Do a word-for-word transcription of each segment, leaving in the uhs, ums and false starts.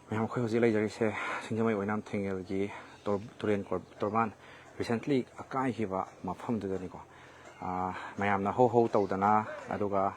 ꯃꯌꯥꯝ, ꯑꯩꯈꯣꯏ ꯍꯧꯖꯤꯛ ꯂꯩꯖꯔꯤꯁꯦ ꯁꯤꯡꯖꯃꯩ ꯑꯣꯏꯅꯥꯝ ꯊꯤꯡꯉꯦꯜꯒꯤ ꯇꯣꯔ-, ꯇꯨꯔꯦꯟ ꯀꯣꯔ-, ꯇꯣꯔꯕꯥꯟ recently ꯑꯀꯥꯏꯈꯤꯕ ꯃꯐꯝꯗꯨꯗꯅꯤꯀꯣ꯫ ꯑꯥ, ꯃꯌꯥꯝꯅ ꯍꯧ ꯍꯧ ꯇꯧꯗꯅ, ꯑꯗꯨꯒ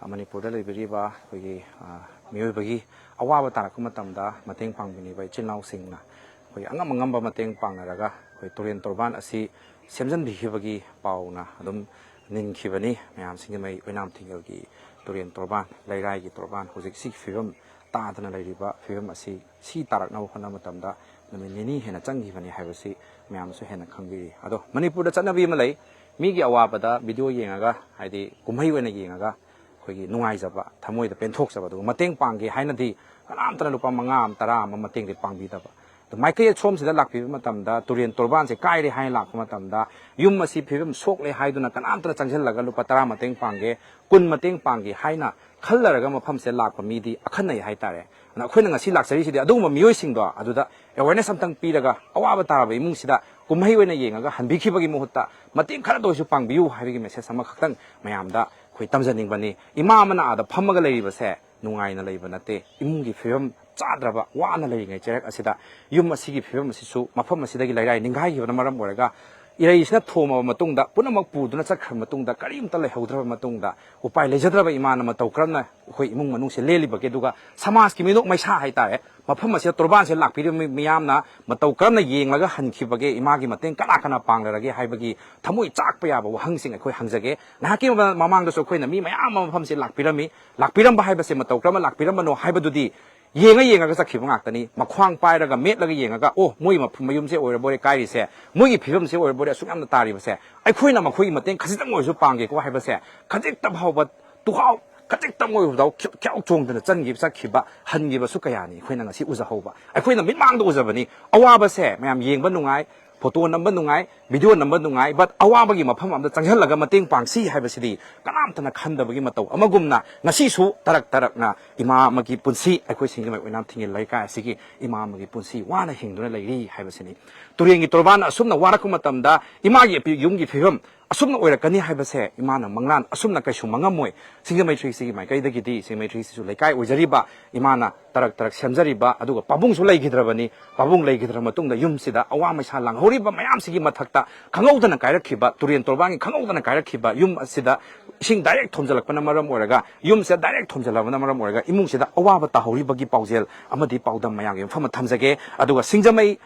ꯃꯅꯤꯄꯨꯔꯗ ꯂꯩꯕꯤꯔꯤꯕ ꯑꯩꯈꯣꯏꯒꯤ, ꯑꯥ, ꯃꯤꯑꯣꯏꯕꯒꯤ ꯑꯋꯥꯕ ꯇꯥꯔꯛꯄ ꯃꯇꯝꯗ ꯃꯇꯦꯡ ꯄꯥꯡꯕꯤꯅꯤꯡꯕ ꯏꯆꯤꯜ ꯏꯅꯥꯎꯁꯤꯡꯅ ꯑꯩꯈꯣꯏ ꯑꯉꯝ ꯑꯉꯝꯕ ꯃꯇꯦꯡ ꯄꯥꯡꯅꯔꯒ ꯑꯩꯈꯣꯏ ꯇꯨꯔꯦꯟ ꯇꯣꯔꯕꯥꯟ ꯑꯁꯤ ꯁꯦꯝꯖꯤꯟꯕꯤꯈꯤꯕꯒꯤ ꯄꯥꯎꯅ ꯑꯗꯨꯝ ꯅꯤꯟꯈꯤꯕꯅꯤ꯫ ꯃꯌꯥꯝ, ꯁꯤꯡꯖꯃꯩ ꯑꯣꯏꯅꯥꯝ ꯊꯤꯡꯉꯦꯜꯒꯤ ꯇꯨꯔꯦꯟ ꯇꯣꯔꯕꯥꯟ, ꯂꯩꯔꯥꯏꯒꯤ ꯇꯣꯔꯕꯥꯟ ꯍꯧꯖꯤꯛ ꯁꯤꯒꯤ ꯐꯤꯕꯝ ꯇꯥꯗꯅ ꯂꯩꯔꯤꯕ ꯐꯤꯕꯝ ꯑꯁꯤ, ꯁꯤ ꯇꯥꯔꯛꯅꯕ ꯍꯣꯠꯅꯕ ꯃꯇꯝꯗ ꯅꯨꯃꯤꯠ ꯅꯤꯅꯤ ꯍꯦꯟꯅ ꯆꯪꯈꯤꯕꯅꯤ ꯍꯥꯏꯕꯁꯤ ꯃꯌꯥꯝꯁꯨ ꯍꯦꯟꯅ ꯈꯪꯕꯤꯔꯤ꯫ ꯑꯗꯣ ꯃꯅꯤꯄꯨꯔꯗ ꯆꯠꯅꯕꯤ ꯑꯃ ꯂꯩ, ꯃꯤꯒꯤ ꯑꯋꯥꯕꯗ video ꯌꯦꯡꯉꯒ, ꯍꯥꯏꯗꯤ ꯀꯨꯝꯍꯩ ꯑꯣꯏꯅ ꯌꯦꯡꯉꯒ ꯑꯩꯈꯣꯏꯒꯤ ꯅꯨꯡꯉꯥꯏꯖꯕ, ꯊꯃꯣꯏꯗ ꯄꯦꯟꯊꯣꯛꯆꯕ, ꯑꯗꯨꯒ ꯃꯇꯦꯡ ꯄꯥꯡꯒꯦ ꯍꯥꯏꯅꯗꯤ ꯀꯅꯥꯝꯇꯅ ꯂꯨꯄꯥ ꯃꯉꯥ ꯑꯃ, ꯇꯔꯥ ꯑꯃ ꯃꯇꯦꯡꯗꯤ ꯄꯥꯡꯕꯤꯗꯕ꯫ ꯑꯗꯣ ꯃꯥꯏꯀꯩ ꯑꯁꯣꯝꯁꯤꯗ ꯂꯥꯛꯄꯤꯕ ꯃꯇꯝꯗ ꯇꯨꯔꯦꯟ ꯇꯣꯔꯕꯥꯟꯁꯦ ꯀꯥꯏꯔꯦ ꯍꯥꯏꯅ ꯂꯥꯛꯄ ꯃꯇꯝꯗ, ꯌꯨꯝ ꯑꯁꯤ ꯐꯤꯕꯝ ꯁꯣꯛꯂꯦ ꯍꯥꯏꯗꯨꯅ ꯀꯅꯥꯝꯇꯅ ꯆꯪꯁꯤꯜꯂꯒ ꯂꯨꯄꯥ ꯇꯔꯥ ꯃꯇꯦꯡ ꯄꯥꯡꯒꯦ, ꯀꯨꯟ ꯃꯇꯦꯡ ꯄꯥꯡꯒꯦ ꯍꯥꯏꯅ ꯈꯜꯂꯔꯒ ꯃꯐꯝꯁꯦ ꯂꯥꯛꯄ ꯃꯤꯗꯤ ꯑꯈꯟꯅꯩ ꯍꯥꯏꯇꯥꯔꯦ꯫ ꯑꯗꯨꯅ ꯑꯩꯈꯣꯏꯅ ꯉꯁꯤ ꯂꯥꯛꯆꯔꯤꯁꯤꯗꯤ ꯑꯗꯨꯒꯨꯝꯕ ꯃꯤꯑꯣꯏꯁꯤꯡꯗꯣ ꯑꯗꯨꯗ awareness ꯑꯝꯇꯪ ꯄꯤꯔꯒ, ꯑꯋꯥꯕ ꯇꯥꯔꯕ ꯏꯃꯨꯡꯁꯤꯗ ꯀꯨꯝꯍꯩ ꯑꯣꯏꯅ ꯌꯦꯡꯉꯒ ꯍꯟꯕꯤꯈꯤꯕꯒꯤ ꯃꯍꯨꯠꯇ ꯃꯇꯦꯡ ꯈꯔꯇ ꯑꯣꯏꯔꯁꯨ ꯄꯥꯡꯕꯤꯌꯨ ꯍꯥꯏꯕꯒꯤ message ꯑꯃꯈꯛꯇꯪ ꯃꯌꯥꯝꯗ ꯑꯩꯈꯣꯏ ꯇꯝꯖꯅꯤꯡꯕꯅꯤ꯫ ꯏꯃꯥ ꯑꯃꯅ ꯑꯥꯗ ꯐꯝꯃꯒ ꯂꯩꯔꯤꯕꯁꯦ ꯅꯨꯡꯉꯥꯏꯅ ꯂꯩꯕ ꯅꯠꯇꯦ꯫ ꯏꯃꯨꯡꯒꯤ ꯐꯤꯕꯝ ꯆꯥꯗ꯭ꯔꯕ, ꯋꯥꯅ ꯂꯩꯔꯤꯉꯩ ꯆꯩꯔꯛ ꯑꯁꯤꯗ, ꯌꯨꯝ ꯑꯁꯤꯒꯤ ꯐꯤꯕꯝ ꯑꯁꯤꯁꯨ, ꯃꯐꯝ ꯑꯁꯤꯗꯒꯤ ꯂꯩꯔꯥꯏ ꯅꯤꯡꯒꯥꯏꯈꯤꯕꯅ ꯃꯔꯝ ꯑꯣꯏꯔꯒ, ꯏꯔꯩꯁꯤꯅ ꯊꯣꯝꯃꯕ ꯃꯇꯨꯡꯗ, ꯄꯨꯝꯅꯃꯛ ꯄꯨꯗꯨꯅ ꯆꯠꯈ꯭ꯔꯕ ꯃꯇꯨꯡꯗ, ꯀꯔꯤꯝꯇ ꯂꯩꯍꯧꯗ꯭ꯔꯕ ꯃꯇꯨꯡꯗ, ꯎꯄꯥꯏ ꯂꯩꯖꯗ꯭ꯔꯕ ꯏꯃꯥꯅ ꯃꯇꯧ ꯀꯔꯝꯅ ꯑꯩꯈꯣꯏ ꯏꯃꯨꯡ ꯃꯅꯨꯡꯁꯦ ꯂꯦꯜꯂꯤꯕꯒꯦ? ꯑꯗꯨꯒ ꯁꯃꯥꯖꯀꯤ ꯃꯤꯅꯣꯛ ꯃꯩꯁꯥ ꯍꯥꯏꯇꯥꯔꯦ, ꯃꯐꯝ ꯑꯁꯤꯗ ꯇꯣꯔꯕꯥꯟꯁꯦ ꯂꯥꯛꯄꯤꯔꯤꯕ ꯃꯤ-, ꯃꯤꯌꯥꯝꯅ ꯃꯇꯧ ꯀꯔꯝꯅ ꯌꯦꯡꯂꯒ ꯍꯟꯈꯤꯕꯒꯦ? ꯏꯃꯥꯒꯤ ꯃꯇꯦꯡ ꯀꯅꯥ ꯀꯅꯥ ꯄꯥꯡꯅꯔꯒꯦ ꯍꯥꯏꯕꯒꯤ ꯊꯃꯣꯏ ꯆꯥꯛꯄ ꯌꯥꯕ ꯋꯥꯍꯪꯁꯤꯡ ꯑꯩꯈꯣꯏ ꯍꯪꯖꯒꯦ꯫ ꯉꯥꯏꯍꯥꯛꯀꯤ ꯃꯃꯥꯡꯗꯁꯨ ꯑꯩꯈꯣꯏꯅ ꯃꯤ ꯃꯌꯥꯝ ꯑꯃ ꯃꯐꯝꯁꯦ ꯂꯥꯛꯄꯤꯔꯝꯃꯤ꯫ ꯂꯥꯛꯄꯤꯔꯝꯕ ꯍꯥꯏꯕꯁꯦ ꯃꯇꯧ ꯀꯔꯝꯅ ꯂꯥꯛꯄꯤꯔꯝꯕꯅꯣ ꯍꯥꯏꯕꯗꯨꯗꯤ ꯌꯦꯡꯉ ꯌꯦꯡꯉꯒ ꯆꯠꯈꯤꯕ ꯉꯥꯛꯇꯅꯤ꯫ ꯃꯈ꯭ꯋꯥꯡ ꯄꯥꯏꯔꯒ, ꯃꯦꯠꯂꯒ ꯌꯦꯡꯉꯒ, "ꯑꯣ, ꯃꯣꯏ ꯃꯐꯝ ꯃꯌꯨꯝꯁꯦ ꯑꯣꯏꯔꯕꯣꯔꯦ ꯀꯥꯏꯔꯤꯁꯦ, ꯃꯣꯏꯒꯤ ꯐꯤꯕꯝꯁꯦ ꯑꯣꯏꯔꯕꯣꯔꯦ ꯑꯁꯨꯛ ꯌꯥꯝꯅ ꯇꯥꯔꯤꯕꯁꯦ, ꯑꯩꯈꯣꯏꯅ ꯃꯈꯣꯏꯒꯤ ꯃꯇꯦꯡ ꯈꯖꯤꯛꯇꯪ ꯑꯣꯏꯔꯁꯨ ꯄꯥꯡꯒꯦꯀꯣ" ꯍꯥꯏꯕꯁꯦ ꯈꯖꯤꯛꯇ ꯐꯥꯎꯕ ꯇꯨꯍꯥꯎ ꯈꯖꯤꯛꯇꯪ ꯑꯣꯏꯔꯕꯗ ꯈ꯭ꯌꯥꯎ ꯈ꯭ꯌꯥꯎ ꯆꯣꯡꯗꯅ ꯆꯟꯈꯤꯕ, ꯆꯠꯈꯤꯕ, ꯍꯟꯈꯤꯕꯁꯨ ꯀꯌꯥꯅꯤ ꯑꯩꯈꯣꯏꯅ ꯉꯁꯤ ꯎꯖꯍꯧꯕ꯫ ꯑꯩꯈꯣꯏꯅ ꯃꯤꯠꯃꯥꯡꯗ ꯎꯖꯕꯅꯤ꯫ ꯑꯋꯥꯕꯁꯦ ꯃꯌꯥꯝ ꯌꯦꯡꯕ ꯅꯨꯡꯉꯥꯏ, photo ꯅꯝꯕ ꯅꯨꯡꯉꯥꯏ, video ꯅꯝꯕ ꯅꯨꯡꯉꯥꯏ, but ꯑꯋꯥꯕꯒꯤ ꯃꯐꯝ ꯑꯃꯗ ꯆꯪꯁꯤꯜꯂꯒ ꯃꯇꯦꯡ ꯄꯥꯡꯁꯤ ꯍꯥꯏꯕꯁꯤꯗꯤ ꯀꯅꯥꯝꯇꯅ ꯈꯟꯗꯕꯒꯤ ꯃꯇꯧ ꯑꯃꯒꯨꯝꯅ, ꯉꯁꯤꯁꯨ ꯇꯔꯛ ꯇꯔꯛꯅ ꯏꯃꯥ ꯑꯃꯒꯤ ꯄꯨꯟꯁꯤ, ꯑꯩꯈꯣꯏ ꯁꯤꯡꯖꯃꯩ ꯑꯣꯏꯅꯥꯝ ꯊꯤꯡꯉꯦꯜ ꯂꯩꯀꯥꯏ ꯑꯁꯤꯒꯤ ꯏꯃꯥ ꯑꯃꯒꯤ ꯄꯨꯟꯁꯤ ꯋꯥꯅ ꯍꯤꯡꯗꯨꯅ ꯂꯩꯔꯤ ꯍꯥꯏꯕꯁꯤꯅꯤ꯫ ꯇꯨꯔꯦꯟꯒꯤ ꯇꯣꯔꯕꯥꯟ ꯑꯁꯨꯝꯅ ꯋꯥꯔꯛꯄ ꯃꯇꯝꯗ ꯏꯃꯥꯒꯤ ꯌꯨꯝꯒꯤ ꯐꯤꯕꯝ ꯑꯁꯨꯝꯅ ꯑꯣꯏꯔꯛꯀꯅꯤ ꯍꯥꯏꯕꯁꯦ ꯏꯃꯥꯅ ꯃꯪꯂꯥꯟ ꯑꯁꯨꯝꯅ ꯀꯩꯁꯨ ꯃꯪꯉꯝꯃꯣꯏ꯫ ꯁꯤꯡꯖꯃꯩ ꯊ꯭ꯔꯤ ꯁꯤꯛꯁꯇꯤꯒꯤ ꯃꯥꯏꯀꯩꯗꯒꯤꯗꯤ ꯁꯤꯡꯖꯃꯩ ꯊ꯭ꯔꯤ ꯁꯤꯛꯁꯇꯤꯁꯨ ꯂꯩꯀꯥꯏ ꯑꯣꯏꯖꯔꯤꯕ, ꯏꯃꯥꯅ ꯇꯔꯛ ꯇꯔꯛ ꯁꯦꯝꯖꯔꯤꯕ, ꯑꯗꯨꯒ ꯄꯥꯕꯨꯡꯁꯨ ꯂꯩꯈꯤꯗ꯭ꯔꯕꯅꯤ꯫ ꯄꯥꯕꯨꯡ ꯂꯩꯈꯤꯗ꯭ꯔꯕ ꯃꯇꯨꯡꯗ ꯌꯨꯝꯁꯤꯗ ꯑꯋꯥ ꯃꯩꯁꯥ ꯂꯥꯡꯍꯧꯔꯤꯕ ꯃꯌꯥꯝꯁꯤꯒꯤ ꯃꯊꯛꯇ ꯈꯪꯍꯧꯗꯅ ꯀꯥꯏꯔꯛꯈꯤꯕ, ꯇꯨꯔꯦꯟ ꯇꯣꯔꯕꯥꯟꯒꯤ ꯈꯪꯍꯧꯗꯅ ꯀꯥꯏꯔꯛꯈꯤꯕ ꯌꯨꯝ ꯑꯁꯤꯗ ꯏꯁꯤꯡ ꯗꯥꯏꯔꯦꯛ ꯊꯣꯝꯖꯤꯜꯂꯛꯄꯅ ꯃꯔꯝ ꯑꯣꯏꯔꯒ, ꯌꯨꯝꯁꯦ ꯗꯥꯏꯔꯦꯛ ꯊꯣꯝꯖꯤꯜꯂꯕꯅ ꯃꯔꯝ ꯑꯣꯏꯔꯒ ꯏꯃꯨꯡꯁꯤꯗ ꯑꯋꯥꯕ ꯇꯥꯍꯧꯔꯤꯕꯒꯤ ꯄꯥꯎꯖꯦꯜ ꯑꯃꯗꯤ ꯄꯥꯎꯗꯝ ꯃꯌꯥꯝꯒꯤ ꯃꯐꯝꯗ ꯊꯝꯖꯒꯦ꯫ ꯑꯗꯨꯒ ꯁꯤꯡꯖꯃꯩ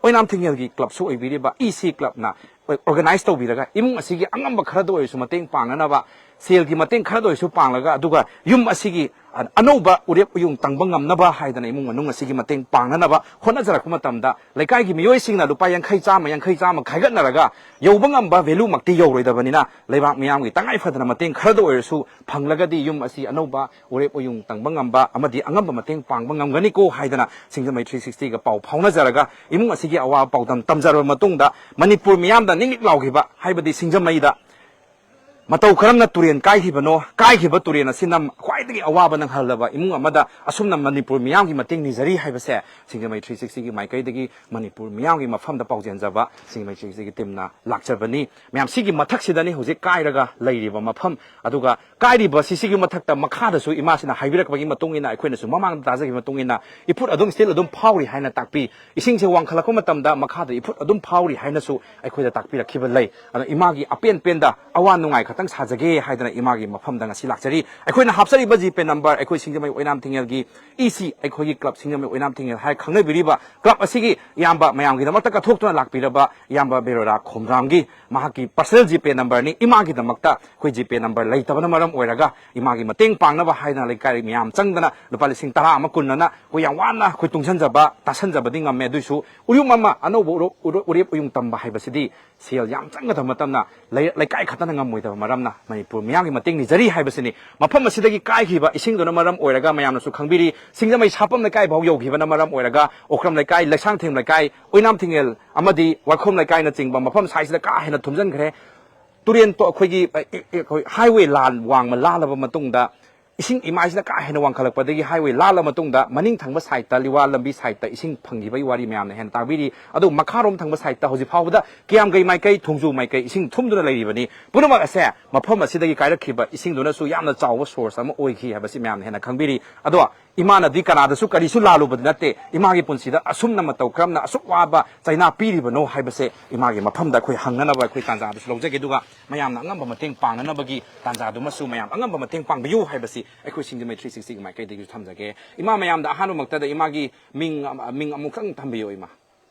ꯑꯣꯏꯅꯥꯝ ꯊꯤꯡꯉꯦꯜꯒꯤ ꯀ꯭ꯂꯕꯁꯨ ꯑꯣꯏꯕꯤꯔꯤꯕ ꯏ ꯁꯤ ꯀ꯭ꯂꯕꯅ ꯑꯣꯔꯒꯅꯥꯏꯖ ꯇꯧꯕꯤꯔꯒ ꯏꯃꯨꯡ ꯑꯁꯤꯒꯤ ꯑꯉꯝꯕ ꯈꯔꯗ ꯑꯣꯏꯔꯁꯨ ꯃꯇꯦꯡ ꯄꯥꯡꯅꯅꯕ, ꯁꯦꯜꯒꯤ ꯃꯇꯦꯡ ꯈꯔꯗ ꯑꯣꯏꯔꯁꯨ ꯄꯥꯡꯂꯒ, ꯑꯗꯨꯒ ꯌꯨꯝ ꯑꯁꯤꯒꯤ ꯑ-, ꯑꯅꯧꯕ ꯎꯔꯦꯞ ꯎꯌꯨꯡ ꯇꯪꯕ ꯉꯝꯅꯕ ꯍꯥꯏꯗꯅ ꯏꯃꯨꯡ ꯃꯅꯨꯡ ꯑꯁꯤꯒꯤ ꯃꯇꯦꯡ ꯄꯥꯡꯅꯅꯕ ꯍꯣꯠꯅꯖꯔꯛꯄ ꯃꯇꯝꯗ, ꯂꯩꯀꯥꯏꯒꯤ ꯃꯤꯑꯣꯏꯁꯤꯡꯅ ꯂꯨꯄꯥ ꯌꯥꯡꯈꯩ, ꯆꯥꯝꯃ, ꯌꯥꯡꯈꯩ, ꯆꯥꯝꯃ ꯈꯥꯏꯒꯠꯅꯔꯒ ꯌꯧꯕ ꯉꯝꯕ ꯚꯦꯂꯨꯃꯛꯇꯤ ꯌꯧꯔꯣꯏꯗꯕꯅꯤꯅ, ꯂꯩꯕꯥꯛ ꯃꯤꯌꯥꯝꯒꯤ ꯇꯉꯥꯏ ꯐꯗꯅ ꯃꯇꯦꯡ ꯈꯔꯗ ꯑꯣꯏꯔꯁꯨ ꯐꯪꯂꯒꯗꯤ ꯌꯨꯝ ꯑꯁꯤ ꯑꯅꯧꯕ ꯎꯔꯦꯞ ꯎꯌꯨꯡ ꯇꯪꯕ ꯉꯝꯕ ꯑꯃꯗꯤ ꯑꯉꯝꯕ ꯃꯇꯦꯡ ꯄꯥꯡꯕ ꯉꯝꯒꯅꯤꯀꯣ ꯍꯥꯏꯗꯅ ꯁꯤꯡꯖꯃꯩ ꯊ꯭ꯔꯤ ꯁꯤꯛꯁꯇꯤꯒ ꯄꯥꯎ ꯐꯥꯎꯅꯖꯔꯒ, ꯏꯃꯨꯡ ꯑꯁꯤꯒꯤ ꯑꯋꯥꯕ ꯄꯥꯎꯗꯝ ꯇꯝꯖꯔꯕ ꯃꯇꯨꯡꯗ, ꯃꯅꯤꯄꯨꯔ ꯃꯤꯌꯥꯝꯗ ꯅꯤꯛ ꯅꯤꯛ ꯂꯥꯎꯈꯤꯕ, ꯍꯥꯏꯕꯗꯤ ꯁꯤꯡꯖꯃꯩꯗ ꯃꯇꯧ ꯀꯔꯝꯅ ꯇꯨꯔꯦꯟ ꯀꯥꯏꯈꯤꯕꯅꯣ, ꯀꯥꯏꯈꯤꯕ ꯇꯨꯔꯦꯟ ꯑꯁꯤꯅ ꯈ꯭ꯋꯥꯏꯗꯒꯤ ꯑꯋꯥꯕ ꯅꯪꯍꯜꯂꯕ ꯏꯃꯨꯡ ꯑꯃꯗ ꯑꯁꯨꯝꯅ ꯃꯅꯤꯄꯨꯔ ꯃꯤꯌꯥꯝꯒꯤ ꯃꯇꯦꯡ ꯅꯤꯖꯔꯤ ꯍꯥꯏꯕꯁꯦ ꯁꯤꯡꯖꯃꯩ ꯊ꯭ꯔꯤ ꯁꯤꯛꯁꯇꯤꯒꯤ ꯃꯥꯏꯀꯩꯗꯒꯤ ꯃꯅꯤꯄꯨꯔ ꯃꯤꯌꯥꯝꯒꯤ ꯃꯐꯝꯗ ꯄꯥꯎꯖꯦꯟꯖꯕ ꯁꯤꯡꯖꯃꯩ ꯊ꯭ꯔꯤ ꯁꯤꯛꯁꯇꯤꯒꯤ ꯇꯤꯝꯅ ꯂꯥꯛꯆꯕꯅꯤ꯫ ꯃꯌꯥꯝ, ꯁꯤꯒꯤ ꯃꯊꯛꯁꯤꯗꯅꯤ ꯍꯧꯖꯤꯛ ꯀꯥꯏꯔꯒ ꯂꯩꯔꯤꯕ ꯃꯐꯝ, ꯑꯗꯨꯒ ꯀꯥꯏꯔꯤꯕ ꯁꯤꯁꯤꯒꯤ ꯃꯊꯛꯇ ꯃꯈꯥꯗꯁꯨ ꯏꯃꯥꯁꯤꯅ ꯍꯥꯏꯕꯤꯔꯛꯄꯒꯤ ꯃꯇꯨꯡ ꯏꯟꯅ, ꯑꯩꯈꯣꯏꯅꯁꯨ ꯃꯃꯥꯡꯗ ꯇꯥꯖꯈꯤꯕ ꯃꯇꯨꯡ ꯏꯟꯅ, ꯏꯐꯨꯠ ꯑꯗꯨꯝ still ꯑꯗꯨꯝ ꯐꯥꯎꯔꯤ ꯍꯥꯏꯅ ꯇꯥꯛꯄꯤ꯫ ꯏꯁꯤꯡꯁꯦ ꯋꯥꯡꯈꯠꯂꯛꯄ ꯃꯇꯝꯗ ꯃꯈꯥꯗ ꯏꯐꯨꯠ ꯑꯗꯨꯝ ꯐꯥꯎꯔꯤ ꯍꯥꯏꯅꯁꯨ ꯑꯩꯈꯣꯏꯗ ꯇꯥꯛꯄꯤꯔꯛꯈꯤꯕ ꯂꯩ꯫ ꯑꯗꯣ ꯏꯃꯥꯒꯤ ꯑꯄꯦꯟ ꯄꯦꯟꯗ ꯑꯋꯥ ꯅꯨꯡꯉꯥꯏ ꯈꯛꯇꯪ ꯁꯥꯖꯒꯦ ꯍꯥꯏꯗꯅ ꯏꯃꯥꯒꯤ ꯃꯐꯝꯗ ꯉꯁꯤ ꯂꯥꯛꯆꯔꯤ꯫ ꯑꯩꯈꯣꯏꯅ ꯍꯥꯞꯆꯔꯤꯕ ꯖꯤꯄꯦ ꯅꯝꯕꯔ, ꯑꯩꯈꯣꯏ ꯁꯤꯡꯖꯃꯩ ꯑꯣꯏꯅꯥꯝ ꯊꯤꯡꯉꯦꯜꯒꯤ ꯏ ꯁꯤ, ꯑꯩꯈꯣꯏꯒꯤ ꯀ꯭ꯂꯕ ꯁꯤꯡꯖꯃꯩ ꯑꯣꯏꯅꯥꯝ ꯊꯤꯡꯉꯦꯜ ꯍꯥꯏ ꯈꯪꯅꯕꯤꯔꯤꯕ ꯀ꯭ꯂꯕ ꯑꯁꯤꯒꯤ ꯏꯌꯥꯝꯕ, ꯃꯌꯥꯝꯒꯤꯗꯃꯛꯇ ꯀꯠꯊꯣꯛꯇꯨꯅ ꯂꯥꯛꯄꯤꯔꯕ ꯏꯌꯥꯝꯕ ꯕꯦꯔꯣꯔꯥ ꯈꯣꯝꯗ꯭ꯔꯥꯝꯒꯤ ꯃꯍꯥꯛꯀꯤ ꯄꯔꯁꯅꯦꯜ ꯖꯤꯄꯦ ꯅꯝꯕꯔꯅꯤ꯫ ꯏꯃꯥꯒꯤꯗꯃꯛꯇ ꯑꯩꯈꯣꯏ ꯖꯤꯄꯦ ꯅꯝꯕꯔ ꯂꯩꯇꯕꯅ ꯃꯔꯝ ꯑꯣꯏꯔꯒ ꯏꯃꯥꯒꯤ ꯃꯇꯦꯡ ꯄꯥꯡꯅꯕ ꯍꯥꯏꯗꯅ ꯂꯩꯀꯥꯏ ꯃꯌꯥꯝ ꯆꯪꯗꯅ ꯂꯨꯄꯥ ꯂꯤꯁꯤꯡ ꯇꯔꯥ ꯑꯃ, ꯀꯨꯟ ꯑꯅ ꯑꯩꯈꯣꯏ ꯌꯥꯝ ꯋꯥꯅ ꯑꯩꯈꯣꯏ ꯇꯨꯡꯁꯤꯟꯖꯕ, ꯇꯥꯁꯟꯖꯕꯗꯤ ꯉꯝꯃꯦ꯫ ꯑꯗꯨꯏꯁꯨ ꯎꯌꯨꯝ ꯑꯃ, ꯑꯅꯧꯕ ꯎꯔꯣ-, ꯎꯔꯣ-, ꯎꯔꯦꯞ ꯎꯌꯨꯡ ꯇꯝꯕ ꯍꯥꯏꯕꯁꯤꯗꯤ ꯁꯦꯜ ꯌꯥꯝ ꯆꯪꯒꯗꯕ ꯃꯇꯝꯅ ꯂꯩ-, ꯂꯩꯀꯥꯏ ꯈꯛꯇꯅ ꯉꯝꯃꯣꯏꯗꯕ ꯃꯔꯝꯅ ꯃꯅꯤꯄꯨꯔ ꯃꯤꯌꯥꯝꯒꯤ ꯃꯇꯦꯡ ꯅꯤꯖꯔꯤ ꯍꯥꯏꯕꯁꯤꯅꯤ꯫ ꯃꯐꯝ ꯑꯁꯤꯗꯒꯤ ꯀꯥꯏꯈꯤꯕ ꯏꯁꯤꯡꯗꯨꯅ ꯃꯔꯝ ꯑꯣꯏꯔꯒ ꯃꯌꯥꯝꯅꯁꯨ ꯈꯪꯕꯤꯔꯤ, ꯁꯤꯡꯖꯃꯩ ꯁꯥꯄꯝ ꯂꯩꯀꯥꯏ ꯐꯥꯎ ꯌꯧꯈꯤꯕꯅ ꯃꯔꯝ ꯑꯣꯏꯔꯒ ꯑꯣꯀ꯭ꯔꯝ ꯂꯩꯀꯥꯏ, ꯂꯩꯁꯥꯡꯊꯦꯝ ꯂꯩꯀꯥꯏ, ꯑꯣꯏꯅꯥꯝ ꯊꯤꯡꯉꯦꯜ ꯑꯃꯗꯤ ꯋꯥꯏꯈꯣꯝ ꯂꯩꯀꯥꯏꯅꯆꯤꯡꯕ ꯃꯐꯝ ꯁ꯭ꯋꯥꯏꯁꯤꯗ ꯀꯥ ꯍꯦꯟꯅ ꯊꯨꯝꯖꯤꯟꯈ꯭ꯔꯦ꯫ ꯇꯨꯔꯦꯟ ꯇꯣ-, ꯑꯩꯈꯣꯏꯒꯤ, ꯑ, ꯑ, ꯑꯩꯈꯣꯏ ꯍꯥꯏꯋꯦ ꯂꯥꯟ ꯋꯥꯡꯃ ꯂꯥꯜꯂꯕ ꯃꯇꯨꯡꯗ ꯏꯁꯤꯡ ꯏꯃꯥꯏꯁꯤꯅ ꯀꯥ ꯍꯦꯟꯅ ꯋꯥꯡꯈꯠꯂꯛꯄꯗꯒꯤ highway ꯂꯥꯜꯂ ꯃꯇꯨꯡꯗ ꯃꯅꯤꯡ ꯊꯪꯕ sideꯇ ꯂꯤꯋꯥ ꯂꯝꯕꯤ sideꯇ ꯏꯁꯤꯡ ꯐꯪꯈꯤꯕꯒꯤ ꯋꯥꯔꯤ ꯃꯌꯥꯝꯅ ꯍꯦꯟꯅ ꯇꯥꯛꯄꯤꯔꯤ꯫ ꯑꯗꯣ ꯃꯈꯥꯔꯣꯝ ꯊꯪꯕ sideꯇ ꯍꯧꯖꯤꯛ ꯐꯥꯎꯕꯗ ꯀꯤꯌꯥꯝꯒꯩ ꯃꯥꯏꯀꯩ, ꯊꯣꯡꯖꯨ ꯃꯥꯏꯀꯩ ꯏꯁꯤꯡ ꯊꯨꯝꯗꯨꯅ ꯂꯩꯔꯤꯕꯅꯤ꯫ ꯄꯨꯝꯅꯃꯛ ꯑꯁꯦ ꯃꯐꯝ ꯑꯁꯤꯗꯒꯤ ꯀꯥꯏꯔꯛꯈꯤꯕ ꯏꯁꯤꯡꯗꯨꯅꯁꯨ ꯌꯥꯝꯅ ꯆꯥꯎꯕ source ꯑꯃ ꯑꯣꯏꯈꯤ ꯍꯥꯏꯕꯁꯤ ꯃꯌꯥꯝꯅ ꯍꯦꯟꯅ ꯈꯪꯕꯤꯔꯤ꯫ ꯑꯗꯣ ꯏꯃꯥꯅꯗꯤ ꯀꯅꯥꯗꯁꯨ ꯀꯔꯤꯁꯨ ꯂꯥꯜꯂꯨꯕꯗꯤ ꯅꯠꯇꯦ꯫ ꯏꯃꯥꯒꯤ ꯄꯨꯟꯁꯤꯗ ꯑꯁꯨꯝꯅ ꯃꯇꯧ ꯀꯔꯝꯅ ꯑꯁꯨꯛ ꯋꯥꯕ ꯆꯩꯅꯥ ꯄꯤꯔꯤꯕꯅꯣ ꯍꯥꯏꯕꯁꯦ ꯏꯃꯥꯒꯤ ꯃꯐꯝꯗ ꯑꯩꯈꯣꯏ ꯍꯪꯅꯅꯕ ꯑꯩꯈꯣꯏ ꯇꯥꯟꯖꯥꯗꯨꯁꯨ ꯂꯧꯖꯒꯦ꯫ ꯑꯗꯨꯒ ꯃꯌꯥꯝꯅ ꯑꯉꯝꯕ ꯃꯇꯦꯡ ꯄꯥꯡꯅꯅꯕꯒꯤ ꯇꯥꯟꯖꯥꯗꯨꯃꯁꯨ ꯃꯌꯥꯝ ꯑꯉꯝꯕ ꯃꯇꯦꯡ ꯄꯥꯡꯕꯤꯌꯨ ꯍꯥꯏꯕꯁꯤ ꯑꯩꯈꯣꯏ ꯁꯤꯡꯖꯃꯩ three sixtyꯒꯤ ꯃꯥꯏꯀꯩꯗꯒꯤꯁꯨ ꯊꯝꯖꯒꯦ꯫ ꯏꯃꯥ, ꯃꯌꯥꯝꯗ ꯑꯍꯥꯟꯕꯃꯛꯇꯗ ꯏꯃꯥꯒꯤ ꯃꯤꯡ ꯑꯃ, ꯃꯤꯡ ꯑꯃꯨꯛꯇꯪ ꯊꯝꯕꯤꯌꯨ, ꯏꯃꯥ꯫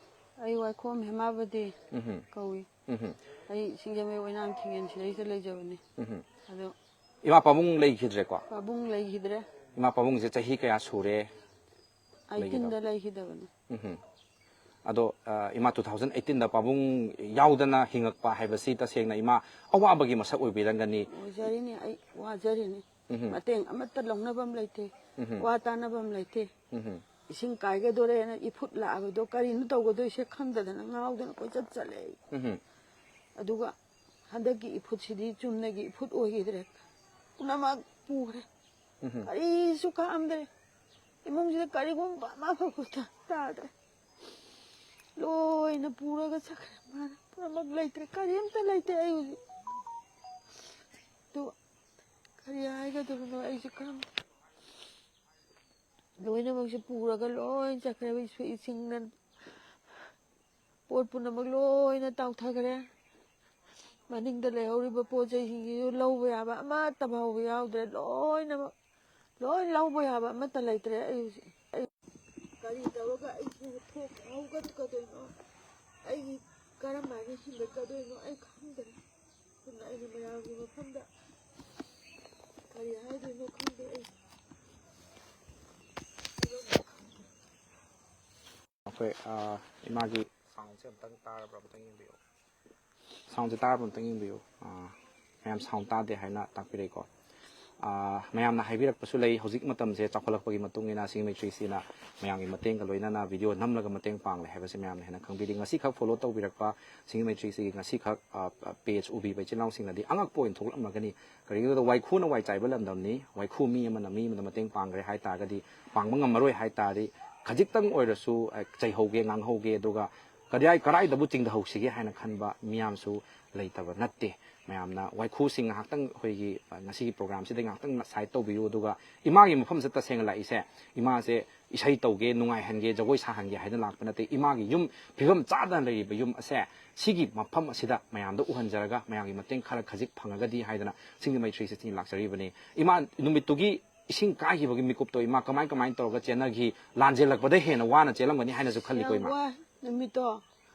ꯑꯩ ꯋꯥꯏꯈꯣꯝ ꯍꯦꯃꯥꯕꯗꯤ ꯎꯝꯍꯨꯝ꯫ ꯀꯧꯏ꯫ ꯎꯝꯍꯨꯝ꯫ ꯑꯩ ꯁꯤꯡꯖꯃꯩ ꯑꯣꯏꯅꯥꯝ ꯊꯤꯡꯉꯦꯟ ꯁꯤꯗꯩꯗ ꯂꯩꯖꯕꯅꯤ꯫ ꯎꯝꯍꯨꯝ꯫ ꯑꯗꯣ ꯏꯃꯥ ꯄꯥꯕꯨꯡ ꯂꯩꯈꯤꯗ꯭ꯔꯦꯀꯣ? ꯄꯥꯕꯨꯡ ꯂꯩꯈꯤꯗ꯭ꯔꯦ꯫ ꯏꯃꯥ ꯄꯥꯕꯨꯡꯁꯦ ꯆꯍꯤ ꯀꯌꯥ ꯁꯨꯔꯦ? ꯑꯩꯇꯤꯟꯗ ꯂꯩꯈꯤꯗꯕ? ꯂꯩꯈꯤꯗꯕꯅꯤ꯫ ꯎꯝꯍꯨꯝ꯫ ꯑꯗꯣ, ꯑ, ꯏꯃꯥ, two thousand eighteenꯗ ꯄꯥꯕꯨꯡ ꯌꯥꯎꯗꯅ ꯍꯤꯡꯉꯛꯄ ꯍꯥꯏꯕꯁꯤ ꯇꯁꯦꯡꯅ ꯏꯃꯥ ꯑꯋꯥꯕꯒꯤ ꯃꯁꯛ ꯑꯣꯏꯕꯤꯔꯝꯒꯅꯤ꯫ ꯑꯣꯏꯖꯔꯤꯅꯤ, ꯑꯩ ꯋꯥꯖꯔꯤꯅꯤ꯫ ꯎꯝꯍꯨꯝ꯫ ꯃꯇꯦꯡ ꯑꯃꯠꯇ ꯂꯧꯅꯕ ꯑꯃ ꯂꯩꯇꯦ꯫ ꯎꯝꯍꯨꯝ꯫ ꯋꯥ ꯇꯥꯅꯕ ꯑꯃ ꯂꯩꯇꯦ꯫ ꯎꯝꯍꯨꯝ꯫ ꯏꯁꯤꯡ ꯀꯥꯏꯒꯗꯣꯔꯦꯅ ꯏꯐꯨꯠ ꯂꯥꯛꯑꯕꯗꯣ ꯀꯔꯤꯅꯣ ꯇꯧꯒꯗꯣꯏꯁꯦ ꯈꯪꯗꯗꯅ ꯉꯥꯎꯗꯅ ꯀꯣꯏꯆꯠ ꯆꯠꯂꯦ ꯑꯩ꯫ ꯎꯝꯍꯨꯝ꯫ ꯑꯗꯨꯒ ꯍꯟꯗꯛꯀꯤ ꯏꯐꯨꯠꯁꯤꯗꯤ ꯆꯨꯝꯅꯒꯤ ꯏꯐꯨꯠ ꯑꯣꯏꯈꯤꯗ꯭ꯔꯦ꯫ ꯄꯨꯝꯅꯃꯛ ꯄꯨꯈ꯭ꯔꯦ꯫ ꯎꯝꯍꯨꯝ꯫ ꯀꯔꯤꯁꯨ ꯈꯥꯛꯑꯝꯗ꯭ꯔꯦ꯫ ꯏꯃꯨꯡꯁꯤꯗ ꯀꯔꯤꯒꯨꯝꯕ ꯑꯃꯐꯥꯎꯕ ꯇꯥꯗ꯭ꯔꯦ꯫ ꯂꯣꯏꯅ ꯄꯨꯔꯒ ꯆꯠꯈ꯭ꯔꯦ ꯃꯥꯅ꯫ ꯄꯨꯝꯅꯃꯛ ꯂꯩꯇ꯭ꯔꯦ꯫ ꯀꯔꯤꯝꯇ ꯂꯩꯇꯦ ꯑꯩ ꯍꯧꯖꯤꯛ꯫ ꯑꯗꯨ ꯀꯔꯤ ꯍꯥꯏꯒꯗꯕꯅꯣ ꯑꯩꯁꯨ ꯈꯪꯗꯦ꯫ ꯂꯣꯏꯅꯃꯛꯁꯦ ꯄꯨꯔꯒ ꯂꯣꯏ ꯆꯠꯈ꯭ꯔꯦꯕ꯫ ꯏꯁꯤꯡꯅ ꯄꯣꯠ ꯄꯨꯝꯅꯃꯛ ꯂꯣꯏꯅ ꯇꯥꯎꯊꯈ꯭ꯔꯦ꯫ ꯃꯅꯤꯡꯗ ꯂꯩꯍꯧꯔꯤꯕ ꯄꯣꯠ ꯆꯩꯁꯤꯡꯁꯤꯁꯨ ꯂꯧꯕ ꯌꯥꯕ ꯑꯃꯠꯇ ꯐꯥꯎꯕ ꯌꯥꯎꯗ꯭ꯔꯦ꯫ ꯂꯣꯏꯅꯃꯛ ꯂꯣꯏ ꯂꯧꯕ ꯌꯥꯕ ꯑꯃꯠꯇ ꯂꯩꯇ꯭ꯔꯦ꯫ ꯑꯩ ꯍꯧꯖꯤꯛ ꯑꯩ ꯀꯔꯤ ꯇꯧꯔꯒ ꯑꯩꯁꯦ ꯊꯣꯛ ꯍꯧꯒꯠꯀꯗꯣꯏꯅꯣ? ꯑꯩꯒꯤ ꯀꯔꯝ ꯍꯥꯏꯅ ꯍꯤꯡꯒꯠꯀꯗꯣꯏꯅꯣ? ꯑꯩ ꯈꯪꯗ꯭ꯔꯦ꯫ ꯑꯗꯨꯅ ꯑꯩꯅ ꯃꯌꯥꯝꯒꯤ ꯃꯐꯝꯗ ꯀꯔꯤ ꯍꯥꯏꯗꯣꯏꯅꯣ ꯈꯪꯗꯦ ꯑꯩ꯫ ꯑꯩꯈꯣꯏ, ꯑ, ꯏꯃꯥꯒꯤ soundꯁꯦ ꯑꯝꯇꯪ ꯇꯥꯔꯕ꯭ꯔꯥ? ꯑꯝꯇꯪ ꯌꯦꯡꯕꯤꯌꯨ꯫ Soundꯁꯦ ꯇꯥꯔꯕ꯭ꯔꯥ? ꯑꯝꯇꯪ ꯌꯦꯡꯕꯤꯌꯨ꯫ ꯑ, ꯃꯌꯥꯝ sound ꯇꯥꯗꯦ ꯍꯥꯏꯅ ꯇꯥꯛꯄꯤꯔꯛꯏꯀꯣ꯫ ꯑꯥ, ꯃꯌꯥꯝꯅ ꯍꯥꯏꯕꯤꯔꯛꯄꯁꯨ ꯂꯩ, ꯍꯧꯖꯤꯛ ꯃꯇꯝꯁꯦ ꯆꯥꯎꯈꯠꯂꯛꯄꯒꯤ ꯃꯇꯨꯡ ꯏꯟꯅ ꯁꯤꯡꯒꯤ ꯃꯩꯇ꯭ꯔꯤꯁꯤꯅ ꯃꯌꯥꯝꯒꯤ ꯃꯇꯦꯡꯒ ꯂꯣꯏꯅꯅ ꯚꯤꯗꯤꯑꯣ ꯅꯝꯂꯒ ꯃꯇꯦꯡ ꯄꯥꯡꯂꯦ ꯍꯥꯏꯕꯁꯦ ꯃꯌꯥꯝꯅ ꯍꯦꯟꯅ ꯈꯪꯕꯤꯔꯤ꯫ ꯉꯁꯤꯈꯛ ꯐꯣꯂꯣ ꯇꯧꯕꯤꯔꯛꯄ ꯁꯤꯡꯒꯤ ꯃꯩꯇ꯭ꯔꯤꯁꯤꯒꯤ ꯉꯁꯤꯈꯛ, ꯑꯥ, ꯄꯦꯖ ꯎꯕꯤꯕ ꯏꯆꯤꯜ ꯏꯅꯥꯎꯁꯤꯡꯅꯗꯤ ꯑꯉꯛꯄ ꯑꯣꯏꯅ ꯊꯣꯛꯂꯛꯂꯝꯂꯒꯅꯤ꯫ ꯀꯔꯤꯒꯤꯅꯣꯗ ꯋꯥꯏꯈꯨꯅ ꯋꯥꯏ ꯆꯥꯏꯕ ꯂꯝꯗꯝꯅꯤ꯫ ꯋꯥꯏꯈꯨ ꯃꯤ ꯑꯃꯅ ꯃꯤ ꯑꯃꯗ ꯃꯇꯦꯡ ꯄꯥꯡꯈ꯭ꯔꯦ ꯍꯥꯏ ꯇꯥꯔꯒꯗꯤ, ꯄꯥꯡꯕ ꯉꯝꯃꯔꯣꯏ ꯍꯥꯏ ꯇꯥꯔꯗꯤ, ꯈꯖꯤꯛꯇꯪ ꯑꯣꯏꯔꯁꯨ, ꯑ, ꯆꯩꯍꯧꯒꯦ, ꯉꯥꯡꯍꯧꯒꯦ, ꯑꯗꯨꯒ ꯀꯗꯥꯏ, ꯀꯗꯥꯏꯗꯕꯨ ꯆꯤꯡꯊꯍꯧꯁꯤꯒꯦ ꯍꯥꯏꯅ ꯈꯟꯕ ꯃꯤꯌꯥꯝꯁꯨ ꯂꯩꯇꯕ ꯅꯠꯇꯦ꯫ ꯃꯌꯥꯝꯅ ꯋꯥꯏꯈꯨꯁꯤꯡ ꯉꯥꯏꯍꯥꯛꯇꯪ ꯑꯩꯈꯣꯏꯒꯤ, ꯑ, ꯉꯁꯤꯒꯤ ꯄ꯭ꯔꯣꯒ꯭ꯔꯥꯝꯁꯤꯗ ꯉꯥꯏꯍꯥꯛꯇꯪ ꯁꯥꯏꯠ ꯇꯧꯕꯤꯌꯨ꯫ ꯑꯗꯨꯒ ꯏꯃꯥꯒꯤ ꯃꯐꯝꯁꯤꯗ ꯇꯁꯦꯡꯅ ꯂꯥꯛꯏꯁꯦ, ꯏꯃꯥꯁꯦ ꯏꯁꯩ ꯇꯧꯒꯦ, ꯅꯨꯡꯉꯥꯏꯍꯟꯒꯦ, ꯖꯒꯣꯏ ꯁꯥꯍꯟꯒꯦ ꯍꯥꯏꯗꯅ ꯂꯥꯛꯄ ꯅꯠꯇꯦ꯫ ꯏꯃꯥꯒꯤ ꯌꯨꯝ, ꯐꯤꯕꯝ ꯆꯥꯗꯅ ꯂꯩꯔꯤꯕ ꯌꯨꯝ ꯑꯁꯦ, ꯁꯤꯒꯤ ꯃꯐꯝ ꯑꯁꯤꯗ ꯃꯌꯥꯝꯗ ꯎꯍꯟꯖꯔꯒ, ꯃꯌꯥꯝꯒꯤ ꯃꯇꯦꯡ ꯈꯔ ꯈꯖꯤꯛ ꯐꯪꯉꯒꯗꯤ ꯍꯥꯏꯗꯅ ꯁꯤꯡꯒꯤ ꯃꯩꯇ꯭ꯔꯤꯁꯤ ꯂꯥꯛꯆꯔꯤꯕꯅꯤ꯫ ꯏꯃꯥ, ꯅꯨꯃꯤꯠꯇꯨꯒꯤ ꯏꯁꯤꯡ ꯀꯥꯏꯈꯤꯕꯒꯤ ꯃꯤꯀꯨꯞꯇꯣ ꯏꯃꯥ ꯀꯃꯥꯏ ꯀꯃꯥꯏꯅ ꯇꯧꯔꯒ ꯆꯦꯟꯅꯈꯤ? ꯂꯥꯟꯖꯦꯜꯂꯛꯄꯗ ꯍꯦꯟꯅ ꯋꯥꯅ ꯆꯦꯜꯂꯝꯒꯅꯤ ꯍꯥꯏꯅꯁꯨ ꯈꯜꯂꯤꯀꯣ, ꯌꯥꯝ ꯏꯃꯥ? ꯋꯥꯏ ꯅꯨꯃꯤꯠꯇꯣ꯫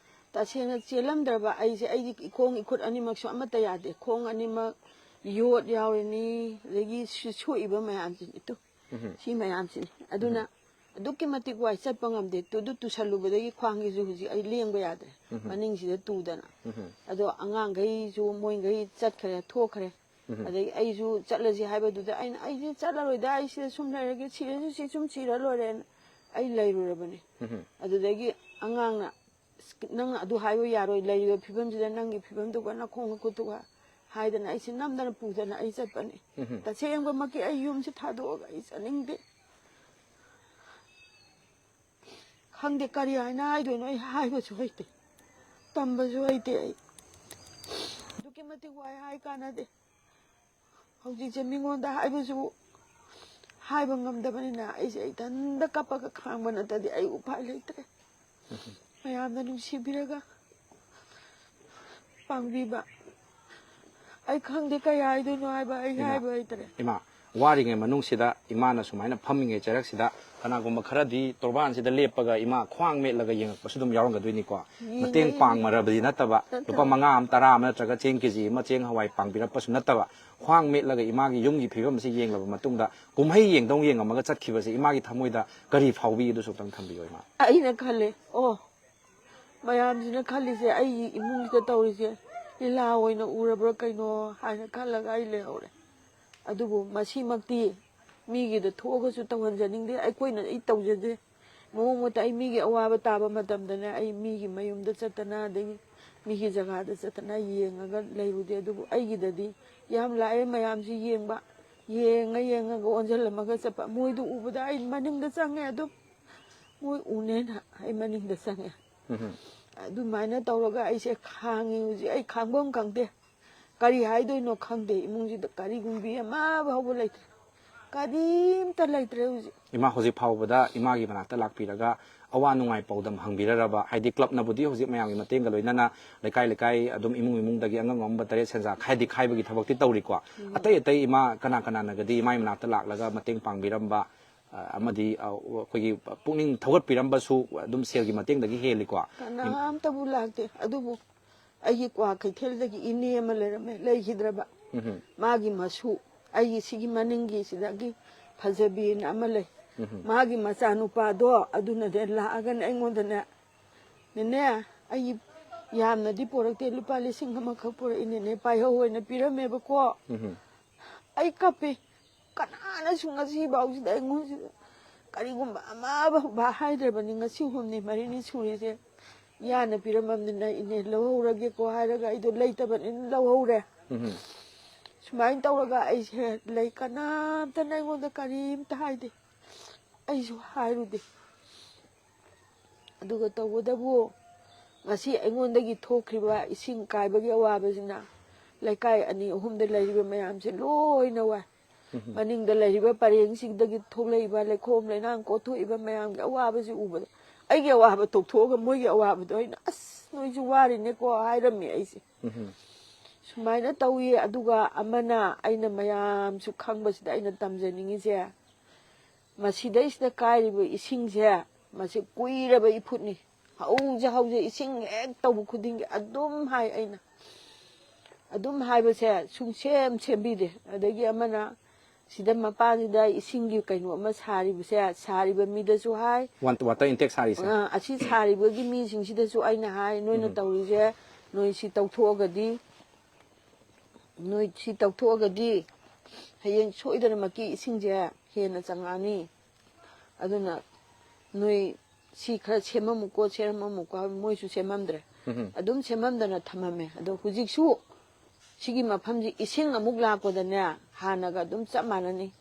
ꯇꯁꯦꯡꯅ ꯆꯦꯜꯂꯝꯗ꯭ꯔꯕ ꯑꯩꯁꯦ, ꯑꯩꯒꯤ ꯏꯈꯣꯡ ꯏꯈꯨꯠ ꯑꯅꯤꯃꯛꯁꯨ ꯑꯃꯠꯇ ꯌꯥꯗꯦ꯫ ꯈꯣꯡ ꯑꯅꯤꯃꯛ ꯌꯣꯠ ꯌꯥꯎꯔꯤꯅꯤ, ꯑꯗꯒꯤ ꯁꯤ-, ꯁꯣꯛꯏꯕ ꯃꯌꯥꯝꯁꯤꯅꯤ꯫ ꯇꯨ, ꯎꯝꯍꯨꯝ꯫ ꯁꯤ ꯃꯌꯥꯝꯁꯤꯅꯤ꯫ ꯑꯗꯨꯅ ꯎꯝꯍꯨꯝ꯫ ꯑꯗꯨꯛꯀꯤ ꯃꯇꯤꯛ ꯋꯥꯏ, ꯆꯠꯄ ꯉꯝꯗꯦ꯫ ꯇꯨ, ꯑꯗꯨ ꯇꯨꯁꯜꯂꯨꯕꯗꯒꯤ ꯈ꯭ꯋꯥꯡꯁꯤꯁꯨ ꯍꯧꯖꯤꯛ ꯑꯩ ꯂꯦꯡꯕ ꯌꯥꯗ꯭ꯔꯦ꯫ ꯎꯝꯍꯨꯝ꯫ ꯃꯅꯤꯡꯁꯤꯗ ꯇꯨꯗꯅ꯫ ꯎꯝꯍꯨꯝ꯫ ꯑꯗꯣ ꯑꯉꯥꯡꯈꯩꯁꯨ ꯃꯣꯏꯈꯩ ꯆꯠꯈ꯭ꯔꯦ, ꯊꯣꯛꯈ꯭ꯔꯦ꯫ ꯎꯝꯍꯨꯝ꯫ ꯑꯗꯒꯤ ꯑꯩꯁꯨ ꯆꯠꯂꯁꯤ ꯍꯥꯏꯕꯗꯨꯗ ꯑꯩꯅ, "ꯑꯩꯁꯦ ꯆꯠꯂꯔꯣꯏꯗ, ꯑꯩ ꯁꯤꯗ ꯁꯨꯝ ꯂꯩꯔꯒꯦ, ꯁꯤꯔꯁꯨ ꯁꯤ ꯁꯨꯝ ꯁꯤꯔ ꯂꯣꯏꯔꯦꯅ" ꯑꯩ ꯂꯩꯔꯨꯔꯕꯅꯤ꯫ ꯎꯝꯍꯨꯝ꯫ ꯑꯗꯨꯗꯒꯤ ꯑꯉꯥꯡꯅ, "ꯑꯁ, ꯅꯪ ꯑꯗꯨ ꯍꯥꯏꯕ ꯌꯥꯔꯣꯏ, ꯂꯩꯔꯤꯕ ꯐꯤꯕꯝꯁꯤꯗ ꯅꯪꯒꯤ ꯐꯤꯕꯝꯗꯨꯒ ꯅꯈꯣꯡ ꯅꯈꯨꯠꯇꯨꯒ" ꯍꯥꯏꯗꯅ ꯑꯩꯁꯦ ꯅꯝꯗꯅ ꯄꯨꯗꯅ ꯑꯩ ꯆꯠꯄꯅꯤ꯫ ꯎꯝꯍꯨꯝ꯫ ꯇꯁꯦꯡꯕꯃꯛꯀꯤ ꯑꯩ ꯌꯨꯝꯁꯦ ꯊꯥꯗꯣꯛꯑꯒ ꯑꯩ ꯆꯠꯅꯤꯡꯗꯦ꯫ ꯈꯪꯗꯦ, ꯀꯔꯤ ꯍꯥꯏꯅ ꯍꯥꯏꯗꯣꯏꯅꯣ, ꯑꯩ ꯍꯥꯏꯕꯁꯨ ꯍꯩꯇꯦ, ꯇꯝꯕꯁꯨ ꯍꯩꯇꯦ ꯑꯩ꯫ ꯑꯗꯨꯛꯀꯤ ꯃꯇꯤꯛ ꯋꯥꯏ, ꯍꯥꯏ ꯀꯥꯟꯅꯗꯦ꯫ ꯍꯧꯖꯤꯛꯁꯦ ꯃꯤꯉꯣꯟꯗ ꯍꯥꯏꯕꯁꯨ ꯍꯥꯏꯕ ꯉꯝꯗꯕꯅꯤꯅ ꯑꯩꯁꯦ ꯏꯊꯟꯗ ꯀꯞꯄꯒ ꯈꯥꯡꯕ ꯅꯠꯇ꯭ꯔꯗꯤ ꯑꯩ ꯎꯄꯥꯏ ꯂꯩꯇ꯭ꯔꯦ꯫ ꯃꯌꯥꯝꯅ ꯅꯨꯡꯁꯤꯕꯤꯔꯒ ꯄꯥꯡꯕꯤꯕ, ꯑꯩ ꯈꯪꯗꯦ ꯀꯩ ꯍꯥꯏꯗꯣꯏꯅꯣ ꯍꯥꯏꯕ, ꯑꯩ ꯏꯃꯥ, ꯍꯥꯏꯕ ꯍꯩꯇ꯭ꯔꯦ꯫ ꯏꯃꯥ, ꯋꯥꯔꯤꯉꯩ ꯃꯅꯨꯡꯁꯤꯗ ꯏꯃꯥꯅ ꯁꯨꯃꯥꯏꯅ ꯐꯝꯃꯤꯉꯩ ꯆꯩꯔꯛꯁꯤꯗ ꯀꯅꯥꯒꯨꯝꯕ ꯈꯔꯗꯤ ꯇꯣꯔꯕꯥꯟꯁꯤꯗ ꯂꯦꯞꯄꯒ ꯏꯃꯥ ꯈ꯭ꯋꯥꯡ ꯃꯦꯠꯂꯒ ꯌꯦꯡꯉꯛꯄꯁꯨ ꯑꯗꯨꯝ ꯌꯥꯎꯔꯝꯒꯗꯣꯏꯅꯤꯀꯣ꯫ ꯌꯦꯡꯉꯦ, ꯃꯇꯦꯡ ꯌꯦꯡꯉꯦ꯫ ꯄꯥꯡꯃꯔꯕꯗꯤ ꯅꯠꯇꯕ, ꯅꯠꯇꯕ꯫ ꯂꯨꯄꯥ ꯃꯉꯥ ꯑꯃ, ꯇꯔꯥ ꯑꯃ, ꯅꯠꯇ꯭ꯔꯒ ꯆꯦꯡ ꯀꯦ ꯖꯤ ꯑꯃ ꯆꯦꯡ ꯍꯋꯥꯏ ꯄꯥꯡꯕꯤꯔꯛꯄꯁꯨ ꯅꯠꯇꯕ, ꯈ꯭ꯋꯥꯡ ꯃꯦꯠꯂꯒ ꯏꯃꯥꯒꯤ ꯌꯨꯝꯒꯤ ꯐꯤꯕꯝ ꯑꯁꯤ ꯌꯦꯡꯂꯕ ꯃꯇꯨꯡꯗ ꯀꯨꯝꯍꯩ ꯌꯦꯡꯗꯧ ꯌꯦꯡꯉꯝꯃꯒ ꯆꯠꯈꯤꯕꯁꯦ ꯏꯃꯥꯒꯤ ꯊꯃꯣꯏꯗ ꯀꯔꯤ ꯐꯥꯎꯕꯤ? ꯑꯗꯨꯁꯨ ꯑꯝꯇꯪ ꯊꯝꯕꯤꯌꯨ, ꯏꯃꯥ꯫ ꯑꯩꯅ ꯈꯜꯂꯦ, ꯑꯣ, ꯃꯌꯥꯝꯁꯤꯅ ꯈꯜꯂꯤꯁꯦ, ꯑꯩꯒꯤ ꯏꯃꯨꯡꯁꯤꯗ ꯇꯧꯔꯤꯁꯦ ꯂꯤꯂꯥ ꯑꯣꯏꯅ ꯎꯔꯕ꯭ꯔꯥ ꯀꯩꯅꯣ ꯍꯥꯏꯅ ꯈꯜꯂꯒ ꯑꯩ ꯂꯩꯍꯧꯔꯦ꯫ ꯑꯗꯨꯕꯨ ꯃꯁꯤꯃꯛꯇꯤ ꯃꯤꯒꯤꯗ ꯊꯣꯛꯑꯒꯁꯨ ꯇꯧꯍꯟꯖꯅꯤꯡꯗꯦ꯫ ꯑꯩꯈꯣꯏꯅ ꯑꯩ ꯇꯧꯖꯗꯦ꯫ ꯃꯑꯣꯡ ꯃꯇꯧ ꯑꯩ ꯃꯤꯒꯤ ꯑꯋꯥꯕ ꯇꯥꯕ ꯃꯇꯝꯗꯅꯦ, ꯑꯩ ꯃꯤꯒꯤ ꯃꯌꯨꯝꯗ ꯆꯠꯇꯅ, ꯑꯗꯒꯤ ꯃꯤꯒꯤ ꯖꯒꯥꯗ ꯆꯠꯇꯅ ꯌꯦꯡꯉꯒ ꯂꯩꯔꯨꯗꯦ꯫ ꯑꯗꯨꯕꯨ ꯑꯩꯒꯤꯗꯗꯤ ꯌꯥꯝ ꯂꯥꯛꯑꯦ ꯃꯌꯥꯝꯁꯤ ꯌꯦꯡꯕ, ꯌꯦꯡꯉ ꯌꯦꯡꯉꯒ ꯑꯣꯟꯁꯤꯜꯂꯝꯃꯒ ꯆꯠꯄ꯫ ꯃꯣꯏꯗꯨ ꯎꯕꯗ ꯑꯩ ꯃꯅꯤꯡꯗ ꯆꯪꯉꯦ꯫ ꯑꯗꯨꯝ ꯃꯣꯏ ꯎꯅꯦꯅ ꯑꯩ ꯃꯅꯤꯡꯗ ꯆꯪꯉꯦ꯫ ꯑꯗꯨꯃꯥꯏꯅ ꯇꯧꯔꯒ ꯑꯩꯁꯦ ꯈꯥꯡꯉꯤ꯫ ꯍꯧꯖꯤꯛ ꯑꯩ ꯈꯥꯡꯐꯝ ꯈꯪꯗꯦ, ꯀꯔꯤ ꯍꯥꯏꯗꯣꯏꯅꯣ ꯈꯪꯗꯦ꯫ ꯏꯃꯨꯡꯁꯤꯗ ꯀꯔꯤꯒꯨꯝꯕꯤ ꯑꯃ ꯐꯥꯎꯕ ꯂꯩꯇ꯭ꯔꯦ, ꯀꯔꯤꯝꯇ ꯂꯩꯇ꯭ꯔꯦ ꯍꯧꯖꯤꯛ꯫ ꯏꯃꯥ, ꯍꯧꯖꯤꯛ ꯐꯥꯎꯕꯗ ꯏꯃꯥꯒꯤ ꯃꯅꯥꯛꯇ ꯂꯥꯛꯄꯤꯔꯒ ꯑꯋꯥ ꯅꯨꯡꯉꯥꯏ ꯄꯥꯎꯗꯝ ꯍꯪꯕꯤꯔꯔꯕ? ꯍꯥꯏꯗꯤ ꯀ꯭ꯂꯕꯅꯕꯨꯗꯤ ꯍꯧꯖꯤꯛ ꯃꯌꯥꯝꯒꯤ ꯃꯇꯦꯡꯒ ꯂꯣꯏꯅꯅ ꯂꯩꯀꯥꯏ ꯂꯩꯀꯥꯏ ꯑꯗꯨꯝ ꯏꯃꯨꯡ ꯏꯃꯨꯡꯗꯒꯤ ꯑꯉꯝ ꯑꯉꯝꯕ ꯇꯔꯦꯠ ꯁꯦꯟꯖꯥ ꯈꯥꯏꯗꯤ ꯈꯥꯏꯕꯒꯤ ꯊꯕꯛꯇꯤ ꯇꯧꯔꯤꯀꯣ꯫ ꯑꯇꯩ ꯑꯇꯩ ꯏꯃꯥ ꯀꯅꯥ ꯀꯅꯥꯅꯒꯗꯤ ꯏꯃꯥꯒꯤ ꯃꯅꯥꯛꯇ ꯂꯥꯛꯂꯒ ꯃꯇꯦꯡ ꯄꯥꯡꯕꯤꯔꯝꯕ, ꯑ, ꯑꯃꯗꯤ, ꯑ, ꯑꯩꯈꯣꯏꯒꯤ ꯄꯨꯛꯅꯤꯡ ꯊꯧꯒꯠꯄꯤꯔꯝꯕꯁꯨ ꯑꯗꯨꯝ ꯁꯦꯜꯒꯤ ꯃꯇꯦꯡꯗꯒꯤ ꯍꯦꯜꯂꯤꯀꯣ? ꯀꯅꯥꯝꯇꯕꯨ ꯂꯥꯛꯇꯦ꯫ ꯑꯗꯨꯕꯨ ꯑꯩꯒꯤ ꯀ꯭ꯋꯥ ꯀꯩꯊꯦꯜꯗꯒꯤ ꯏꯅꯦ ꯑꯃ ꯂꯩꯔꯝꯃꯦ, ꯂꯩꯈꯤꯗ꯭ꯔꯕ꯫ ꯎꯝ꯫ ꯃꯥꯒꯤ ꯃꯁꯨ, ꯑꯩꯒꯤ ꯁꯤꯒꯤ ꯃꯅꯤꯡꯒꯤ ꯁꯤꯗꯒꯤ ꯐꯖꯕꯤꯅ ꯑꯃ ꯂꯩ꯫ ꯎꯝ꯫ ꯃꯥꯒꯤ ꯃꯆꯥꯅꯨꯄꯥꯗꯣ ꯑꯗꯨꯅꯅꯦ ꯂꯥꯛꯑꯒꯅꯦ ꯑꯩꯉꯣꯟꯗꯅꯦ, "ꯅꯦꯅꯦ, ꯑꯩ ꯌꯥꯝꯅꯗꯤ ꯄꯣꯔꯛꯇꯦ, ꯂꯨꯄꯥ ꯂꯤꯁꯤꯡ ꯑꯃꯈꯛ ꯄꯣꯔꯛꯏꯅꯦꯅꯦ", ꯄꯥꯏꯍꯧ ꯑꯣꯏꯅ ꯄꯤꯔꯝꯃꯦꯕꯀꯣ꯫ ꯎꯝ꯫ ꯑꯩ ꯀꯞꯄꯤ꯫ ꯀꯅꯥꯅꯁꯨ ꯉꯁꯤ ꯐꯥꯎꯁꯤꯗ ꯑꯩꯉꯣꯟꯁꯤꯗ ꯀꯔꯤꯒꯨꯝꯕ ꯑꯃ ꯍꯥꯏꯗ꯭ꯔꯕꯅꯤ꯫ ꯉꯁꯤ ꯍꯨꯝꯅꯤ ꯃꯔꯤꯅꯤ ꯁꯨꯔꯤꯁꯦ꯫ ꯌꯥꯅ ꯄꯤꯔꯝꯃꯕꯅꯤꯅ ꯏꯅꯦ ꯂꯧꯍꯧꯔꯒꯦꯀꯣ ꯍꯥꯏꯔꯒ ꯑꯩꯗꯣ ꯂꯩꯇꯕꯅꯤꯅ ꯂꯧꯍꯧꯔꯦ꯫ ꯎꯝ꯫ ꯁꯨꯃꯥꯏꯅ ꯇꯧꯔꯒ ꯑꯩꯁꯦ ꯂꯩ, ꯀꯅꯥꯝꯇꯅ ꯑꯩꯉꯣꯟꯗ ꯀꯔꯤꯝꯇ ꯍꯥꯏꯗꯦ, ꯑꯩꯁꯨ ꯍꯥꯏꯔꯨꯗꯦ꯫ ꯑꯗꯨꯒ ꯇꯧꯕꯇꯕꯨ ꯉꯁꯤ ꯑꯩꯉꯣꯟꯗꯒꯤ ꯊꯣꯛꯈ꯭ꯔꯤꯕ ꯏꯁꯤꯡ ꯀꯥꯏꯕꯒꯤ ꯑꯋꯥꯕꯁꯤꯅ ꯂꯩꯀꯥꯏ ꯑꯅꯤ ꯑꯍꯨꯝꯗ ꯂꯩꯔꯤꯕ ꯃꯌꯥꯝꯁꯦ ꯂꯣꯏꯅ ꯋꯥꯏ꯫ ꯎꯝ꯫ ꯃꯅꯤꯡꯗ ꯂꯩꯔꯤꯕ ꯄꯔꯦꯡꯁꯤꯡꯗꯒꯤ ꯊꯣꯛꯂꯛꯏꯕ ꯂꯩꯈꯣꯝ ꯂꯩꯅꯥꯡ ꯀꯣꯛꯊꯣꯛꯏꯕ ꯃꯌꯥꯝꯒꯤ ꯑꯋꯥꯕꯁꯤ ꯎꯕꯗ ꯑꯩꯒꯤ ꯑꯋꯥꯕ ꯇꯣꯛꯊꯣꯛꯑꯒ ꯃꯣꯏꯒꯤ ꯑꯋꯥꯕꯗꯣ ꯑꯩꯅ, "ꯑꯁ, ꯅꯣꯏꯁꯨ ꯋꯥꯔꯤꯅꯦꯀꯣ" ꯍꯥꯏꯔꯝꯃꯤ ꯑꯩꯁꯦ꯫ ꯎꯝ꯫ ꯁꯨꯃꯥꯏꯅ ꯇꯧꯏ꯫ ꯑꯗꯨꯒ ꯑꯃꯅ, ꯑꯩꯅ ꯃꯌꯥꯝꯁꯨ ꯈꯪꯕꯁꯤꯗ ꯑꯩꯅ ꯇꯝꯖꯅꯤꯡꯉꯤꯁꯦ, ꯃꯁꯤꯗꯩꯁꯤꯗ ꯀꯥꯏꯔꯤꯕ ꯏꯁꯤꯡꯁꯦ, ꯃꯁꯤ ꯀꯨꯏꯔꯕ ꯏꯐꯨꯠꯅꯤ꯫ ꯍꯧꯖ ꯍꯧꯖ ꯏꯁꯤꯡ ꯍꯦꯛ ꯇꯧꯕ ꯈꯨꯗꯤꯡꯒꯤ ꯑꯗꯨꯝ ꯍꯥꯏ ꯑꯩꯅ꯫ ꯑꯗꯨꯝ ꯍꯥꯏꯕꯁꯦ ꯁꯨꯡꯁꯦꯝ ꯁꯦꯝꯕꯤꯗꯦ꯫ ꯑꯗꯒꯤ ꯑꯃꯅ ꯁꯤꯗ ꯃꯄꯥꯟꯁꯤꯗ ꯏꯁꯤꯡꯒꯤ ꯀꯩꯅꯣ ꯑꯃ ꯁꯥꯔꯤꯕꯁꯦ, ꯁꯥꯔꯤꯕ ꯃꯤꯗꯁꯨ ꯍꯥꯏ, ꯋꯥꯟ-, ꯋꯥꯇꯔ ꯏꯟꯇꯦꯛ ꯁꯥꯔꯤꯁꯦ꯫ ꯑ, ꯑꯁꯤ ꯁꯥꯔꯤꯕꯒꯤ ꯃꯤꯁꯤꯡꯁꯤꯗꯁꯨ ꯑꯩꯅ ꯍꯥꯏ, "ꯅꯣꯏꯅ ꯎꯝ꯫ ꯇꯧꯔꯤꯁꯦ, ꯅꯣꯏ ꯁꯤ ꯇꯧꯊꯣꯛꯑꯒꯗꯤ, ꯅꯣꯏ ꯁꯤ ꯇꯧꯊꯣꯛꯑꯒꯗꯤ ꯍꯌꯦꯡ ꯁꯣꯏꯗꯅꯃꯛꯀꯤ ꯏꯁꯤꯡꯁꯦ ꯍꯦꯟꯅ ꯆꯪꯉꯛꯑꯅꯤ꯫ ꯑꯗꯨꯅ ꯅꯣꯏ ꯁꯤ ꯈꯔ ꯁꯦꯝꯃꯝꯃꯨꯀꯣ, ꯁꯦꯝꯃꯝꯃꯨꯀꯣ ꯍꯥꯏꯕ, ꯃꯣꯏꯁꯨ ꯁꯦꯝꯃꯝꯗ꯭ꯔꯦ꯫ ꯎꯝ꯫ ꯑꯗꯨꯝ ꯁꯦꯝꯃꯝꯗꯅ ꯊꯝꯃꯝꯃꯦ꯫ ꯑꯗꯣ ꯍꯧꯖꯤꯛꯁꯨ ꯁꯤꯒꯤ ꯃꯐꯝꯁꯤ ꯏꯁꯤꯡ ꯑꯃꯨꯛ ꯂꯥꯛꯄꯗꯅꯦ, ꯍꯥꯟꯅꯒ ꯑꯗꯨꯝ ꯆꯞ ꯃꯥꯟꯅꯅꯤ꯫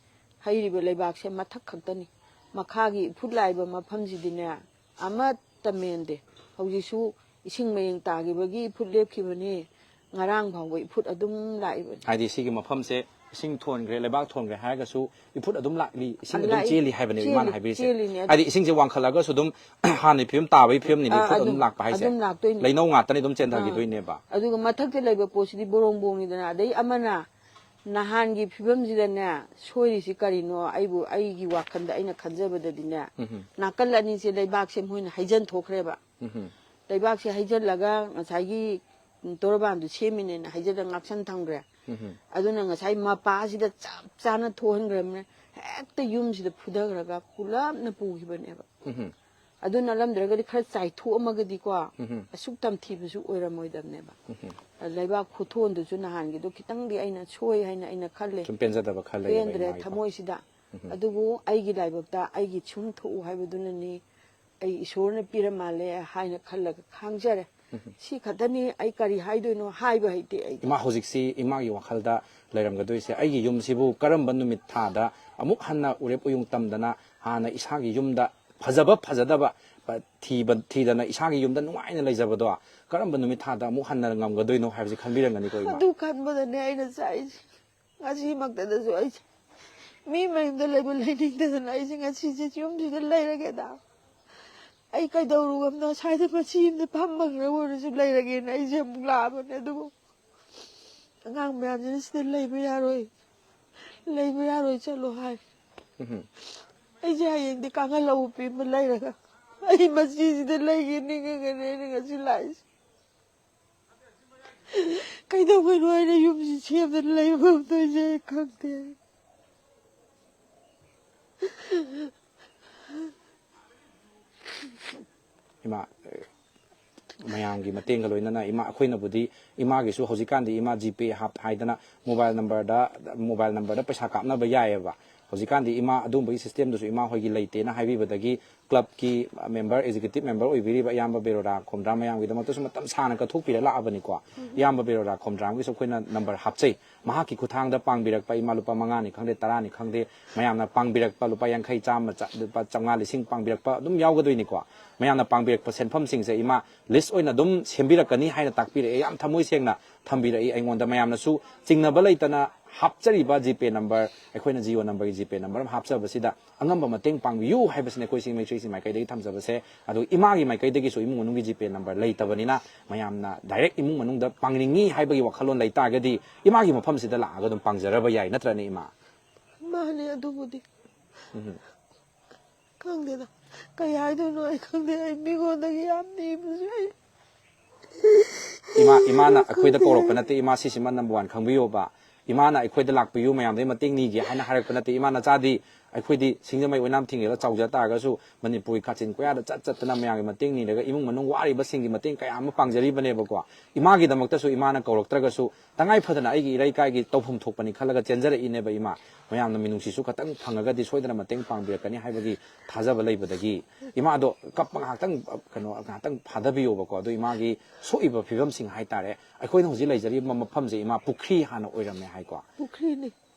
ꯍꯩꯔꯤꯕ ꯂꯩꯕꯥꯛꯁꯦ ꯃꯊꯛ ꯈꯛꯇꯅꯤ, ꯃꯈꯥꯒꯤ ꯏꯐꯨꯠ ꯂꯥꯛꯏꯕ ꯃꯐꯝꯁꯤꯗꯤꯅꯦ, ꯑꯃꯠꯇ ꯃꯦꯟꯗꯦ꯫ ꯍꯧꯖꯤꯛꯁꯨ ꯏꯁꯤꯡ ꯃꯌꯦꯡ ꯇꯥꯈꯤꯕꯒꯤ ꯏꯐꯨꯠ ꯂꯦꯞꯈꯤꯕꯅꯤ, ꯉꯔꯥꯡ ꯐꯥꯎꯕ ꯏꯐꯨꯠ ꯑꯗꯨꯝ ꯂꯥꯛꯏꯕꯅꯤ꯫ ꯍꯥꯏꯗꯤ ꯁꯤꯒꯤ ꯃꯐꯝꯁꯦ ꯏꯁꯤꯡ ꯊꯣꯟꯈ꯭ꯔꯦ, ꯂꯩꯕꯥꯛ ꯊꯣꯟꯈ꯭ꯔꯦ ꯍꯥꯏꯔꯒꯁꯨ ꯏꯐꯨꯠ ꯑꯗꯨꯝ ꯂꯥꯛꯂꯤ, ꯏꯁꯤꯡ ꯑꯗꯨꯝ ꯂꯥꯛꯏ, ꯆꯦꯜꯂꯤ ꯍꯥꯏꯕꯅꯦꯕ ꯏꯃꯥꯅ ꯆꯦꯜꯂꯤ, ꯍꯥꯏꯕꯤꯔꯤꯁꯦ꯫ ꯆꯦꯜꯂꯤꯅꯦ꯫ ꯍꯥꯏꯗꯤ ꯏꯁꯤꯡꯁꯦ ꯋꯥꯡꯈꯠꯂꯒꯁꯨ ꯑꯗꯨꯝ ꯍꯥꯟꯅ ꯐꯤꯕꯝ ꯇꯥꯕꯒꯤ ꯐꯤꯕꯝꯅꯤꯗꯤ, ꯑꯥ, ꯏꯐꯨꯠ ꯑꯗꯨꯝ ꯑꯗꯨꯝ, ꯂꯥꯛꯄ ꯍꯥꯏꯁꯦ꯫ ꯑꯗꯨꯝ ꯂꯥꯛꯇꯣꯏꯅꯤ꯫ ꯂꯩꯅꯧ ꯉꯥꯛꯇꯅꯤ ꯑꯗꯨꯝ ꯆꯦꯟꯊꯈꯤꯗꯣꯏꯅꯦꯕ꯫ ꯑꯗꯨꯒ ꯃꯊꯛꯇ ꯂꯩꯕ ꯄꯣꯠꯁꯤꯗꯤ ꯕꯣꯔꯣꯡ ꯕꯣꯡꯉꯤꯗꯅ꯫ ꯑꯗꯩ ꯑꯃꯅ ꯅꯍꯥꯟꯒꯤ ꯐꯤꯕꯝꯁꯤꯗꯅꯦ, ꯁꯣꯏꯔꯤꯁꯤ ꯀꯔꯤꯅꯣ? ꯑꯩꯕꯨ, ꯑꯩꯒꯤ ꯋꯥꯈꯜꯗ ꯑꯩꯅ ꯈꯟꯖꯕꯗꯗꯤꯅꯦ, ꯎꯝ꯫ ꯅꯥꯀꯜ ꯑꯅꯤꯁꯦ ꯂꯩꯕꯥꯛꯁꯦ ꯃꯣꯏꯅ ꯍꯩꯖꯟ ꯊꯣꯛꯈ꯭ꯔꯦꯕ꯫ ꯎꯝ꯫ ꯂꯩꯕꯥꯛꯁꯦ ꯍꯩꯖꯜꯂꯒ ꯉꯁꯥꯏꯒꯤ ꯇꯣꯔꯕꯥꯟꯗꯨ ꯁꯦꯝꯃꯤꯅꯦꯅ ꯍꯩꯖꯜꯂꯒ ꯉꯥꯛꯁꯟ ꯊꯝꯈ꯭ꯔꯦ꯫ ꯎꯝ꯫ ꯑꯗꯨꯅ ꯉꯁꯥꯏ ꯃꯄꯥꯁꯤꯗ ꯆꯞ ꯆꯥꯅ ꯊꯣꯛꯍꯟꯈ꯭ꯔꯕꯅꯦ꯫ ꯍꯦꯛꯇ ꯌꯨꯝꯁꯤꯗ ꯐꯨꯊꯈ꯭ꯔꯒ ꯄꯨꯂꯞꯅ ꯄꯨꯈꯤꯕꯅꯦꯕ꯫ ꯎꯝ꯫ ꯑꯗꯨ ꯅꯠꯂꯝꯗ꯭ꯔꯒꯗꯤ ꯈꯔ ꯆꯥꯏꯊꯣꯛꯑꯝꯃꯒꯗꯤꯀꯣ, ꯎꯝ꯫ ꯑꯁꯨꯛ ꯇꯝꯊꯤꯕꯁꯨ ꯑꯣꯏꯔꯝꯃꯣꯏꯗꯕꯅꯦꯕ꯫ ꯎꯝ꯫ ꯂꯩꯕꯥꯛ ꯈꯨꯊꯣꯟꯗꯨꯁꯨ ꯅꯍꯥꯟꯒꯤꯗꯣ ꯈꯤꯇꯪꯗꯤ ꯑꯩꯅ ꯁꯣꯏ ꯍꯥꯏꯅ ꯑꯩꯅ ꯈꯜꯂꯦ꯫ ꯁꯨꯝ ꯄꯦꯟꯖꯗꯕ ꯈꯔ ꯂꯩꯌꯦꯕ ꯄꯦꯟꯗ꯭ꯔꯦ ꯏꯃꯥꯒꯤꯀꯣ꯫ ꯊꯃꯣꯏꯁꯤꯗ꯫ ꯎꯝ꯫ ꯑꯗꯨꯕꯨ ꯑꯩꯒꯤ ꯂꯥꯏꯕꯛꯇ ꯑꯩꯒꯤ ꯁꯨꯝ ꯊꯣꯛꯎ ꯍꯥꯏꯕꯗꯨꯅꯅꯤ, ꯑꯩ ꯏꯁꯣꯔꯅ ꯄꯤꯔ ꯃꯥꯜꯂꯦ ꯍꯥꯏꯅ ꯈꯜꯂꯒ ꯈꯥꯡꯖꯔꯦ꯫ ꯁꯤ ꯈꯛꯇꯅꯤ, ꯑꯩ ꯀꯔꯤ ꯍꯥꯏꯗꯣꯏꯅꯣ, ꯍꯥꯏꯕ ꯍꯩꯇꯦ ꯑꯩꯗꯤ꯫ ꯏꯃꯥ, ꯍꯧꯖꯤꯛꯁꯤ ꯏꯃꯥꯒꯤ ꯋꯥꯈꯜꯗ ꯂꯩꯔꯝꯒꯗꯣꯏꯁꯦ, ꯑꯩꯒꯤ ꯌꯨꯝꯁꯤꯕꯨ ꯀꯔꯝꯕ ꯅꯨꯃꯤꯠ ꯊꯥꯗ ꯑꯃꯨꯛ ꯍꯟꯅ ꯎꯔꯦꯞ ꯎꯌꯨꯡ ꯇꯝꯗꯅ ꯍꯥꯟꯅ ꯏꯁꯥꯒꯤ ꯌꯨꯝꯗ ꯐꯖꯕ ꯐꯖꯗꯕ, ꯑ, ꯊꯤꯕ ꯊꯤꯗꯅ ꯏꯁꯥꯒꯤ ꯌꯨꯝꯗ ꯅꯨꯡꯉꯥꯏꯅ ꯂꯩꯖꯕꯗꯣ ꯀꯔꯝꯕ ꯅꯨꯃꯤꯠ ꯊꯥꯗ ꯑꯃꯨꯛ ꯍꯟꯅ ꯉꯝꯒꯗꯣꯏꯅꯣ ꯍꯥꯏꯕꯁꯤ ꯈꯟꯕꯤꯔꯝꯒꯅꯤꯀꯣ ꯏꯃꯥ꯫ ꯑꯗꯨ ꯈꯟꯕꯗꯅꯦ ꯑꯩꯅ ꯆꯥꯛꯏꯁꯦ꯫ ꯉꯁꯤꯃꯛꯇꯗꯁꯨ ꯑꯩꯁꯦ ꯃꯤ ꯃꯌꯨꯝꯗ ꯂꯩꯕ ꯂꯩꯅꯤꯡꯗꯗꯅ ꯑꯩꯁꯦ ꯉꯁꯤꯁꯦ ꯌꯨꯝꯁꯤꯗ ꯂꯩꯔꯒꯦꯗ꯫ ꯑꯩ ꯀꯩꯗꯧꯔꯨꯒꯝꯅꯣ, ꯁ꯭ꯋꯥꯏꯗ ꯃꯆꯤ ꯑꯃꯗ ꯐꯝꯃꯒ ꯑꯣꯏꯔꯁꯨ ꯂꯩꯔꯒꯦꯅ ꯑꯩꯁꯦ ꯑꯃꯨꯛ ꯂꯥꯛꯑꯕꯅꯦ꯫ ꯑꯗꯨꯕꯨ ꯑꯉꯥꯡ ꯃꯌꯥꯝꯁꯤꯅ ꯁꯤꯗ ꯂꯩꯕ ꯌꯥꯔꯣꯏ, ꯂꯩꯕ ꯌꯥꯔꯣꯏ, ꯆꯠꯂꯣ ꯍꯥꯏ꯫ ꯎꯝ꯫ ꯑꯩꯁꯦ ꯍꯌꯦꯡꯗꯤ ꯀꯥꯡꯈꯜ ꯑꯎꯞꯄꯤ ꯑꯃ ꯂꯩꯔꯒ ꯑꯩ ꯃꯆꯤꯁꯤꯗ ꯂꯩꯒꯦ ꯅꯤꯡꯉꯒꯅꯦ ꯑꯩꯅ ꯉꯁꯤ ꯂꯥꯛꯏꯁꯦ꯫ ꯀꯩꯗꯧꯕꯩꯅꯣ ꯑꯩꯅ ꯌꯨꯝꯁꯤ ꯁꯦꯝꯗꯅ ꯂꯩꯕ ꯉꯝꯗꯣꯏꯁꯦ? ꯑꯩ ꯈꯪꯗꯦ꯫ ꯏꯃꯥ, ꯃꯌꯥꯝꯒꯤ ꯃꯇꯦꯡꯒ ꯂꯣꯏꯅꯅ ꯏꯃꯥ, ꯑꯩꯈꯣꯏꯅꯕꯨꯗꯤ ꯏꯃꯥꯒꯤꯁꯨ ꯍꯧꯖꯤꯛꯀꯥꯟꯗꯤ ꯏꯃꯥ ꯖꯤꯄꯦ ꯍꯥꯞ ꯍꯥꯏꯗꯅ ꯃꯣꯕꯥꯏꯜ ꯅꯝꯕꯔꯗ, ꯃꯣꯕꯥꯏꯜ ꯅꯝꯕꯔꯗ ꯄꯩꯁꯥ ꯀꯥꯞꯅꯕ ꯌꯥꯏꯑꯕ꯫ ꯍꯧꯖꯤꯛꯀꯥꯟꯗꯤ ꯏꯃꯥ ꯑꯗꯨꯝꯕꯒꯤ ꯁꯤꯁꯇꯦꯝꯗꯨꯁꯨ ꯏꯃꯥ ꯍꯣꯏꯒꯤ ꯂꯩꯇꯦꯅ ꯍꯥꯏꯕꯤꯕꯗꯒꯤ ꯀ꯭ꯂꯕꯀꯤ ꯃꯦꯝꯕꯔ, ꯑꯦꯛꯖꯤꯀ꯭ꯌꯨꯇꯤꯞ ꯃꯦꯝꯕꯔ ꯑꯣꯏꯕꯤꯔꯤꯕ ꯏꯌꯥꯝꯕ ꯕꯦꯔꯣꯗꯥ ꯈꯣꯝꯗ꯭ꯔꯥꯝ ꯃꯌꯥꯝꯒꯤꯗꯃꯛꯇꯁꯨ ꯃꯇꯝ ꯁꯥꯡꯅ ꯀꯠꯊꯣꯛꯄꯤꯔ ꯂꯥꯛꯑꯕꯅꯤꯀꯣ꯫ ꯏꯌꯥꯝꯕ ꯕꯦꯔꯣꯗꯥ ꯈꯣꯝꯗ꯭ꯔꯥꯝꯒꯤꯁꯨ ꯑꯩꯈꯣꯏꯅ ꯅꯝꯕꯔ ꯍꯥꯞꯆꯩ꯫ ꯃꯍꯥꯛꯀꯤ ꯈꯨꯠꯊꯥꯡꯗ ꯄꯥꯡꯕꯤꯔꯛꯄ ꯏꯃꯥ ꯂꯨꯄꯥ ꯃꯉꯥꯅꯤ ꯈꯪꯗꯦ, ꯇꯔꯥꯅꯤ ꯈꯪꯗꯦ, ꯃꯌꯥꯝꯅ ꯄꯥꯡꯕꯤꯔꯛꯄ ꯂꯨꯄꯥ ꯌꯥꯡꯈꯩ, ꯆꯥꯝꯃ, ꯆ-, ꯂꯨꯄꯥ ꯆꯥꯝꯃꯉꯥ, ꯂꯤꯁꯤꯡ ꯄꯥꯡꯕꯤꯔꯛꯄ ꯑꯗꯨꯝ ꯌꯥꯎꯒꯗꯣꯏꯅꯤꯀꯣ꯫ ꯃꯌꯥꯝꯅ ꯄꯥꯡꯕꯤꯔꯛꯄ ꯁꯦꯟꯐꯝꯁꯤꯡꯁꯦ ꯏꯃꯥ ꯂꯤꯁ ꯑꯣꯏꯅ ꯑꯗꯨꯝ ꯁꯦꯝꯕꯤꯔꯛꯀꯅꯤ ꯍꯥꯏꯅ ꯇꯥꯛꯄꯤꯔꯛꯑꯦ꯫ ꯌꯥꯝ ꯊꯃꯣꯏ ꯁꯦꯡꯅ ꯊꯝꯕꯤꯔꯛꯏ꯫ ꯑꯩꯉꯣꯟꯗ ꯃꯌꯥꯝꯅꯁꯨ ꯆꯤꯡꯅꯕ ꯂꯩꯇꯅ ꯍꯥꯞꯆꯔꯤꯕ ꯖꯤꯄꯦ ꯅꯝꯕꯔ, ꯑꯩꯈꯣꯏꯅ ꯖꯤꯑꯣ ꯅꯝꯕꯔꯒꯤ ꯖꯤꯄꯦ ꯅꯝꯕꯔ ꯑꯃ ꯍꯥꯞꯆꯕꯁꯤꯗ ꯑꯉꯝꯕ ꯃꯇꯦꯡ ꯄꯥꯡꯕꯤꯌꯨ ꯍꯥꯏꯕꯁꯤꯅ ꯑꯩꯈꯣꯏ ꯁꯤꯡ ꯃꯩꯁꯨꯏꯁꯤ ꯃꯥꯏꯀꯩꯗꯒꯤ ꯊꯝꯖꯕꯁꯦ꯫ ꯑꯗꯨꯒ ꯏꯃꯥꯒꯤ ꯃꯥꯏꯀꯩꯗꯒꯤꯁꯨ ꯏꯃꯨꯡ ꯃꯅꯨꯡꯒꯤ ꯖꯤꯄꯦ ꯅꯝꯕꯔ ꯂꯩꯇꯕꯅꯤꯅ ꯃꯌꯥꯝꯅ ꯗꯥꯏꯔꯦꯛ ꯏꯃꯨꯡ ꯃꯅꯨꯡꯗ ꯄꯥꯡꯅꯤꯡꯉꯤ ꯍꯥꯏꯕꯒꯤ ꯋꯥꯈꯜꯂꯣꯟ ꯂꯩ ꯇꯥꯔꯒꯗꯤ ꯏꯃꯥꯒꯤ ꯃꯐꯝꯁꯤꯗ ꯂꯥꯛꯑꯒ ꯑꯗꯨꯝ ꯄꯥꯡꯖꯔꯕ ꯌꯥꯏ, ꯅꯠꯇ꯭ꯔꯅꯦ ꯏꯃꯥ? ꯃꯥꯅꯦ ꯑꯗꯨꯕꯨꯗꯤ꯫ ꯎꯝ꯫ ꯈꯪꯗꯦꯗ, ꯀꯩ ꯍꯥꯏꯗꯣꯏꯅꯣ ꯑꯩ ꯈꯪꯗꯦ꯫ ꯑꯩ ꯃꯤꯉꯣꯟꯗꯒꯤ ꯌꯥꯝ ꯅꯤꯕꯁꯨ ꯑꯩ ꯏꯃꯥ, ꯏꯃꯥꯅ ꯑꯩꯈꯣꯏꯗ ꯀꯧꯔꯛꯄ ꯅꯠꯇꯦ, "ꯏꯃꯥ, ꯁꯤꯁꯤꯃ ꯅꯝꯕꯔ ꯋꯥꯟ ꯈꯪꯕꯤꯌꯣꯕ, ꯏꯃꯥꯅ ꯑꯩꯈꯣꯏꯗ ꯂꯥꯛꯄꯤꯌꯨ, ꯃꯌꯥꯝꯗꯒꯤ ꯃꯇꯦꯡ ꯅꯤꯒꯦ" ꯍꯥꯏꯅ ꯍꯥꯏꯔꯛꯄ ꯅꯠꯇꯦ꯫ ꯏꯃꯥ, ꯅꯆꯥꯗꯤ ꯑꯩꯈꯣꯏꯗꯤ ꯁꯤꯡꯖꯃꯩ ꯑꯣꯏꯅꯥꯝ ꯊꯤꯡꯒꯦꯗ ꯆꯥꯎꯖ ꯇꯥꯔꯒꯁꯨ ꯃꯅꯤꯄꯨꯔꯒꯤ ꯀꯥꯆꯤꯟ ꯀꯣꯌꯥꯗ ꯆꯠ ꯆꯠꯇꯅ ꯃꯌꯥꯝꯒꯤ ꯃꯇꯦꯡ ꯅꯤꯔꯒ ꯏꯃꯨꯡ ꯃꯅꯨꯡ ꯋꯥꯔꯤꯕꯁꯤꯡꯒꯤ ꯃꯇꯦꯡ ꯀꯌꯥ ꯑꯃ ꯄꯥꯡꯖꯔꯤꯕꯅꯦꯕꯀꯣ꯫ ꯏꯃꯥꯒꯤꯗꯃꯛꯇꯁꯨ ꯏꯃꯥꯅ ꯀꯧꯔꯛꯇ꯭ꯔꯒꯁꯨ ꯇꯉꯥꯏ ꯐꯗꯅ ꯑꯩꯒꯤ ꯏꯔꯩꯀꯥꯏꯒꯤ ꯇꯧꯐꯝ ꯊꯣꯛꯄꯅꯤ ꯈꯜꯂꯒ ꯆꯦꯟꯖꯔꯛꯏꯅꯦꯕ ꯏꯃꯥ꯫ ꯃꯌꯥꯝꯅ ꯃꯤꯅꯨꯡꯁꯤꯁꯨ ꯈꯇꯪ ꯐꯪꯉꯒꯗꯤ ꯁꯣꯏꯗꯅ ꯃꯇꯦꯡ ꯄꯥꯡꯕꯤꯔꯛꯀꯅꯤ ꯍꯥꯏꯕꯒꯤ ꯊꯥꯖꯕ ꯂꯩꯕꯗꯒꯤ ꯏꯃꯥꯗꯣ ꯀꯞꯄ ꯉꯥꯏꯍꯥꯛꯇꯪ, ꯀꯩꯅꯣ, ꯉꯥꯏꯍꯥꯛꯇꯪ ꯐꯥꯗꯕꯤꯌꯣꯕꯀꯣ꯫ ꯑꯗꯨ ꯏꯃꯥꯒꯤ ꯁꯣꯛꯏꯕ ꯐꯤꯕꯝꯁꯤꯡ ꯍꯥꯏꯇꯥꯔꯦ, ꯑꯩꯈꯣꯏꯅ ꯍꯧꯖꯤꯛ ꯂꯩꯖꯔꯤꯕ ꯃꯐꯝꯁꯦ ꯏꯃꯥ ꯄꯨꯈ꯭ꯔꯤ ꯍꯥꯟꯅ ꯑꯣꯏꯔꯝꯃꯦ ꯍꯥꯏꯀꯣ꯫ ꯄꯨꯈ꯭ꯔꯤꯅꯤ꯫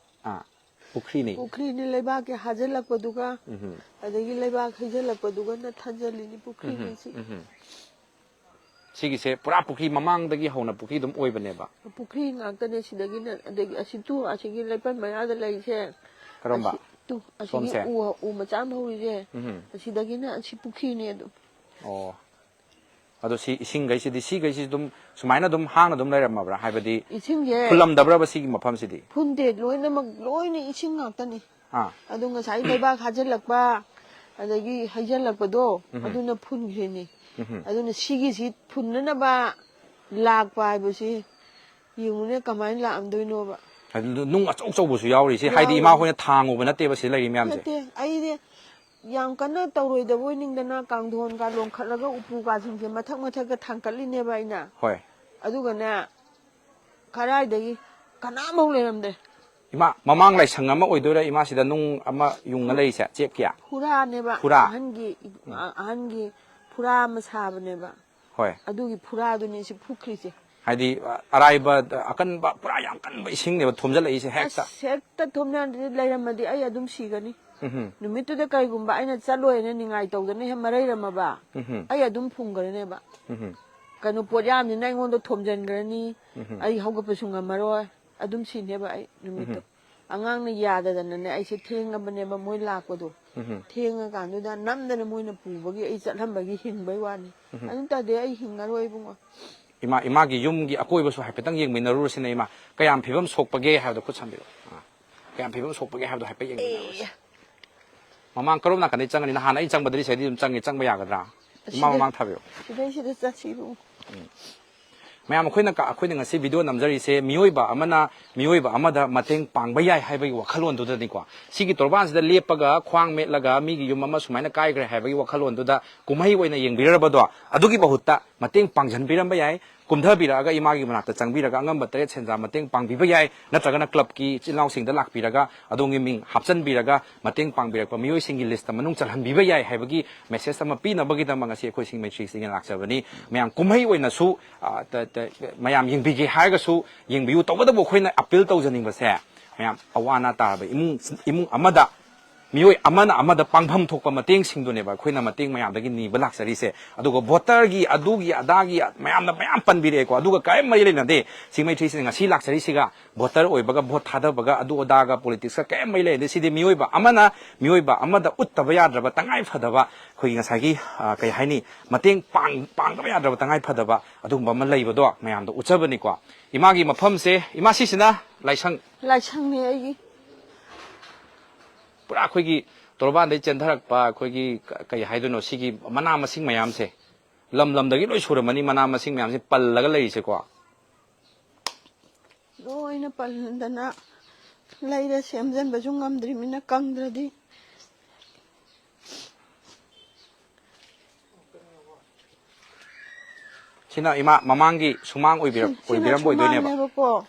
ꯑꯥ, ꯄꯨꯈ꯭ꯔꯤꯅꯤ꯫ ꯄꯨꯈ꯭ꯔꯤꯅꯤ, ꯂꯩꯕꯥꯛꯀꯤ ꯍꯥꯖꯤꯜꯂꯛꯄꯗꯨꯒ ꯎꯝꯍꯨꯝ꯫ ꯑꯗꯒꯤ ꯂꯩꯕꯥꯛ ꯍꯩꯖꯤꯜꯂꯛꯄꯗꯨꯒ ꯊꯟꯖꯜꯂꯤꯅꯤ ꯄꯨꯈ꯭ꯔꯤꯅꯤ ꯎꯝꯍꯨꯝ, ꯁꯤ꯫ ꯎꯝꯍꯨꯝ꯫ ꯁꯤꯒꯤꯁꯦ ꯄꯨꯔꯥ ꯄꯨꯈ꯭ꯔꯤ, ꯃꯃꯥꯡꯗꯒꯤ ꯍꯧꯅ ꯄꯨꯈ꯭ꯔꯤ ꯑꯗꯨꯝ ꯑꯣꯏꯕꯅꯦꯕ꯫ ꯄꯨꯈ꯭ꯔꯤ ꯉꯥꯛꯇꯅꯦ ꯁꯤꯗꯒꯤꯅ, ꯑꯗꯒꯤ ꯑꯁꯤ ꯇꯨ ꯑꯁꯤꯒꯤ ꯂꯩꯄꯜ ꯃꯌꯥꯗ ꯂꯩꯔꯤꯁꯦ꯫ ꯀꯔꯝꯕ? ꯑꯁꯤ, ꯇꯨ ꯑꯁꯤꯒꯤ ꯁꯣꯝꯁꯦ? ꯎ, ꯎ ꯃꯆꯥ ꯑꯃ ꯍꯧꯔꯤꯁꯦ꯫ ꯎꯝꯍꯨꯝ꯫ ꯑꯁꯤꯗꯒꯤꯅ ꯑꯁꯤ ꯄꯨꯈ꯭ꯔꯤꯅꯦ ꯑꯗꯨꯝ꯫ ꯑꯣ꯫ ꯑꯗꯣ ꯁꯤ ꯏꯁꯤꯡꯈꯩꯁꯤꯗꯤ, ꯁꯤꯈꯩꯁꯤ ꯑꯗꯨꯝ ꯁꯨꯃꯥꯏꯅ ꯑꯗꯨꯝ ꯍꯥꯡꯅ ꯑꯗꯨꯝ ꯂꯩꯔꯝꯃꯕ꯭ꯔꯥ? ꯍꯥꯏꯕꯗꯤ ꯏꯁꯤꯡꯁꯦ ꯐꯨꯜꯂꯝꯗꯕ꯭ꯔꯕ ꯁꯤꯒꯤ ꯃꯐꯝꯁꯤꯗꯤ? ꯐꯨꯟꯗꯦ, ꯂꯣꯏꯅꯃꯛ ꯂꯣꯏꯅ ꯏꯁꯤꯡ ꯉꯥꯛꯇꯅꯤ꯫ ꯑꯥ꯫ ꯑꯗꯣ ꯉꯁꯥꯏ ꯂꯩꯕꯥꯛ ꯍꯥꯖꯤꯜꯂꯛꯄ, ꯑꯗꯒꯤ ꯍꯩꯖꯤꯜꯂꯛꯄꯗꯣ, ꯎꯝꯍꯨꯝ꯫ ꯑꯗꯨꯅ ꯐꯨꯟꯈ꯭ꯔꯤꯅꯤ꯫ ꯎꯝꯍꯨꯝ꯫ ꯑꯗꯨꯅ ꯁꯤꯒꯤꯁꯤ ꯐꯨꯟꯅꯅꯕ ꯂꯥꯛꯄ ꯍꯥꯏꯕꯁꯤ ꯌꯦꯡꯉꯨꯅꯦ ꯀꯃꯥꯏꯅ ꯂꯥꯛꯑꯝꯗꯣꯏꯅꯣꯕ꯫ ꯑꯗꯨ ꯅꯨꯡ ꯑꯆꯧ ꯑꯆꯧꯕꯁꯨ ꯌꯥꯎꯔꯤꯁꯦ, ꯍꯥꯏꯗꯤ ꯌꯥꯎꯔꯤ꯫ ꯏꯃꯥ ꯍꯣꯏꯅ ꯊꯥꯡꯉꯨꯕ ꯅꯠꯇꯦꯕ ꯁꯤꯗ ꯂꯩꯔꯤ ꯃꯌꯥꯝꯁꯦ? ꯅꯠꯇꯦ, ꯑꯩꯗꯤ ꯌꯥꯝ ꯀꯟꯅ ꯇꯧꯔꯣꯏꯗꯕꯣꯏ ꯅꯤꯡꯗꯅ ꯀꯥꯡꯊꯣꯟꯒ ꯂꯣꯟꯈꯠꯂꯒ ꯎꯄꯨ ꯀꯥꯁꯤꯡꯁꯦ ꯃꯊꯛ ꯃꯊꯛꯇ ꯊꯥꯡꯀꯠꯂꯤꯅꯦꯕ ꯑꯩꯅ꯫ ꯍꯣꯏ꯫ ꯑꯗꯨꯒꯅꯦ, ꯀꯗꯥꯏꯗꯒꯤ ꯀꯅꯥꯝꯐꯥꯎ ꯂꯩꯔꯝꯗꯦ꯫ ꯏꯃꯥ, ꯃꯃꯥꯡ ꯂꯥꯏꯁꯪ ꯑꯃ ꯑꯣꯏꯗꯣꯏꯔꯥ ꯏꯃꯥꯁꯤꯗ ꯅꯨꯡ ꯑꯃ ꯌꯨꯡꯉ ꯂꯩꯔꯤꯁꯦ, ꯆꯦꯞꯀꯤ? ꯐꯨꯔꯥꯅꯦꯕ꯫ ꯐꯨꯔꯥ? ꯑꯍꯟꯒꯤ, ꯑ-, ꯑꯍꯟꯒꯤ ꯐꯨꯔꯥ ꯑꯃ ꯁꯥꯕꯅꯦꯕ꯫ ꯍꯣꯏ꯫ ꯑꯗꯨꯒꯤ ꯐꯨꯔꯥꯗꯨꯅꯤ ꯁꯤ ꯐꯨꯈ꯭ꯔꯤꯁꯦ꯫ ꯍꯥꯏꯗꯤ, ꯑ, ꯑꯔꯥꯏꯕ, ꯑꯀꯟꯕ, ꯄꯨꯔꯥ ꯌꯥꯝ ꯀꯟꯕ ꯏꯁꯤꯡꯅꯦꯕ ꯊꯣꯝꯖꯤꯜꯂꯛꯏꯁꯦ ꯍꯦꯛꯇ꯫ ꯑꯁ, ꯍꯦꯛꯇ ꯊꯣꯝꯖꯤꯜꯂꯗꯤ ꯂꯩꯔꯝꯃꯗꯤ ꯑꯩ ꯑꯗꯨꯝ ꯁꯤꯒꯅꯤ꯫ ꯎꯝꯍꯨꯝ꯫ ꯅꯨꯃꯤꯠꯇꯨꯗ ꯀꯩꯒꯨꯝꯕ ꯑꯩꯅ ꯆꯠꯂꯣꯏꯅ ꯅꯤꯡꯉꯥꯏ ꯇꯧꯗꯅ ꯍꯦꯛ ꯃꯔꯩꯔꯝꯃꯕ, ꯎꯝꯍꯨꯝ꯫ ꯑꯩ ꯑꯗꯨꯝ ꯐꯨꯝꯈ꯭ꯔꯅꯦꯕ꯫ ꯎꯝꯍꯨꯝ꯫ ꯀꯩꯅꯣ, ꯄꯣꯠꯌꯥꯝꯁꯤꯅ ꯑꯩꯉꯣꯟꯗ ꯊꯣꯝꯖꯤꯟꯈ꯭ꯔꯅꯤ, ꯎꯝꯍꯨꯝ꯫ ꯑꯩ ꯍꯧꯒꯠꯄꯁꯨ ꯉꯝꯃꯔꯣꯏ, ꯑꯗꯨꯝ ꯁꯤꯅꯦꯕ ꯑꯩ ꯅꯨꯃꯤꯠꯇꯣ꯫ ꯎꯝꯍꯨꯝ꯫ ꯑꯉꯥꯡꯅ ꯌꯥꯗꯗꯅꯅꯦ ꯑꯩꯁꯦ ꯊꯦꯡꯉꯕꯅꯦꯕ ꯃꯣꯏ ꯂꯥꯛꯄꯗꯣ꯫ ꯎꯝꯍꯨꯝ꯫ ꯊꯦꯡꯉꯀꯥꯟꯗꯨꯗ ꯅꯝꯗꯅ ꯃꯣꯏꯅ ꯄꯨꯕꯒꯤ ꯑꯩ ꯆꯠꯍꯟꯕꯒꯤ ꯍꯤꯡꯕꯩ ꯋꯥꯅꯤ꯫ ꯎꯝꯍꯨꯝ꯫ ꯑꯗꯨ ꯇꯥꯗꯤ ꯑꯩ ꯍꯤꯡꯉꯔꯣꯏ ꯏꯕꯨꯡꯉꯣ꯫ ꯏꯃꯥ, ꯏꯃꯥꯒꯤ ꯌꯨꯝꯒꯤ ꯑꯀꯣꯏꯕꯁꯨ ꯍꯥꯏꯐꯦꯠꯇꯪ ꯌꯦꯡꯃꯤꯟꯅꯔꯨꯔꯁꯤꯅꯦ ꯏꯃꯥ꯫ ꯀꯌꯥꯝ ꯐꯤꯕꯝ ꯁꯣꯛꯄꯒꯦ ꯍꯥꯏꯕꯗꯣ ꯈꯨꯠ ꯁꯝꯕꯤꯔꯣ꯫ ꯑꯥ꯫ ꯀꯌꯥꯝ ꯐꯤꯕꯝ ꯁꯣꯛꯄꯒꯦ ꯍꯥꯏꯕꯗꯣ ꯍꯥꯏꯐꯦꯠ ꯌꯦꯡꯃꯤꯟꯅꯔꯨꯔꯁꯤ꯫ ꯑꯦ꯫ ꯃꯃꯥꯡ ꯀꯔꯣꯝ ꯅꯥꯀꯟꯗꯩ ꯆꯪꯒꯅꯤ? ꯅꯍꯥꯟ ꯑꯩ ꯆꯪꯕꯗꯗꯤ ꯁꯤꯗꯩ ꯑꯗꯨꯝ ꯆꯪꯉꯦ, ꯆꯪꯕ ꯌꯥꯒꯗ꯭ꯔꯥ? ꯏꯃꯥ ꯑꯁꯤꯗ-, ꯃꯃꯥꯡ ꯊꯥꯕꯤꯔꯣ꯫ ꯁꯤꯗꯩꯁꯤꯗ ꯆꯠꯁꯤ ꯏꯕꯨꯡꯉꯣ꯫ ꯃꯌꯥꯝ, ꯑꯩꯈꯣꯏꯅ ꯀ-, ꯑꯩꯈꯣꯏꯅ ꯉꯁꯤ ꯚꯤꯗꯤꯑꯣ ꯅꯝꯖꯔꯤꯁꯦ ꯃꯤꯑꯣꯏꯕ ꯑꯃꯅ ꯃꯤꯑꯣꯏꯕ ꯑꯃꯗ ꯃꯇꯦꯡ ꯄꯥꯡꯕ ꯌꯥꯏ ꯍꯥꯏꯕꯒꯤ ꯋꯥꯈꯜꯂꯣꯟꯗꯨꯗꯅꯤꯀꯣ꯫ ꯁꯤꯒꯤ ꯇꯣꯔꯕꯥꯟꯁꯤꯗ ꯂꯦꯞꯄꯒ ꯈ꯭ꯋꯥꯡ ꯃꯦꯠꯂꯒ ꯃꯤꯒꯤ ꯌꯨꯝ ꯑꯃ ꯁꯨꯃꯥꯏꯅ ꯀꯥꯏꯈ꯭ꯔꯦ ꯍꯥꯏꯕꯒꯤ ꯋꯥꯈꯜꯂꯣꯟꯗꯨꯗ ꯀꯨꯝꯍꯩ ꯑꯣꯏꯅ ꯌꯦꯡꯕꯤꯔꯔꯕꯗꯣ, ꯑꯗꯨꯒꯤ ꯃꯍꯨꯠꯇ ꯃꯇꯦꯡ ꯄꯥꯡꯁꯤꯟꯕꯤꯔꯝꯕ ꯌꯥꯏ꯫ ꯀꯨꯝꯊꯕꯤꯔꯛꯑꯒ ꯏꯃꯥꯒꯤ ꯃꯅꯥꯛꯇ ꯆꯪꯕꯤꯔꯒ ꯑꯉꯝꯕ ꯇꯔꯦꯠ ꯁꯦꯟꯖꯥ ꯃꯇꯦꯡ ꯄꯥꯡꯕꯤꯕ ꯌꯥꯏ, ꯅꯠꯇ꯭ꯔꯒꯅ ꯀ꯭ꯂꯕꯀꯤ ꯏꯆꯤꯜ ꯏꯅꯥꯎꯁꯤꯡꯗ ꯂꯥꯛꯄꯤꯔꯒ ꯑꯗꯣꯝꯒꯤ ꯃꯤꯡ ꯍꯥꯞꯆꯤꯟꯕꯤꯔꯒ ꯃꯇꯦꯡ ꯄꯥꯡꯕꯤꯔꯛꯄ ꯃꯤꯑꯣꯏꯁꯤꯡꯒꯤ ꯂꯤꯁꯇ ꯃꯅꯨꯡ ꯆꯜꯍꯟꯕꯤꯕ ꯌꯥꯏ ꯍꯥꯏꯕꯒꯤ ꯃꯦꯁꯦꯖ ꯑꯃ ꯄꯤꯅꯕꯒꯤꯗꯃꯛ ꯉꯁꯤ ꯑꯩꯈꯣꯏ ꯁꯤꯡ ꯃꯩꯇ꯭ꯔꯤꯁꯤꯡꯅ ꯂꯥꯛꯆꯕꯅꯤ꯫ ꯃꯌꯥꯝ ꯀꯨꯝꯍꯩ ꯑꯣꯏꯅꯁꯨ, ꯑ, ꯇ-, ꯇ-, ꯃꯌꯥꯝ ꯌꯦꯡꯕꯤꯒꯦ ꯍꯥꯏꯔꯒꯁꯨ ꯌꯦꯡꯕꯤꯌꯨ꯫ ꯇꯧꯕꯇꯕꯨ ꯑꯩꯈꯣꯏꯅ ꯑꯄꯤꯜ ꯇꯧꯖꯅꯤꯡꯕꯁꯦ, ꯃꯌꯥꯝ ꯑꯋꯥ ꯑꯅꯥ ꯇꯥꯔꯕ ꯏꯃꯨꯡ, ꯏꯃꯨꯡ ꯑꯃꯗ ꯃꯤꯑꯣꯏ ꯑꯃꯅ ꯑꯃꯗ ꯄꯥꯡꯐꯝ ꯊꯣꯛꯄ ꯃꯇꯦꯡꯁꯤꯡꯗꯨꯅꯦꯕ ꯑꯩꯈꯣꯏꯅ ꯃꯇꯦꯡ ꯃꯌꯥꯝꯗꯒꯤ ꯅꯤꯕ ꯂꯥꯛꯆꯔꯤꯁꯦ꯫ ꯑꯗꯨꯒ ꯚꯣꯇꯔꯒꯤ ꯑꯗꯨꯒꯤ ꯑꯗꯥꯒꯤ ꯃꯌꯥꯝꯅ ꯃꯌꯥꯝ ꯄꯟꯕꯤꯔꯛꯑꯦꯀꯣ꯫ ꯑꯗꯨꯒ ꯀꯔꯤꯝ ꯃꯔꯤ ꯂꯩꯅꯗꯦ꯫ ꯁꯤꯡ ꯃꯩꯇ꯭ꯔꯤꯁꯤꯡ ꯉꯁꯤ ꯂꯥꯛꯆꯔꯤꯁꯤꯒ ꯚꯣꯇꯔ ꯑꯣꯏꯕꯒ, ꯚꯣꯠ ꯊꯥꯗꯕꯒ, ꯑꯗꯨ ꯑꯗꯥꯒ, ꯄꯣꯂꯤꯇꯤꯛꯁꯀ ꯀꯔꯤꯝ ꯃꯔꯤ ꯂꯩꯅꯗꯦ꯫ ꯁꯤꯗꯤ ꯃꯤꯑꯣꯏꯕ ꯑꯃꯅ ꯃꯤꯑꯣꯏꯕ ꯑꯃꯗ ꯎꯠꯇꯕ ꯌꯥꯗ꯭ꯔꯕ ꯇꯉꯥꯏ ꯐꯗꯕ ꯑꯩꯈꯣꯏꯒꯤ ꯉꯁꯥꯏꯒꯤ, ꯑ, ꯀꯩ ꯍꯥꯏꯅꯤ, ꯃꯇꯦꯡ ꯄꯥꯡ-, ꯄꯥꯡꯗꯕ ꯌꯥꯗ꯭ꯔꯕ ꯇꯉꯥꯏ ꯐꯗꯕ ꯑꯗꯨꯒꯨꯝꯕ ꯑꯃ ꯂꯩꯕꯗꯣ ꯃꯌꯥꯝꯗ ꯎꯠꯆꯕꯅꯤꯀꯣ꯫ ꯏꯃꯥꯒꯤ ꯃꯐꯝꯁꯦ, ꯏꯃꯥ, ꯁꯤꯁꯤꯅ ꯂꯥꯏꯁꯪ? ꯂꯥꯏꯁꯪꯅꯦ ꯑꯩꯒꯤ꯫ ꯄꯨꯔꯥ ꯑꯩꯈꯣꯏꯒꯤ ꯇꯣꯔꯕꯥꯟꯗꯩ ꯆꯦꯟꯊꯔꯛꯄ ꯑꯩꯈꯣꯏꯒꯤ ꯀ-, ꯀꯩ ꯍꯥꯏꯗꯣꯏꯅꯣ, ꯁꯤꯒꯤ ꯃꯅꯥ ꯃꯁꯤꯡ ꯃꯌꯥꯝꯁꯦ ꯂꯝ ꯂꯝꯗꯒꯤ ꯂꯣꯏ ꯁꯨꯔꯝꯃꯅꯤ, ꯃꯅꯥ ꯃꯁꯤꯡ ꯃꯌꯥꯝꯁꯦ ꯄꯜꯂꯒ ꯂꯩꯔꯤꯁꯦꯀꯣ꯫ ꯂꯣꯏꯅ ꯄꯜꯗꯅ ꯂꯩꯔ ꯁꯦꯝꯖꯤꯟꯕꯁꯨ ꯉꯝꯗ꯭ꯔꯤꯕꯅꯤꯅ ꯀꯪꯗ꯭ꯔꯗꯤ꯫ ꯁꯤꯅ ꯏꯃꯥ ꯃꯃꯥꯡꯒꯤ ꯁꯨꯃꯥꯡ ꯑꯣꯏꯕꯤꯔ-, ꯁꯤ-, ꯁꯤꯅ ꯑꯣꯏꯕꯤꯔꯝꯕ ꯑꯣꯏꯗꯣꯏꯅꯦꯕ꯫ ꯁꯨꯃꯥꯡꯅꯦꯕꯀꯣ꯫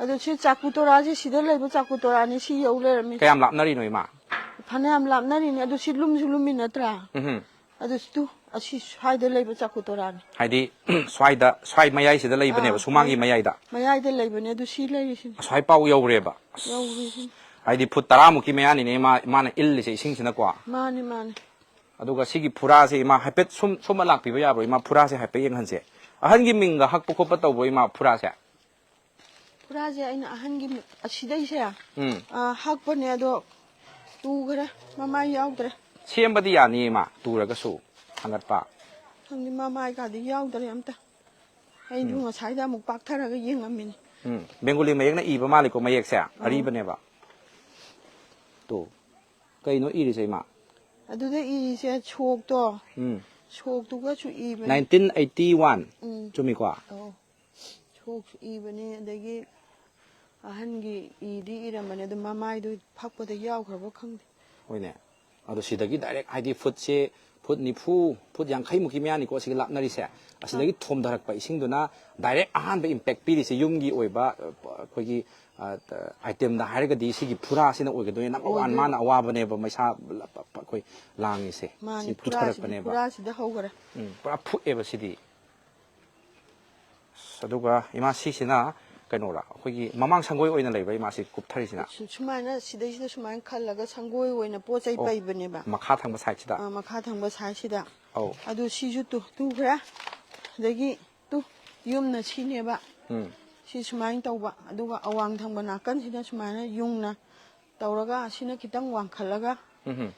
ꯑꯗꯣ ꯁꯤ ꯆꯥꯀꯨ ꯇꯣꯔꯥꯁꯦ ꯁꯤꯗ ꯂꯩꯕ ꯆꯥꯀꯨ ꯇꯣꯔꯥꯅꯤ ꯁꯤ ꯌꯧ ꯂꯩꯔꯝꯃꯤ꯫ ꯀꯌꯥꯝ ꯂꯥꯞꯅꯔꯤꯅꯣ ꯏꯃꯥ? ꯐꯅꯌꯥꯝ ꯂꯥꯞꯅꯔꯤꯅꯤ꯫ ꯑꯗꯨ ꯁꯤ ꯂꯨꯝꯁꯨ ꯂꯨꯝꯃꯤ ꯅꯠꯇ꯭ꯔꯥ? ꯎꯝꯍꯨꯝ꯫ ꯑꯗꯨ ꯁꯤ ꯇꯨ, ꯑꯁꯤ ꯁ꯭ꯋꯥꯏꯗ ꯂꯩꯕ ꯆꯥꯀꯨ ꯇꯣꯔꯥꯅꯤ꯫ ꯍꯥꯏꯗꯤ ꯁ꯭ꯋꯥꯏꯗ, ꯁ꯭ꯋꯥꯏ ꯃꯌꯥꯏꯁꯤꯗ ꯂꯩꯕꯅꯦꯕ, ꯑꯥ, ꯁꯨꯃꯥꯡꯒꯤ ꯃꯌꯥꯏ-, ꯃꯌꯥꯏꯗ꯫ ꯃꯌꯥꯏꯗ ꯂꯩꯕꯅꯦ꯫ ꯑꯗꯨ ꯁꯤ ꯂꯩꯔꯤꯁꯤꯅꯤ꯫ ꯑꯁ꯭ꯋꯥꯏ ꯄꯥꯎ ꯌꯧꯔꯦꯕ꯫ ꯑꯁ, ꯌꯧꯔꯤꯁꯤꯅꯤ꯫ ꯍꯥꯏꯗꯤ ꯐꯨꯠ ꯇꯔꯥꯃꯨꯛꯀꯤ ꯃꯌꯥꯅꯤꯅꯦ ꯏꯃꯥ, ꯏꯃꯥꯅ ꯏꯜꯂꯤꯁꯦ ꯏꯁꯤꯡꯁꯤꯅꯀꯣ꯫ ꯃꯥꯅꯤ, ꯃꯥꯅꯤ꯫ ꯑꯗꯨꯒ ꯁꯤꯒꯤ ꯐꯨꯔꯥꯁꯦ ꯏꯃꯥ ꯍꯥꯏꯐꯦꯠ ꯁꯨꯝ, ꯁꯣꯝꯕ ꯂꯥꯛꯄꯤꯕ ꯌꯥꯕ꯭ꯔꯣ? ꯏꯃꯥ ꯐꯨꯔꯥꯁꯦ ꯍꯥꯏꯐꯦꯠ ꯌꯦꯡꯍꯟꯁꯦ꯫ ꯑꯍꯟꯒꯤ ꯃꯤꯡꯒ ꯍꯛꯄ ꯈꯣꯠꯄ ꯇꯧꯕ꯭ꯔꯣ ꯏꯃꯥ ꯐꯨꯔꯥꯁꯦ? ꯐꯨꯔꯥꯁꯦ ꯑꯩꯅ ꯑꯍꯟꯒꯤ ꯃꯤ-, ꯑꯁꯤꯗꯩꯁꯦ, ꯎꯝ꯫ ꯑ, ꯍꯛꯄꯅꯦ, ꯑꯗꯣ ꯇꯨꯈ꯭ꯔꯦ, ꯃꯃꯥꯏ ꯌꯥꯎꯗ꯭ꯔꯦ꯫ ꯁꯦꯝꯕꯗꯤ ꯌꯥꯅꯤꯌꯦ ꯏꯃꯥ, ꯇꯨꯔꯒꯁꯨ ꯊꯥꯡꯒꯠꯄ꯫ ꯈꯪꯗꯦ, ꯃꯃꯥꯏ ꯀꯥꯗꯤ ꯌꯥꯎꯗ꯭ꯔꯦ ꯑꯝꯇ꯫ ꯑꯩꯁꯨ ꯎꯝ꯫ ꯉꯁꯥꯏꯗ ꯑꯃꯨꯛ ꯄꯥꯛꯊꯔꯒ ꯌꯦꯡꯉꯝꯃꯤꯅꯤ꯫ ꯎꯝ, ꯕꯦꯡꯒꯣꯂꯤ ꯃꯌꯦꯛꯅ ꯏꯕ ꯃꯥꯜꯂꯤꯀꯣ ꯃꯌꯦꯛꯁꯦ, ꯑꯧ꯫ ꯑꯔꯤꯕꯅꯦꯕ꯫ ꯇꯨ, ꯀꯩꯅꯣ ꯏꯔꯤꯁꯦ ꯏꯃꯥ? ꯑꯗꯨꯗ ꯏꯔꯤꯁꯦ ꯁꯣꯛꯇꯣ, ꯎꯝ꯫ ꯁꯣꯛꯇꯨꯒꯁꯨ ꯏꯕꯅꯤ꯫ ꯅꯥꯏꯟꯇꯤꯟ ꯑꯩꯠꯇꯤ ꯋꯥꯟ, ꯎꯝ꯫ ꯆꯨꯝꯃꯤꯀꯣ? ꯑꯧ꯫ ꯁꯣꯛꯁꯨ ꯏꯕꯅꯤ, ꯑꯗꯒꯤ ꯑꯍꯟꯒꯤ ꯏꯗꯤ ꯏꯔꯝꯕꯅꯤ, ꯑꯗꯨ ꯃꯃꯥꯏꯗꯨ ꯐꯛꯄꯗ ꯌꯥꯎꯈ꯭ꯔꯕ ꯈꯪꯗꯦ꯫ ꯍꯣꯏꯅꯦ꯫ ꯑꯗꯣ ꯁꯤꯗꯒꯤ ꯗꯥꯏꯔꯦꯛ, ꯍꯥꯏꯗꯤ ꯐꯨꯠꯁꯦ, ꯐꯨꯠ ꯅꯤꯐꯨ, ꯐꯨꯠ ꯌꯥꯡꯈꯩꯃꯨꯛꯀꯤ ꯃꯌꯥꯅꯤꯀꯣ ꯁꯤꯒꯤ ꯂꯥꯞꯅꯔꯤꯁꯦ꯫ ꯑꯁꯤꯗꯒꯤ ꯑꯥ꯫ ꯊꯣꯝꯊꯔꯛꯄ ꯏꯁꯤꯡꯗꯨꯅ ꯗꯥꯏꯔꯦꯛ ꯑꯍꯥꯟꯕ ꯏꯝꯄꯦꯛ ꯄꯤꯔꯤꯁꯦ ꯌꯨꯝꯒꯤ ꯑꯣꯏꯕ, ꯑ, ꯑꯩꯈꯣꯏꯒꯤ, ꯑ, ꯑꯥꯏꯇꯦꯝꯗ ꯍꯥꯏꯔꯒꯗꯤ ꯁꯤꯒꯤ ꯐꯨꯔꯥꯁꯤꯅ ꯑꯣꯏꯒꯗꯣꯏꯅꯦ꯫ ꯅꯝꯕꯔ ꯋꯥꯟ ꯑꯣꯏꯗꯣꯏꯅꯦ꯫ ꯃꯥꯅ ꯑꯋꯥꯕꯅꯦꯕ ꯃꯩꯁꯥ ꯑꯩꯈꯣꯏ ꯂꯥꯡꯉꯤꯁꯦ꯫ ꯃꯥꯅꯤ, ꯁꯤ ꯐꯨꯔꯥꯁꯤꯗꯤ, ꯄꯨꯊꯔꯛꯄꯅꯦꯕ꯫ ꯐꯨꯔꯥꯁꯤꯗ ꯍꯧꯈ꯭ꯔꯦ꯫ ꯎꯝ, ꯄꯨꯔꯥ ꯐꯨꯛꯑꯦꯕ ꯁꯤꯗꯤ꯫ ꯑꯁ, ꯑꯗꯨꯒ ꯏꯃꯥ ꯁꯤꯁꯤꯅ ꯀꯩꯅꯣꯔꯥ, ꯑꯩꯈꯣꯏꯒꯤ ꯃꯃꯥꯡ ꯁꯪꯒꯣꯏ ꯑꯣꯏꯅ ꯂꯩꯕ꯭ꯔꯥ ꯏꯃꯥ ꯁꯤ ꯀꯨꯞꯊꯔꯤꯁꯤꯅ? ꯁꯨ-, ꯁꯨꯃꯥꯏꯅ ꯁꯤꯗꯩꯁꯤꯗ ꯁꯨꯃꯥꯏꯅ ꯈꯜꯂꯒ ꯁꯪꯒꯣꯏ ꯑꯣꯏꯅ ꯄꯣꯠ ꯆꯩ ꯑꯣ, ꯄꯩꯕꯅꯦꯕ꯫ ꯃꯈꯥ ꯊꯪꯕ ꯁꯥꯏꯠꯁꯤꯗ? ꯑꯥ, ꯃꯈꯥ ꯊꯪꯕ ꯁꯥꯏꯠꯁꯤꯗ꯫ ꯑꯧ꯫ ꯑꯗꯨ ꯁꯤꯁꯨ ꯇꯨ, ꯇꯨꯈ꯭ꯔꯦ꯫ ꯑꯗꯒꯤ ꯇꯨ, ꯌꯨꯝꯅ ꯁꯤꯅꯦꯕ꯫ ꯎꯝ꯫ ꯁꯤ ꯁꯨꯃꯥꯏꯅ ꯇꯧꯕ꯫ ꯑꯗꯨꯒ ꯑꯋꯥꯡ ꯊꯪꯕ ꯅꯥꯀꯟꯁꯤꯅ ꯁꯨꯃꯥꯏꯅ ꯌꯨꯡꯅ ꯇꯧꯔꯒ, ꯑꯁꯤꯅ ꯈꯤꯇꯪ ꯋꯥꯡꯈꯠꯂꯒ ꯎꯝꯍꯨꯝ꯫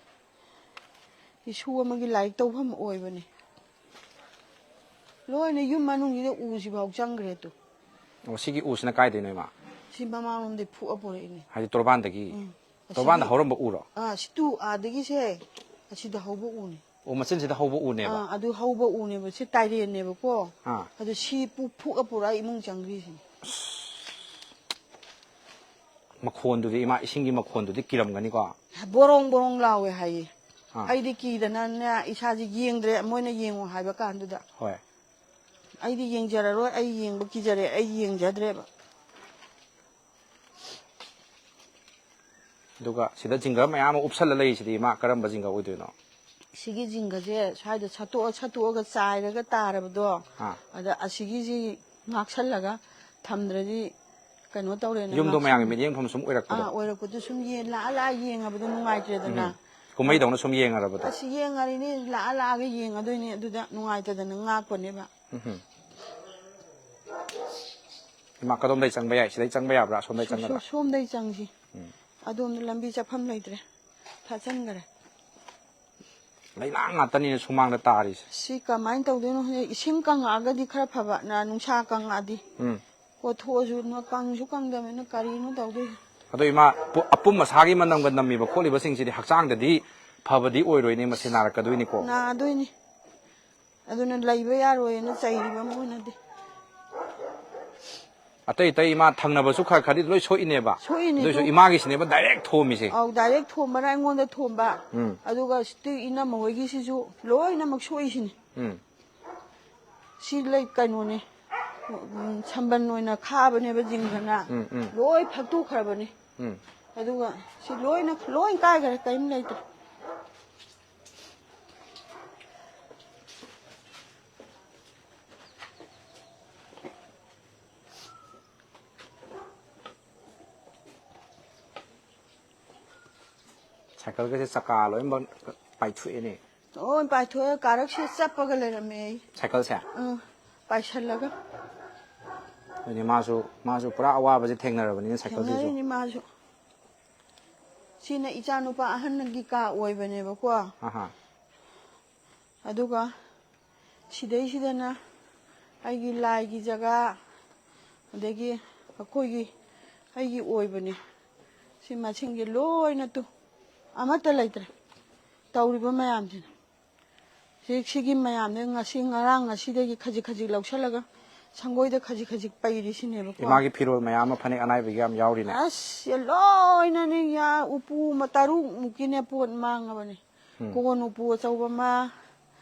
ꯏꯁꯨ ꯑꯃꯒꯤ ꯂꯥꯏꯔꯤꯛ ꯇꯧꯐꯝ ꯑꯣꯏꯕꯅꯦ꯫ ꯂꯣꯏꯅ ꯌꯨꯝ ꯃꯅꯨꯡꯁꯤꯗ ꯎꯁꯤꯐꯥꯎ ꯆꯪꯈ꯭ꯔꯦ ꯇꯨ꯫ ꯑꯣ, ꯁꯤꯒꯤ ꯎꯁꯤꯅ ꯀꯥꯏꯗꯩꯅꯣ ꯏꯃꯥ? ꯁꯤ ꯃꯃꯥꯡꯂꯣꯝꯗꯩ ꯐꯨꯛꯑ ꯄꯨꯔꯛꯏꯅꯦ꯫ ꯍꯥꯏꯗꯤ ꯇꯣꯔꯕꯥꯟꯗꯒꯤ? ꯎꯝ꯫ ꯇꯣꯔꯕꯥꯟꯗ ꯑꯁꯤꯒꯤ ꯍꯧꯔꯝꯕ ꯎꯔꯣ? ꯑꯥ, ꯁꯤ ꯇꯨ ꯑꯥꯗꯒꯤꯁꯦ ꯑꯁꯤꯗ ꯍꯧꯕ ꯎꯅꯦ꯫ ꯑꯣ, ꯃꯆꯤꯟꯁꯤꯗ ꯍꯧꯕ ꯎꯅꯦꯕ? ꯑꯥ, ꯑꯗꯨ ꯍꯧꯕ ꯎꯅꯦꯕ꯫ ꯁꯤ ꯇꯥꯏꯔꯦꯟꯅꯦꯕꯀꯣ꯫ ꯑꯥ꯫ ꯑꯗꯨ ꯁꯤ ꯄꯨ-, ꯐꯨꯛꯑ ꯄꯨꯔꯛꯑ ꯏꯃꯨꯡ ꯆꯪꯈ꯭ꯔꯤꯁꯤꯅꯦ꯫ ꯃꯈꯣꯟꯗꯨꯗꯤ, ꯏꯃꯥ, ꯏꯁꯤꯡꯒꯤ ꯃꯈꯣꯟꯗꯨꯗꯤ ꯀꯤꯔꯝꯒꯅꯤꯀꯣ? ꯕꯣꯔꯣꯡ ꯕꯣꯔꯣꯡ ꯂꯥꯎꯋꯦ ꯍꯥꯏꯌꯦ꯫ ꯑꯥ꯫ ꯑꯩꯗꯤ ꯀꯤꯗꯅꯅꯦ, ꯏꯁꯥꯁꯦ ꯌꯦꯡꯗ꯭ꯔꯦ, ꯃꯣꯏꯅ ꯌꯦꯡꯉꯣ ꯍꯥꯏꯕ ꯀꯥꯟꯗꯨꯗ꯫ ꯍꯣꯏ꯫ ꯑꯩꯗꯤ ꯌꯦꯡꯖꯔꯔꯣꯏ, ꯑꯩ ꯌꯦꯡꯕ ꯀꯤꯖꯔꯦ, ꯑꯩ ꯌꯦꯡꯖꯗ꯭ꯔꯦꯕ꯫ ꯑꯗꯨꯒ ꯁꯤꯗ ꯖꯤꯡꯒ ꯃꯌꯥꯝ ꯑꯃ ꯎꯞꯁꯜꯂ ꯂꯩꯔꯤꯁꯤꯗꯤ ꯏꯃꯥ, ꯀꯔꯝꯕ ꯖꯤꯡꯒ ꯑꯣꯏꯗꯣꯏꯅꯣ? ꯁꯤꯒꯤ ꯖꯤꯡꯒꯁꯦ ꯁ꯭ꯋꯥꯏꯗ ꯁꯠꯇꯣꯛꯑ ꯁꯠꯇꯣꯛꯑꯒ ꯆꯥꯏꯔꯒ ꯇꯥꯔꯕꯗꯣ, ꯑꯥ꯫ ꯑꯗ ꯑꯁꯤꯒꯤꯁꯤ ꯉꯥꯛꯁꯜꯂꯒ ꯊꯝꯗ꯭ꯔꯗꯤ ꯀꯩꯅꯣ ꯇꯧꯔꯦꯅ ꯌꯨꯝꯗꯣ ꯉꯥꯛꯁꯜ- ꯃꯌꯥꯝꯒꯤ ꯃꯤꯠꯌꯦꯡꯐꯝ ꯁꯨꯝ ꯑꯣꯏꯔꯛꯄꯗꯣ꯫ ꯑꯥ, ꯑꯣꯏꯔꯛꯄꯗꯣ ꯁꯨꯝ ꯌꯦꯡ ꯂꯥꯛꯑ ꯂꯥꯛꯑ ꯌꯦꯡꯉꯕꯗꯣ ꯅꯨꯡꯉꯥꯏꯇ꯭ꯔꯦꯗꯅ꯫ ꯎꯝ꯫ ꯀꯨꯝꯍꯩꯗꯧꯅ ꯁꯨꯝ ꯌꯦꯡꯉꯔꯕꯗꯣ꯫ ꯑꯁ, ꯌꯦꯡꯉꯔꯤꯅꯤ, ꯂꯥꯛꯑ ꯂꯥꯛꯑꯒ ꯌꯦꯡꯉꯗꯣꯏꯅꯤ, ꯑꯗꯨꯗ ꯅꯨꯡꯉꯥꯏꯇꯗꯅ ꯉꯥꯛꯄꯅꯦꯕ꯫ ꯎꯝ꯫ ꯏꯃꯥ, ꯀꯗꯣꯝꯗꯩ ꯆꯪꯕ ꯌꯥꯏ? ꯁꯤꯗꯩ ꯆꯪꯕ ꯌꯥꯕ꯭ꯔꯥ? ꯑꯁꯣꯝꯗꯩ ꯆꯪꯒꯗ꯭ꯔꯥ? ꯁꯣꯝꯗꯩ ꯆꯪꯁꯤ꯫ ꯑꯗꯣꯝꯗ ꯂꯝꯕꯤ ꯆꯠꯐꯝ ꯂꯩꯇ꯭ꯔꯦ, ꯊꯥꯠꯆꯟꯈꯔꯦ꯫ ꯂꯩꯅꯥꯡ ꯉꯥꯛꯇꯅꯤꯅ ꯁꯨꯃꯥꯡꯗ ꯇꯥꯔꯤꯁꯦ꯫ ꯁꯤ ꯀꯃꯥꯏꯅ ꯇꯧꯗꯣꯏꯅꯣ ꯈꯪꯗꯦ꯫ ꯏꯁꯤꯡ ꯀꯪꯉꯛꯑꯒꯗꯤ ꯈꯔ ꯐꯕ, ꯅ-, ꯅꯨꯡꯁꯥ ꯀꯪꯉꯛꯑꯗꯤ꯫ ꯎꯝ꯫ ꯀꯣꯊꯣꯛꯑꯁꯨ ꯅ-, ꯀꯪꯁꯨ ꯀꯪꯗꯕꯅꯤꯅ ꯀꯔꯤꯅꯣ ꯇꯧꯗꯣꯏꯁꯦ? ꯑꯗꯣ ꯏꯃꯥ, ꯄꯨ-, ꯑꯄꯨꯝ ꯑꯁꯥꯒꯤ ꯃꯅꯝꯒ ꯅꯝꯃꯤꯕ ꯈꯣꯠꯂꯤꯕꯁꯤꯡꯁꯤꯗꯤ ꯍꯛꯆꯥꯡꯗꯗꯤ ꯐꯕꯗꯤ ꯑꯣꯏꯔꯣꯏꯅꯦ, ꯃꯁꯤ ꯅꯥꯔꯛꯀꯗꯣꯏꯅꯤꯀꯣ꯫ ꯅꯥꯗꯣꯏꯅꯤ꯫ ꯑꯗꯨꯅ ꯂꯩꯕ ꯌꯥꯔꯣꯏꯅ ꯆꯩꯔꯤꯕ ꯃꯣꯏꯅꯗꯤ꯫ ꯑꯇꯩ ꯑꯇꯩ ꯏꯃꯥ ꯊꯪꯅꯕꯁꯨ ꯈꯔ ꯈꯔꯗꯤ ꯂꯣꯏ ꯁꯣꯛꯏꯅꯦꯕ꯫ ꯁꯣꯛꯏꯅꯦ ꯑꯗꯨꯏꯁꯨ ꯑꯗꯨ꯫ ꯏꯃꯥꯒꯤꯁꯤꯅꯦꯕ direct ꯊꯣꯝꯃꯤꯁꯦ꯫ ꯑꯧ, direct ꯊꯣꯝꯕꯅ ꯑꯩꯉꯣꯟꯗ ꯊꯣꯝꯕ꯫ ꯎꯝ꯫ ꯑꯗꯨꯒ ꯁꯤ ꯏꯅꯝꯃ ꯍꯣꯏꯒꯤꯁꯤꯁꯨ ꯂꯣꯏꯅꯃꯛ ꯁꯣꯛꯏꯁꯤꯅꯤ꯫ ꯎꯝ꯫ ꯁꯤ ꯂꯩ ꯀꯩꯅꯣꯅꯦ, ꯎꯝ, ꯁꯝꯕꯟ ꯑꯣꯏꯅ ꯈꯥꯕꯅꯦꯕ ꯖꯤꯡꯒꯅ꯫ ꯎꯝ, ꯎꯝ꯫ ꯂꯣꯏ ꯐꯛꯇꯣꯛꯈ꯭ꯔꯕꯅꯤ꯫ ꯎꯝ꯫ ꯑꯗꯨꯒ ꯁꯤ ꯂꯣꯏꯅ, ꯂꯣꯏ ꯀꯥꯏꯈ꯭ꯔꯦ, ꯀꯔꯤꯝ ꯂꯩꯇ꯭ꯔꯦ꯫ ꯁꯥꯏꯀꯜꯒꯁꯦ ꯆꯀꯥ ꯂꯣꯏꯅꯃꯛ ꯄꯥꯏꯊꯣꯛꯑꯦꯅꯦ꯫ ꯂꯣꯏ ꯄꯥꯏꯊꯣꯛꯑꯦ, ꯀꯥꯔꯛꯁꯦ ꯆꯞꯄꯒ ꯂꯩꯔꯝꯃꯦ ꯑꯩ꯫ ꯁꯥꯏꯀꯜꯁꯦ? ꯑꯥ, ꯄꯥꯏꯁꯜꯂꯒ꯫ ꯑꯗꯨꯗꯤ ꯃꯥꯁꯨ, ꯃꯥꯁꯨ ꯄꯨꯔꯥ ꯑꯋꯥꯕꯁꯦ ꯊꯦꯡꯅꯔꯕꯅꯤꯅ ꯁꯥꯏꯀꯜꯁꯤꯁꯨ꯫ ꯊꯦꯡꯅꯔꯤꯅꯤ ꯃꯥꯁꯨ꯫ ꯁꯤꯅ ꯏꯆꯥꯅꯨꯄꯥ ꯑꯍꯟꯒꯤ ꯀꯥ ꯑꯣꯏꯕꯅꯦꯕꯀꯣ꯫ ꯑꯍꯥ꯫ ꯑꯗꯨꯒ ꯁꯤꯗꯩꯁꯤꯗꯅ ꯑꯩꯒꯤ ꯂꯥꯏꯒꯤ ꯖꯒꯥ, ꯑꯗꯒꯤ ꯑꯩꯈꯣꯏꯒꯤ, ꯑꯩꯒꯤ ꯑꯣꯏꯕꯅꯤ꯫ ꯁꯤ ꯃꯁꯤꯡꯁꯦ ꯂꯣꯏꯅ ꯇꯨ, ꯑꯃꯠꯇ ꯂꯩꯇ꯭ꯔꯦ꯫ ꯇꯧꯔꯤꯕ ꯃꯌꯥꯝꯁꯤꯅ꯫ ꯁꯤ, ꯁꯤꯒꯤ ꯃꯌꯥꯝꯁꯦ ꯉꯁꯤ, ꯉꯔꯥꯡ, ꯉꯁꯤꯗꯒꯤ ꯈꯖꯤꯛ ꯈꯖꯤꯛ ꯂꯧꯁꯜꯂꯒ ꯁꯪꯒꯣꯏꯗ ꯈꯖꯤꯛ ꯈꯖꯤꯛ ꯄꯩꯔꯤꯁꯤꯅꯦꯕꯀꯣ꯫ ꯏꯃꯥꯒꯤ ꯐꯤꯔꯣꯜ ꯃꯌꯥꯝ ꯑꯃ, ꯐꯅꯦꯛ ꯑꯅꯥꯏꯕꯒꯤ ꯌꯥꯝ ꯌꯥꯎꯔꯤꯅꯦ꯫ ꯑꯁ, ꯂꯣꯏꯅꯅꯦ, ꯌꯥ, ꯎꯄꯨ ꯃ-, ꯇꯔꯨꯛ ꯃꯨꯛꯀꯤꯅꯦ ꯄꯣꯠ ꯃꯥꯡꯉꯕꯅꯦ꯫ ꯎꯝ꯫ ꯀꯣꯟ ꯎꯄꯨ ꯑꯆꯧꯕ ꯑꯃ,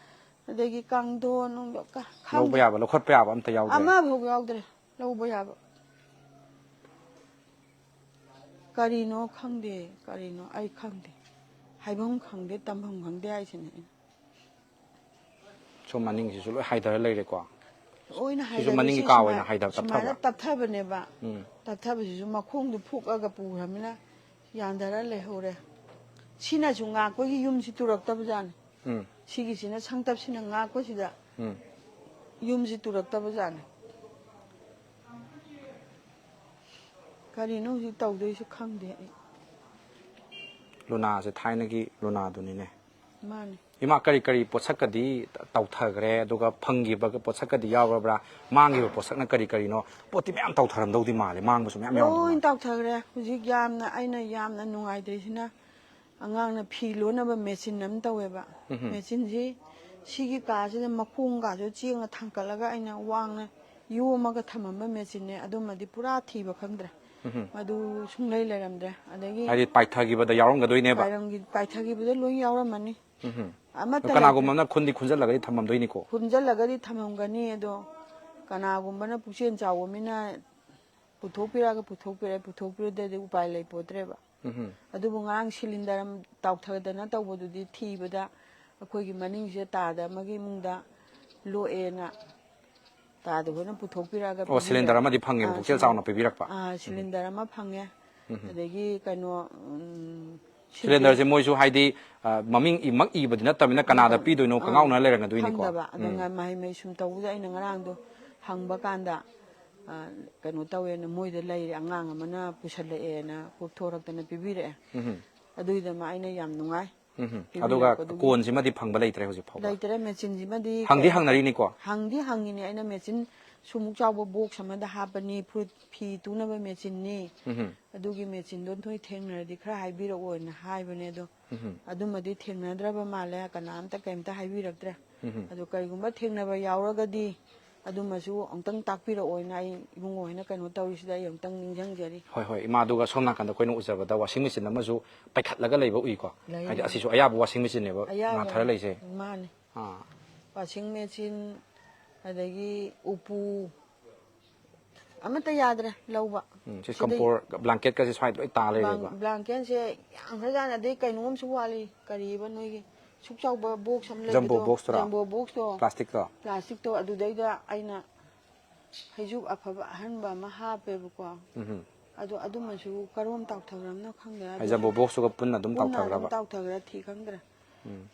ꯑꯗꯒꯤ ꯀꯥꯡꯊꯣꯟ ꯅꯨꯡꯗꯣ ꯀ- ꯂꯧꯕ ꯈꯪꯗꯦ꯫ ꯌꯥꯕ, ꯂꯧꯈꯠꯄ ꯌꯥꯕ ꯑꯝꯇ ꯌꯥꯎꯗ꯭ꯔꯦ? ꯑꯃꯐꯥꯎ ꯌꯥꯎꯗ꯭ꯔꯦ ꯂꯧꯕ ꯌꯥꯕ꯫ ꯀꯔꯤꯅꯣ ꯈꯪꯗꯦ, ꯀꯔꯤꯅꯣ ꯑꯩ ꯈꯪꯗꯦ, ꯍꯥꯏꯐꯝ ꯈꯪꯗꯦ, ꯇꯝꯐꯝ ꯈꯪꯗꯦ ꯍꯥꯏꯁꯤꯅꯦ ꯑꯩꯅ꯫ ꯁꯣꯝ ꯃꯅꯤꯡꯁꯤꯁꯨ ꯂꯣꯏ ꯍꯥꯏꯊꯔ ꯂꯩꯔꯦꯀꯣ꯫ ꯂꯣꯏꯅ ꯁꯤꯁꯨ ꯍꯥꯏꯗꯕꯁꯦ ꯃꯅꯤꯡꯒꯤ ꯀꯥ ꯑꯣꯏꯅ ꯁꯨꯃꯥꯏꯅ, ꯍꯥꯏꯗ-, ꯁꯨꯃꯥꯏꯅ ꯇꯞꯊꯕ꯭ꯔꯥ? ꯇꯞꯊꯕꯅꯦꯕ꯫ ꯎꯝ꯫ ꯇꯞꯊꯕꯁꯤꯁꯨ ꯃꯈꯣꯡꯗꯣ ꯐꯨꯛꯑꯒ ꯄꯨꯈ꯭ꯔꯃꯤꯅ ꯌꯥꯟꯊꯔ ꯂꯩꯍꯧꯔꯦ꯫ ꯁꯤꯅꯁꯨ ꯉꯥꯛꯄꯒꯤ ꯌꯨꯝꯁꯤ ꯇꯨꯔꯛꯇꯕꯖꯥꯠꯅꯤ꯫ ꯎꯝ꯫ ꯁꯤꯒꯤꯁꯤꯅ ꯁꯪꯇꯞꯁꯤꯅ ꯉꯥꯛꯄꯁꯤꯗ ꯎꯝ꯫ ꯌꯨꯝꯁꯤ ꯇꯨꯔꯛꯇꯕꯖꯥꯠꯅꯤ꯫ ꯀꯔꯤꯅꯣ ꯍꯧꯖꯤꯛ ꯇꯧꯗꯣꯏꯁꯦ ꯈꯪꯗꯦ ꯑꯩ꯫ ꯂꯨꯅꯥꯁꯦ ꯊꯥꯏꯅꯒꯤ ꯂꯨꯅꯥꯗꯨꯅꯤꯅꯦ꯫ ꯃꯥꯅꯤ꯫ ꯏꯃꯥ, ꯀꯔꯤ ꯀꯔꯤ ꯄꯣꯠꯁꯛꯀꯗꯤ ꯇꯧꯊꯈ꯭ꯔꯦ, ꯑꯗꯨꯒ ꯐꯪꯈꯤꯕ ꯄꯣꯠꯁꯛꯀꯗꯤ ꯌꯥꯎꯔꯕ꯭ꯔꯥ? ꯃꯥꯡꯈꯤꯕ ꯄꯣꯠꯁꯛꯅ ꯀꯔꯤ ꯀꯔꯤꯅꯣ? ꯄꯣꯠꯇꯤ ꯃꯌꯥꯝ ꯇꯧꯊꯔꯝꯗꯧꯗꯤ ꯃꯥꯜꯂꯦ, ꯃꯥꯡꯕꯁꯨ ꯃꯌꯥꯝ ꯌꯥꯎꯔꯝꯗꯧ ꯂꯣꯏ ꯃꯥꯜꯂꯦ꯫ ꯇꯧꯊꯈ꯭ꯔꯦ꯫ ꯍꯧꯖꯤꯛ ꯌꯥꯝꯅ, ꯑꯩꯅ ꯌꯥꯝꯅ ꯅꯨꯡꯉꯥꯏꯇ꯭ꯔꯤꯁꯤꯅ ꯑꯉꯥꯡꯅ ꯐꯤ ꯂꯣꯟꯅꯕ ꯃꯦꯆꯤꯟ ꯑꯃ ꯇꯧꯋꯦꯕ꯫ ꯎꯝꯍꯨꯝ꯫ ꯃꯦꯆꯤꯟꯁꯤ ꯁꯤꯒꯤ ꯀꯥꯁꯤꯗ ꯃꯈꯣꯡꯒꯥꯁꯨ ꯆꯦꯡꯅ ꯊꯥꯡꯀꯠꯂꯒ ꯑꯩꯅ ꯋꯥꯡꯅ ꯌꯣꯝꯃꯒ ꯊꯝꯃꯝꯕ ꯃꯦꯆꯤꯟꯅꯦ꯫ ꯑꯗꯨꯃꯗꯤ ꯄꯨꯔꯥ ꯊꯤꯕ ꯈꯪꯗ꯭ꯔꯦ꯫ ꯎꯝꯍꯨꯝ꯫ ꯃꯗꯨ ꯁꯨꯡꯂꯩ ꯂꯩꯔꯝꯗ꯭ꯔꯦ꯫ ꯑꯗꯒꯤ ꯍꯥꯏꯗꯤ ꯄꯥꯏꯊꯈꯤꯕꯗ ꯌꯥꯎꯔꯝꯒꯗꯣꯏꯅꯦꯕ꯫ ꯄꯥꯏꯔꯝꯒꯤ-, ꯄꯥꯏꯊꯈꯤꯕꯗꯤ ꯂꯣꯏ ꯌꯥꯎꯔꯝꯃꯅꯤ꯫ ꯎꯝꯍꯨꯝ꯫ ꯑꯃꯠꯇ ꯑꯗꯣ ꯀꯅꯥꯒꯨꯝꯕ ꯑꯃꯅ ꯈꯨꯟꯗꯤ ꯈꯨꯟꯖꯜꯂꯒꯗꯤ ꯊꯝꯃꯝꯗꯣꯏꯅꯤꯀꯣ꯫ ꯈꯨꯟꯖꯜꯂꯒꯗꯤ ꯊꯝꯃꯝꯒꯅꯤ꯫ ꯑꯗꯣ ꯀꯅꯥꯒꯨꯝꯕꯅ ꯄꯨꯛꯆꯦꯜ ꯆꯥꯎꯕ ꯃꯤꯅ ꯄꯨꯊꯣꯛꯄꯤꯔꯛꯑꯒ ꯄꯨꯊꯣꯛꯄꯤꯔꯛꯑꯦ, ꯄꯨꯊꯣꯛꯄꯤꯔꯗꯗꯤ ꯎꯄꯥꯏ ꯂꯩ ꯄꯣꯠꯇ꯭ꯔꯦꯕ꯫ ꯎꯝꯍꯨꯝ꯫ ꯑꯗꯨꯕꯨ ꯉꯔꯥꯡ ꯁꯤꯂꯤꯟꯗꯔ ꯑꯃ ꯇꯥꯎꯊꯗꯅ ꯇꯧꯕꯗꯨꯗꯤ ꯊꯤꯕꯗ ꯑꯩꯈꯣꯏꯒꯤ ꯃꯅꯤꯡꯁꯦ ꯇꯥꯗ ꯑꯃꯒꯤ ꯏꯃꯨꯡꯗ ꯂꯣꯛꯑꯦꯅ ꯇꯥꯗ ꯍꯣꯏꯅ ꯄꯨꯊꯣꯛꯄꯤꯔꯛꯑꯒ ꯑꯣ, ꯁꯤꯂꯤꯟꯗꯔ ꯑꯃꯗꯤ ꯐꯪꯉꯦꯕ, ꯑꯥ, ꯄꯨꯛꯆꯦꯜ ꯁꯤꯂꯤꯟ-, ꯆꯥꯎꯅ ꯄꯤꯕꯤꯔꯛꯄ꯫ ꯑꯥ, ꯁꯤꯂꯤꯟꯗꯔ ꯑꯃ ꯐꯪꯉꯦ꯫ ꯑꯗꯒꯤ ꯀꯩꯅꯣ, ꯎꯝ, ꯁꯤꯂꯤꯟꯗꯔꯁꯦ ꯃꯣꯏꯁꯨ ꯍꯥꯏꯗꯤ, ꯑ, ꯃꯃꯤꯡ ꯏꯃꯛ ꯏꯕꯗꯤ ꯅꯠꯇꯕꯅꯤꯅ ꯀꯅꯥꯗ ꯄꯤꯗꯣꯏꯅꯣ ꯑꯥ, ꯀꯉꯥꯎꯅ ꯂꯩꯔꯝꯒꯗꯣꯏꯅꯤꯀꯣ꯫ ꯈꯪꯗꯕ꯫ ꯑꯗꯣ ꯎꯝ꯫ ꯉ-, ꯃꯍꯩ ꯃꯍꯩ ꯁꯨꯝ ꯇꯧꯕꯗ ꯑꯩꯅ ꯉꯔꯥꯡꯗꯣ ꯍꯪꯕ ꯀꯥꯟꯗ, ꯑ, ꯀꯩꯅꯣ ꯇꯧꯋꯦꯅ, ꯃꯣꯏꯗ ꯂꯩꯔꯦ, ꯑꯉꯥꯡ ꯑꯃꯅ ꯄꯨꯁꯜꯂꯛꯑꯦꯅ ꯀꯣꯛꯊꯣꯔꯛꯇꯅ ꯄꯤꯕꯤꯔꯛꯑꯦ꯫ ꯎꯝ꯫ ꯑꯗꯨꯒꯤꯗꯃꯛ ꯑꯩꯅ ꯌꯥꯝ ꯅꯨꯡꯉꯥꯏ꯫ ꯎꯝ꯫ ꯄꯤꯕꯤꯔꯛꯄꯗꯨꯒꯤ꯫ ꯑꯗꯨꯒ ꯀꯣꯟꯁꯤꯃꯗꯤ ꯐꯪꯕ ꯂꯩꯇ꯭ꯔꯦ ꯍꯧꯖꯤꯛ ꯐꯥꯎꯕ꯫ ꯂꯩꯇ꯭ꯔꯦ, ꯃꯦꯆꯤꯟꯁꯤꯃꯗꯤ ꯍꯪꯗꯤ ꯀꯩ-, ꯍꯪꯅꯔꯤꯅꯤꯀꯣ꯫ ꯍꯪꯗꯤ ꯍꯪꯉꯤꯅꯦ ꯑꯩꯅ, ꯃꯦꯆꯤꯟ ꯁꯨꯃꯨꯛ ꯆꯥꯎꯕ ꯕꯣꯛꯁ ꯑꯃꯗ ꯍꯥꯞꯄꯅꯤ, ꯐꯨꯔꯤꯠ ꯐꯤ ꯇꯨꯅꯕ ꯃꯦꯆꯤꯟꯅꯤ꯫ ꯎꯝ꯫ ꯑꯗꯨꯒꯤ ꯃꯦꯆꯤꯟꯗꯣ ꯅꯣꯏ ꯊꯦꯡꯅꯔꯗꯤ ꯈꯔ ꯍꯥꯏꯕꯤꯔꯛꯑꯣꯅ ꯍꯥꯏꯕꯅꯦ꯫ ꯑꯗꯣ ꯎꯝ꯫ ꯑꯗꯨꯃꯗꯤ ꯊꯦꯡꯅꯗ꯭ꯔꯕ ꯃꯥꯜꯂꯦ, ꯀꯅꯥꯝꯇ ꯀꯩꯝꯇ ꯍꯥꯏꯕꯤꯔꯛꯇ꯭ꯔꯦ꯫ ꯎꯝ꯫ ꯑꯗꯣ ꯀꯔꯤꯒꯨꯝꯕ ꯊꯦꯡꯅꯕ ꯌꯥꯎꯔꯒꯗꯤ ꯑꯗꯨꯃꯁꯨ ꯑꯃꯨꯛꯇꯪ ꯇꯥꯛꯄꯤꯔꯛꯑꯣꯅ ꯑꯩ ꯏꯕꯨꯡꯉꯣ ꯍꯣꯏꯅ ꯀꯩꯅꯣ ꯇꯧꯔꯤꯁꯤꯗ ꯑꯩ ꯑꯃꯨꯛꯇꯪ ꯅꯤꯡꯁꯤꯡꯖꯔꯤ꯫ ꯍꯣꯏ, ꯍꯣꯏ, ꯏꯃꯥ꯫ ꯑꯗꯨꯒ ꯁꯣꯝ ꯅꯥꯀꯟꯗ ꯑꯩꯈꯣꯏꯅ ꯎꯖꯕꯗ ꯋꯥꯁꯤꯡ ꯃꯦꯆꯤꯟ ꯑꯃꯁꯨ ꯄꯩꯈꯠꯂꯒ ꯂꯩꯕ ꯎꯏꯀꯣ꯫ ꯂꯩ, ꯍꯥꯏꯗꯤ ꯂꯩ꯫ ꯑꯁꯤꯁꯨ ꯑꯌꯥꯕ ꯋꯥꯁꯤꯡ ꯃꯦꯆꯤꯟꯅꯦꯕ ꯑꯌꯥꯕ ꯉꯥꯊꯔ ꯂꯩꯁꯦ꯫ ꯃꯥꯅꯤ꯫ ꯑꯥ꯫ ꯋꯥꯁꯤꯡ ꯃꯦꯆꯤꯟ, ꯑꯗꯒꯤ ꯎꯄꯨ, ꯑꯃꯠꯇ ꯌꯥꯗ꯭ꯔꯦ ꯂꯧꯕ꯫ ꯎꯝ, ꯁꯤ ꯀꯝꯄꯣꯔ ꯕ꯭ꯂꯥꯡꯀꯦꯠꯀꯁꯦ ꯁ꯭ꯋꯥꯏꯗ ꯂꯣꯏ ꯇꯥ ꯂꯩꯔꯦꯕ꯫ ꯕ꯭ꯂꯥꯡꯀꯦꯠꯁꯦ ꯌꯥꯝꯈ꯭ꯔꯖꯥꯠꯅꯤ꯫ ꯑꯗꯩ ꯀꯩꯅꯣꯝꯁꯨ ꯋꯥꯠꯂꯤ, ꯀꯔꯤꯕ ꯅꯣꯏꯒꯤ ꯁꯨꯛ ꯆꯥꯎꯕ ꯕꯣꯛꯁ ꯑꯃ ꯂꯩꯕꯗꯣ, ꯖꯝꯕꯣ ꯕꯣꯛꯁꯇꯨꯔꯣ? ꯖꯝꯕꯣ ꯕꯣꯛꯁꯇꯣ, ꯄ꯭ꯂꯥꯁꯇꯤꯛꯇꯣ? ꯄ꯭ꯂꯥꯁꯇꯤꯛꯇꯣ, ꯑꯗꯨꯗꯩꯗ ꯑꯩꯅ ꯐꯩꯖꯨꯞ ꯑꯐꯕ ꯑꯍꯟꯕ ꯑꯃ ꯍꯥꯞꯄꯦꯕꯀꯣ꯫ ꯎꯝ꯫ ꯑꯗꯣ ꯑꯗꯨꯃꯁꯨ ꯀꯔꯣꯝ ꯇꯥꯎꯊꯈ꯭ꯔꯕꯅꯣ ꯈꯪꯗꯦ꯫ ꯍꯥꯏ ꯖꯝꯕꯣ ꯕꯣꯛꯁꯇꯨꯒ ꯄꯨꯟꯅ ꯑꯗꯨꯝ ꯄꯨꯟꯅ ꯑꯗꯨꯝ ꯇꯥꯎꯊꯈ꯭ꯔꯕ? ꯇꯥꯎꯊꯈ꯭ꯔ ꯊꯤ ꯈꯪꯗ꯭ꯔꯦ꯫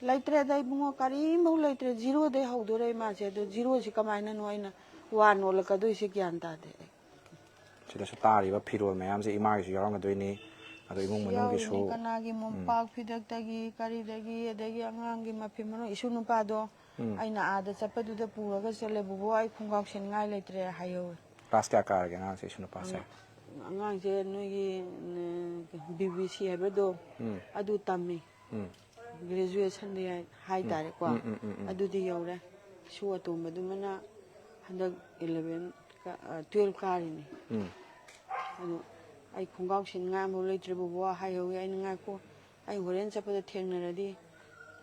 ꯂꯩꯇ꯭ꯔꯦꯗ ꯏꯕꯨꯡꯉꯣ, ꯀꯔꯤꯝꯐꯥꯎ ꯂꯩꯇ꯭ꯔꯦ꯫ ꯖꯤꯔꯣꯗꯩ ꯍꯧꯗꯣꯔꯦ ꯏꯃꯥꯁꯦ꯫ ꯑꯗꯣ ꯖꯤꯔꯣꯁꯤ ꯀꯃꯥꯏꯅꯅꯣ ꯑꯩꯅ ꯋꯥ ꯅꯣꯜꯂꯛꯀꯗꯣꯏꯁꯦ ꯒ꯭ꯌꯥꯟ ꯇꯥꯗꯦ ꯑꯩ꯫ ꯁꯤꯗꯁꯨ ꯇꯥꯔꯤꯕ ꯐꯤꯔꯣꯜ ꯃꯌꯥꯝꯁꯦ ꯏꯃꯥꯒꯤꯁꯨ ꯌꯥꯎꯔꯝꯒꯗꯣꯏꯅꯤ, ꯑꯗꯣ ꯏꯃꯨꯡ ꯃꯅꯨꯡꯒꯤꯁꯨ꯫ ꯌꯥꯎꯔꯤꯅꯤ, ꯀꯅꯥꯒꯤ ꯃꯣꯝꯄꯥꯛ ꯐꯤꯗꯛꯇꯒꯤ ꯀꯔꯤꯗꯒꯤ, ꯑꯗꯒꯤ ꯑꯉꯥꯡꯒꯤ ꯃꯐꯤ ꯃꯔꯣꯟ, ꯏꯁꯨ ꯅꯨꯄꯥꯗꯣ ꯑꯩꯅ ꯑꯥꯗ ꯆꯠꯄꯗꯨꯗ ꯄꯨꯔꯒ ꯆꯠꯂꯦ, "ꯕꯣꯕꯣ, ꯑꯩ ꯈꯣꯡꯒ꯭ꯔꯥꯎ ꯁꯦꯠꯅꯤꯡꯉꯥꯏ ꯂꯩꯇ꯭ꯔꯦ" ꯍꯥꯏꯍꯧꯋꯦ꯫ ꯀ꯭ꯂꯥꯁ ꯀꯌꯥ ꯀꯥꯔꯒꯦ ꯑꯉꯥꯡꯁꯦ, ꯏꯁꯨ ꯅꯨꯄꯥꯁꯦ? ꯑꯉꯥꯡꯁꯦ ꯅꯣꯏꯒꯤ ꯕꯤ ꯕꯤ ꯁꯤ ꯍꯥꯏꯕꯗꯣ, ꯑꯗꯨ ꯇꯝꯃꯤ꯫ ꯎꯝ꯫ ꯒ꯭ꯔꯦꯖꯨꯑꯦꯁꯟꯗꯤ ꯍꯥꯏ ꯍꯥꯏꯇꯥꯔꯦꯀꯣ꯫ ꯎꯝ, ꯎꯝ, ꯎꯝ, ꯎꯝ꯫ ꯑꯗꯨꯗꯤ ꯌꯧꯔꯦ꯫ ꯏꯁꯨ ꯑꯇꯣꯝꯕꯗꯨꯃꯅ ꯍꯟꯗꯛ ꯏꯂꯚꯦꯟ, ꯇꯨꯌꯦꯜꯞ ꯀꯥꯔꯤꯅꯤ꯫ ꯎꯝ꯫ ꯑꯗꯣ ꯑꯩ ꯈꯣꯡꯒ꯭ꯔꯥꯎ ꯁꯦꯠꯅꯤꯡꯉꯥꯏ ꯑꯃꯐꯥꯎ ꯂꯩꯇ꯭ꯔꯦ ꯕꯣꯕꯣ ꯍꯥꯏꯍꯧꯋꯦ꯫ ꯑꯩꯅ, "ꯉꯥꯏꯈꯣ, ꯑꯩ ꯍꯣꯔꯦꯟ ꯆꯠꯄꯗ ꯊꯦꯡꯅꯔꯗꯤ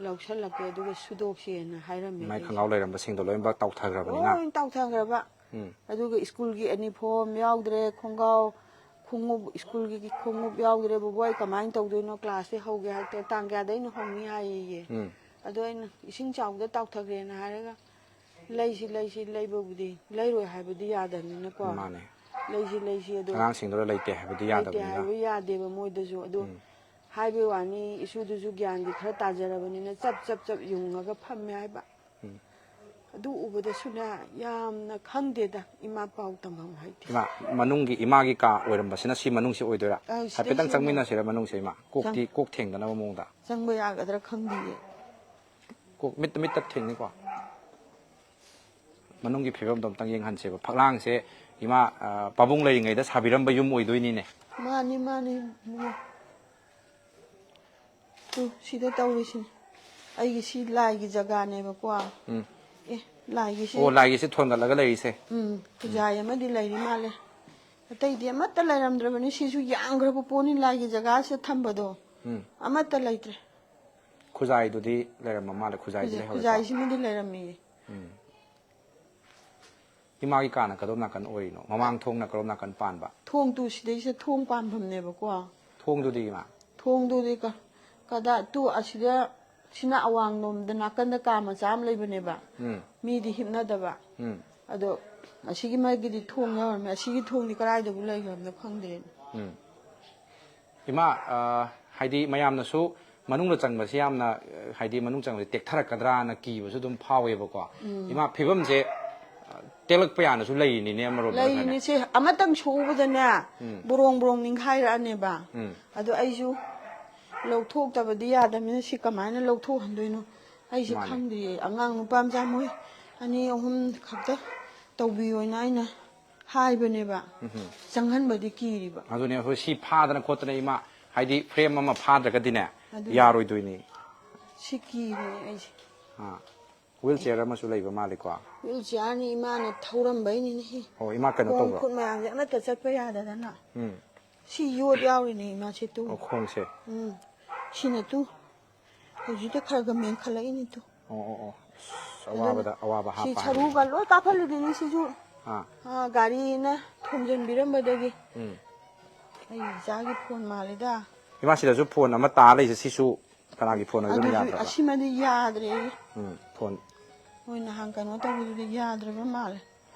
ꯂꯧꯁꯜꯂꯛꯀꯦ, ꯑꯗꯨꯒ ꯁꯨꯗꯣꯛꯁꯦꯅ" ꯍꯥꯏꯔꯝꯃꯦ ꯃꯥꯏ ꯑꯩꯁꯦ꯫ ꯈꯣꯡꯒ꯭ꯔꯥꯎ ꯂꯩꯔꯝꯕꯁꯤꯡꯗꯣ ꯂꯣꯏꯅꯃꯛ ꯇꯥꯎꯊꯈ꯭ꯔꯕꯅꯤꯅ꯫ ꯂꯣꯏ ꯇꯥꯎꯊꯈ꯭ꯔꯕ꯫ ꯎꯝ꯫ ꯑꯗꯨꯒ ꯁ꯭ꯀꯨꯜꯒꯤ ꯌꯨꯅꯤꯐꯣꯔꯝ ꯌꯥꯎꯗ꯭ꯔꯦ, ꯈꯣꯡꯒ꯭ꯔꯥꯎ, ꯈꯣꯡꯎꯞ, ꯁ꯭ꯀꯨꯜꯒꯤ ꯈꯣꯡꯎꯞ ꯌꯥꯎꯗ꯭ꯔꯦ, "ꯕꯣꯕꯣ, ꯑꯩ ꯀꯃꯥꯏꯅ ꯇꯧꯗꯣꯏꯅꯣ? ꯀ꯭ꯂꯥꯁꯇꯤ ꯍꯧꯒꯦ ꯍꯥꯏꯔꯛꯇꯦ, ꯇꯥꯡ ꯀꯌꯥꯗꯩꯅ ꯍꯧꯅꯤ?" ꯍꯥꯏꯌꯦꯌꯦ꯫ ꯎꯝ꯫ ꯑꯗꯣ ꯑꯩꯅ, "ꯏꯁꯤꯡ ꯆꯥꯎꯕꯗ ꯇꯥꯎꯊꯈ꯭ꯔꯦꯅ" ꯍꯥꯏꯔꯒ, "ꯂꯩꯁꯤ, ꯂꯩꯁꯤ, ꯂꯩꯕꯕꯨꯗꯤ, ꯂꯩꯔꯣꯏ ꯍꯥꯏꯕꯗꯤ ꯌꯥꯗꯕꯅꯤꯅꯀꯣ"꯫ ꯃꯥꯅꯦ꯫ "ꯂꯩꯁꯤ, ꯂꯩꯁꯤ, ꯑꯗꯣ ꯑꯉꯥꯡꯁꯤꯡꯗꯨꯗ ꯂꯩꯇꯦ ꯍꯥꯏꯕꯗꯤ ꯂꯩꯇꯦ ꯌꯥꯗꯕꯅꯤꯅ꯫ ꯍꯥꯏꯕ ꯌꯥꯗꯦꯕ ꯃꯣꯏꯗꯁꯨ"꯫ ꯑꯗꯣ ꯍꯥꯏꯕꯩ ꯋꯥꯅꯤ, ꯏꯁꯨꯗꯨꯁꯨ ꯒ꯭ꯌꯥꯟꯗꯤ ꯈꯔ ꯇꯥꯖꯔꯕꯅꯤꯅ ꯆꯞ, ꯆꯞ, ꯆꯞ ꯌꯨꯡꯉꯒ ꯐꯝꯃꯦ ꯍꯥꯏꯕ꯫ ꯑꯗꯨ ꯎꯕꯗꯁꯨꯅꯦ, ꯌꯥꯝꯅ ꯈꯪꯗꯦꯗ, ꯏꯃꯥ ꯄꯥꯎ ꯇꯝꯐꯝ ꯍꯥꯏꯗꯦ꯫ ꯏꯃꯥ, ꯃꯅꯨꯡꯒꯤ, ꯏꯃꯥꯒꯤ ꯀꯥ ꯑꯣꯏꯔꯝꯕꯁꯤꯅ ꯁꯤ ꯃꯅꯨꯡꯁꯤ ꯑꯣꯏꯗꯣꯏꯔꯥ? ꯑ, ꯁꯤꯗꯩꯁꯤꯗꯅꯦ꯫ ꯍꯥꯏꯐꯦꯠꯇꯪ ꯆꯪꯃꯤꯟꯅꯁꯤꯔ ꯃꯅꯨꯡꯁꯦ, ꯏꯃꯥ? ꯀꯣꯛꯇꯤ, ꯀꯣꯛ ꯊꯦꯡꯗꯅꯕ ꯃꯑꯣꯡꯗ꯫ ꯆꯪꯕ ꯌꯥꯒꯗ꯭ꯔꯥ ꯈꯪꯗꯤꯌꯦ꯫ ꯀꯣꯛ ꯃꯤꯠꯇ, ꯃꯤꯠꯇ ꯊꯦꯡꯅꯤꯀꯣ꯫ ꯃꯅꯨꯡꯒꯤ ꯐꯤꯕꯝꯗꯣ ꯑꯝꯇꯪ ꯌꯦꯡꯍꯟꯁꯦꯕ꯫ ꯐꯛꯂꯥꯡꯁꯦ ꯏꯃꯥ, ꯑ, ꯄꯥꯕꯨꯡ ꯂꯩꯔꯤꯉꯩꯗ ꯁꯥꯕꯤꯔꯝꯕ ꯌꯨꯝ ꯑꯣꯏꯗꯣꯏꯅꯤꯅꯦ꯫ ꯃꯥꯅꯤ, ꯃꯥꯅꯤ, ꯏꯕꯨꯡꯉꯣ꯫ ꯇꯨ, ꯁꯤꯗ ꯇꯧꯔꯤꯁꯤꯅꯤ꯫ ꯑꯩꯒꯤ ꯁꯤ ꯂꯥꯏꯒꯤ ꯖꯒꯥꯅꯦꯕꯀꯣ꯫ ꯎꯝ꯫ ꯑꯦ, ꯂꯥꯏꯒꯤꯁꯤ꯫ ꯑꯣ, ꯂꯥꯏꯒꯤꯁꯦ ꯊꯣꯟꯒꯠꯂꯒ ꯂꯩꯔꯤꯁꯦ꯫ ꯎꯝ, ꯈꯨꯖꯥꯏ ꯑꯃꯗꯤ ꯂꯩꯔꯤ ꯃꯥꯜꯂꯦ꯫ ꯑꯇꯩꯗꯤ ꯑꯃꯠꯇ ꯂꯩꯔꯝꯗ꯭ꯔꯕꯅꯤ꯫ ꯁꯤꯁꯨ ꯌꯥꯝꯈ꯭ꯔꯕ ꯄꯣꯠꯅꯤ, ꯂꯥꯏꯒꯤ ꯖꯒꯥꯁꯤꯗ ꯊꯝꯕꯗꯣ꯫ ꯎꯝ꯫ ꯑꯃꯠꯇ ꯂꯩꯇ꯭ꯔꯦ꯫ ꯈꯨꯖꯥꯏꯗꯨꯗꯤ ꯂꯩꯔꯝꯕ ꯃꯥꯜꯂꯦ, ꯈꯨꯖꯥꯏꯗꯤ ꯂꯩꯍꯧꯔꯦꯀꯣ? ꯈꯨꯖꯥꯏꯁꯤꯃꯗꯤ ꯂꯩꯔꯝꯃꯤꯌꯦ꯫ ꯏꯃꯥꯒꯤ ꯀꯥꯅ ꯀꯗꯣꯝ ꯅꯥꯀꯟ ꯑꯣꯏꯔꯤꯅꯣ? ꯃꯃꯥꯡ ꯊꯣꯡꯅ ꯀꯔꯣꯝ ꯅꯥꯀꯟ ꯄꯥꯟꯕ? ꯊꯣꯡ ꯇꯨ ꯁꯤꯗꯩꯁꯤꯗ ꯊꯣꯡ ꯄꯥꯟꯐꯝꯅꯦꯕꯀꯣ꯫ ꯊꯣꯡꯗꯨꯗꯤ ꯏꯃꯥ? ꯊꯣꯡꯗꯨꯗꯤ ꯀ-, ꯀꯗꯥ-, ꯇꯨ ꯑꯁꯤꯗ, ꯁꯤꯅ ꯑꯋꯥꯡꯂꯣꯝꯗ ꯅꯥꯀꯟꯗ ꯀꯥ ꯃꯆꯥ ꯑꯃ ꯂꯩꯕꯅꯦꯕ꯫ ꯎꯝ꯫ ꯃꯤꯗꯤ ꯍꯤꯞꯅꯗꯕ꯫ ꯎꯝ꯫ ꯑꯗꯣ ꯑꯁꯤꯒꯤ ꯃꯥꯒꯤꯗꯤ ꯊꯣꯡ ꯌꯥꯎꯔꯝꯃꯦ꯫ ꯑꯁꯤꯒꯤ ꯊꯣꯡꯗꯤ ꯀꯗꯥꯏꯗꯕꯨ ꯂꯩꯈ꯭ꯔꯕꯅꯣ ꯈꯪꯗ꯭ꯔꯦꯅꯦ꯫ ꯎꯝ꯫ ꯏꯃꯥ, ꯑ, ꯍꯥꯏꯗꯤ ꯃꯌꯥꯝꯅꯁꯨ ꯃꯅꯨꯡꯗ ꯆꯪꯕꯁꯤ ꯌꯥꯝꯅ, ꯑ, ꯍꯥꯏꯗꯤ ꯃꯅꯨꯡ ꯆꯪꯕꯁꯤ ꯇꯦꯛꯊꯔꯛꯀꯗ꯭ꯔꯥꯅ ꯀꯤꯕꯁꯨ ꯑꯗꯨꯝ ꯐꯥꯎꯋꯦꯕꯀꯣ꯫ ꯎꯝ꯫ ꯏꯃꯥ, ꯐꯤꯕꯝꯁꯦ, ꯑ, ꯇꯦꯛꯂꯛꯄ ꯌꯥꯅꯁꯨ ꯂꯩꯔꯤꯅꯤꯅꯦ ꯑꯃꯔꯣꯝꯗ ꯂꯩꯔꯤꯅꯤ꯫ ꯈꯜꯂꯦ꯫ ꯁꯦ ꯑꯃꯇꯪ ꯁꯣꯛꯎꯕꯗꯅꯦ, ꯎꯝ꯫ ꯕꯣꯔꯣꯡ ꯕꯣꯔꯣꯡ ꯅꯤꯡꯈꯥꯏꯔꯛꯑꯅꯦꯕ꯫ ꯎꯝ꯫ ꯑꯗꯣ ꯑꯩꯁꯨ ꯂꯧꯊꯣꯛꯇꯕꯗꯤ ꯌꯥꯗꯕꯅꯤꯅ ꯁꯤ ꯀꯃꯥꯏꯅ ꯂꯧꯊꯣꯛꯍꯟꯗꯣꯏꯅꯣ ꯑꯩꯁꯦ ꯃꯥꯅꯦ꯫ ꯈꯪꯗ꯭ꯔꯤꯌꯦ꯫ ꯑꯉꯥꯡ ꯅꯨꯄꯥ ꯃꯆꯥ ꯃꯣꯏ ꯑꯅꯤ ꯑꯍꯨꯝ ꯈꯛꯇ ꯇꯧꯕꯤꯌꯣꯅ ꯑꯩꯅ ꯍꯥꯏꯕꯅꯦꯕ꯫ ꯎꯝ꯫ ꯆꯪꯍꯟꯕꯗꯤ ꯀꯤꯔꯤꯕ꯫ ꯑꯗꯨꯅꯦ ꯑꯩꯈꯣꯏ ꯁꯤ ꯐꯥꯗꯅ ꯈꯣꯠꯇꯅ ꯏꯃꯥ, ꯍꯥꯏꯗꯤ ꯐ꯭ꯔꯦꯝ ꯑꯃ ꯐꯥꯗ꯭ꯔꯒꯗꯤꯅꯦ, ꯑꯗꯨꯅꯦ꯫ ꯌꯥꯔꯣꯏꯗꯣꯏꯅꯤ꯫ ꯁꯤ ꯀꯤꯔꯤꯅꯦ ꯑꯩꯁꯦ꯫ ꯑꯥ꯫ ꯋꯤꯜ ꯆꯤꯌꯔ ꯑꯃꯁꯨ ꯂꯩꯕ ꯃꯥꯜꯂꯤꯀꯣ? ꯋꯤꯜ ꯆꯤꯌꯔꯅꯤ, ꯏꯃꯥꯅ ꯊꯧꯔꯝꯕꯩꯅꯤꯅꯦ꯫ ꯑꯣ, ꯏꯃꯥ ꯀꯩꯅꯣ ꯈꯣꯡ ꯇꯧꯕ꯭ꯔꯣ? ꯈꯨꯠ ꯃꯌꯥꯝꯁꯦ ꯑꯃꯠꯇ ꯆꯠꯄ ꯌꯥꯗꯗꯅ꯫ ꯎꯝ꯫ ꯁꯤ ꯌꯣꯠ ꯌꯥꯎꯔꯤꯅꯦ ꯏꯃꯥꯁꯦ ꯇꯨ꯫ ꯑꯣ, ꯈꯣꯡꯁꯦ꯫ ꯎꯝ꯫ ꯁꯤꯅ ꯇꯨ꯫ ꯍꯧꯖꯤꯛꯇ ꯈꯔ ꯈꯔ ꯃꯦꯟꯈꯠꯂꯛꯏꯅꯤ ꯇꯨ꯫ ꯑꯣ, ꯑꯣ, ꯑꯣ꯫ ꯑꯁ, ꯑꯗꯨꯅ ꯑꯋꯥꯕꯗ ꯑꯋꯥꯕ ꯁꯤ ꯍꯥꯞꯄ ꯁꯔꯨꯒ ꯍꯥꯏꯕꯅꯤ꯫ ꯂꯣꯏ ꯀꯥꯞꯍꯜꯂꯤꯅꯤ ꯁꯤꯁꯨ꯫ ꯑꯥ꯫ ꯑꯥ, ꯒꯥꯔꯤꯅ ꯊꯣꯝꯖꯤꯟꯕꯤꯔꯝꯕꯗꯒꯤ꯫ ꯎꯝ꯫ ꯑꯩ ꯏꯆꯥꯒꯤ ꯐꯣꯟ ꯃꯥꯜꯂꯤꯗ꯫ ꯏꯃꯥ, ꯁꯤꯗꯁꯨ ꯐꯣꯟ ꯑꯃ ꯇꯥ ꯂꯩꯁꯦ, ꯁꯤꯁꯨ ꯀꯅꯥꯒꯤ ꯐꯣꯟ ꯑꯣꯏꯗꯣꯏꯅꯣ? ꯑꯗꯨꯁꯨ ꯌꯥꯗ꯭ꯔꯕ? ꯑꯁꯤꯃꯗꯤ ꯌꯥꯗ꯭ꯔꯦ꯫ ꯎꯝ, ꯐꯣꯟ꯫ ꯃꯣꯏ ꯅꯍꯥꯟ ꯀꯩꯅꯣ ꯇꯧꯕꯗꯨꯗꯤ ꯌꯥꯗ꯭ꯔꯕ ꯃꯥꯜꯂꯦ꯫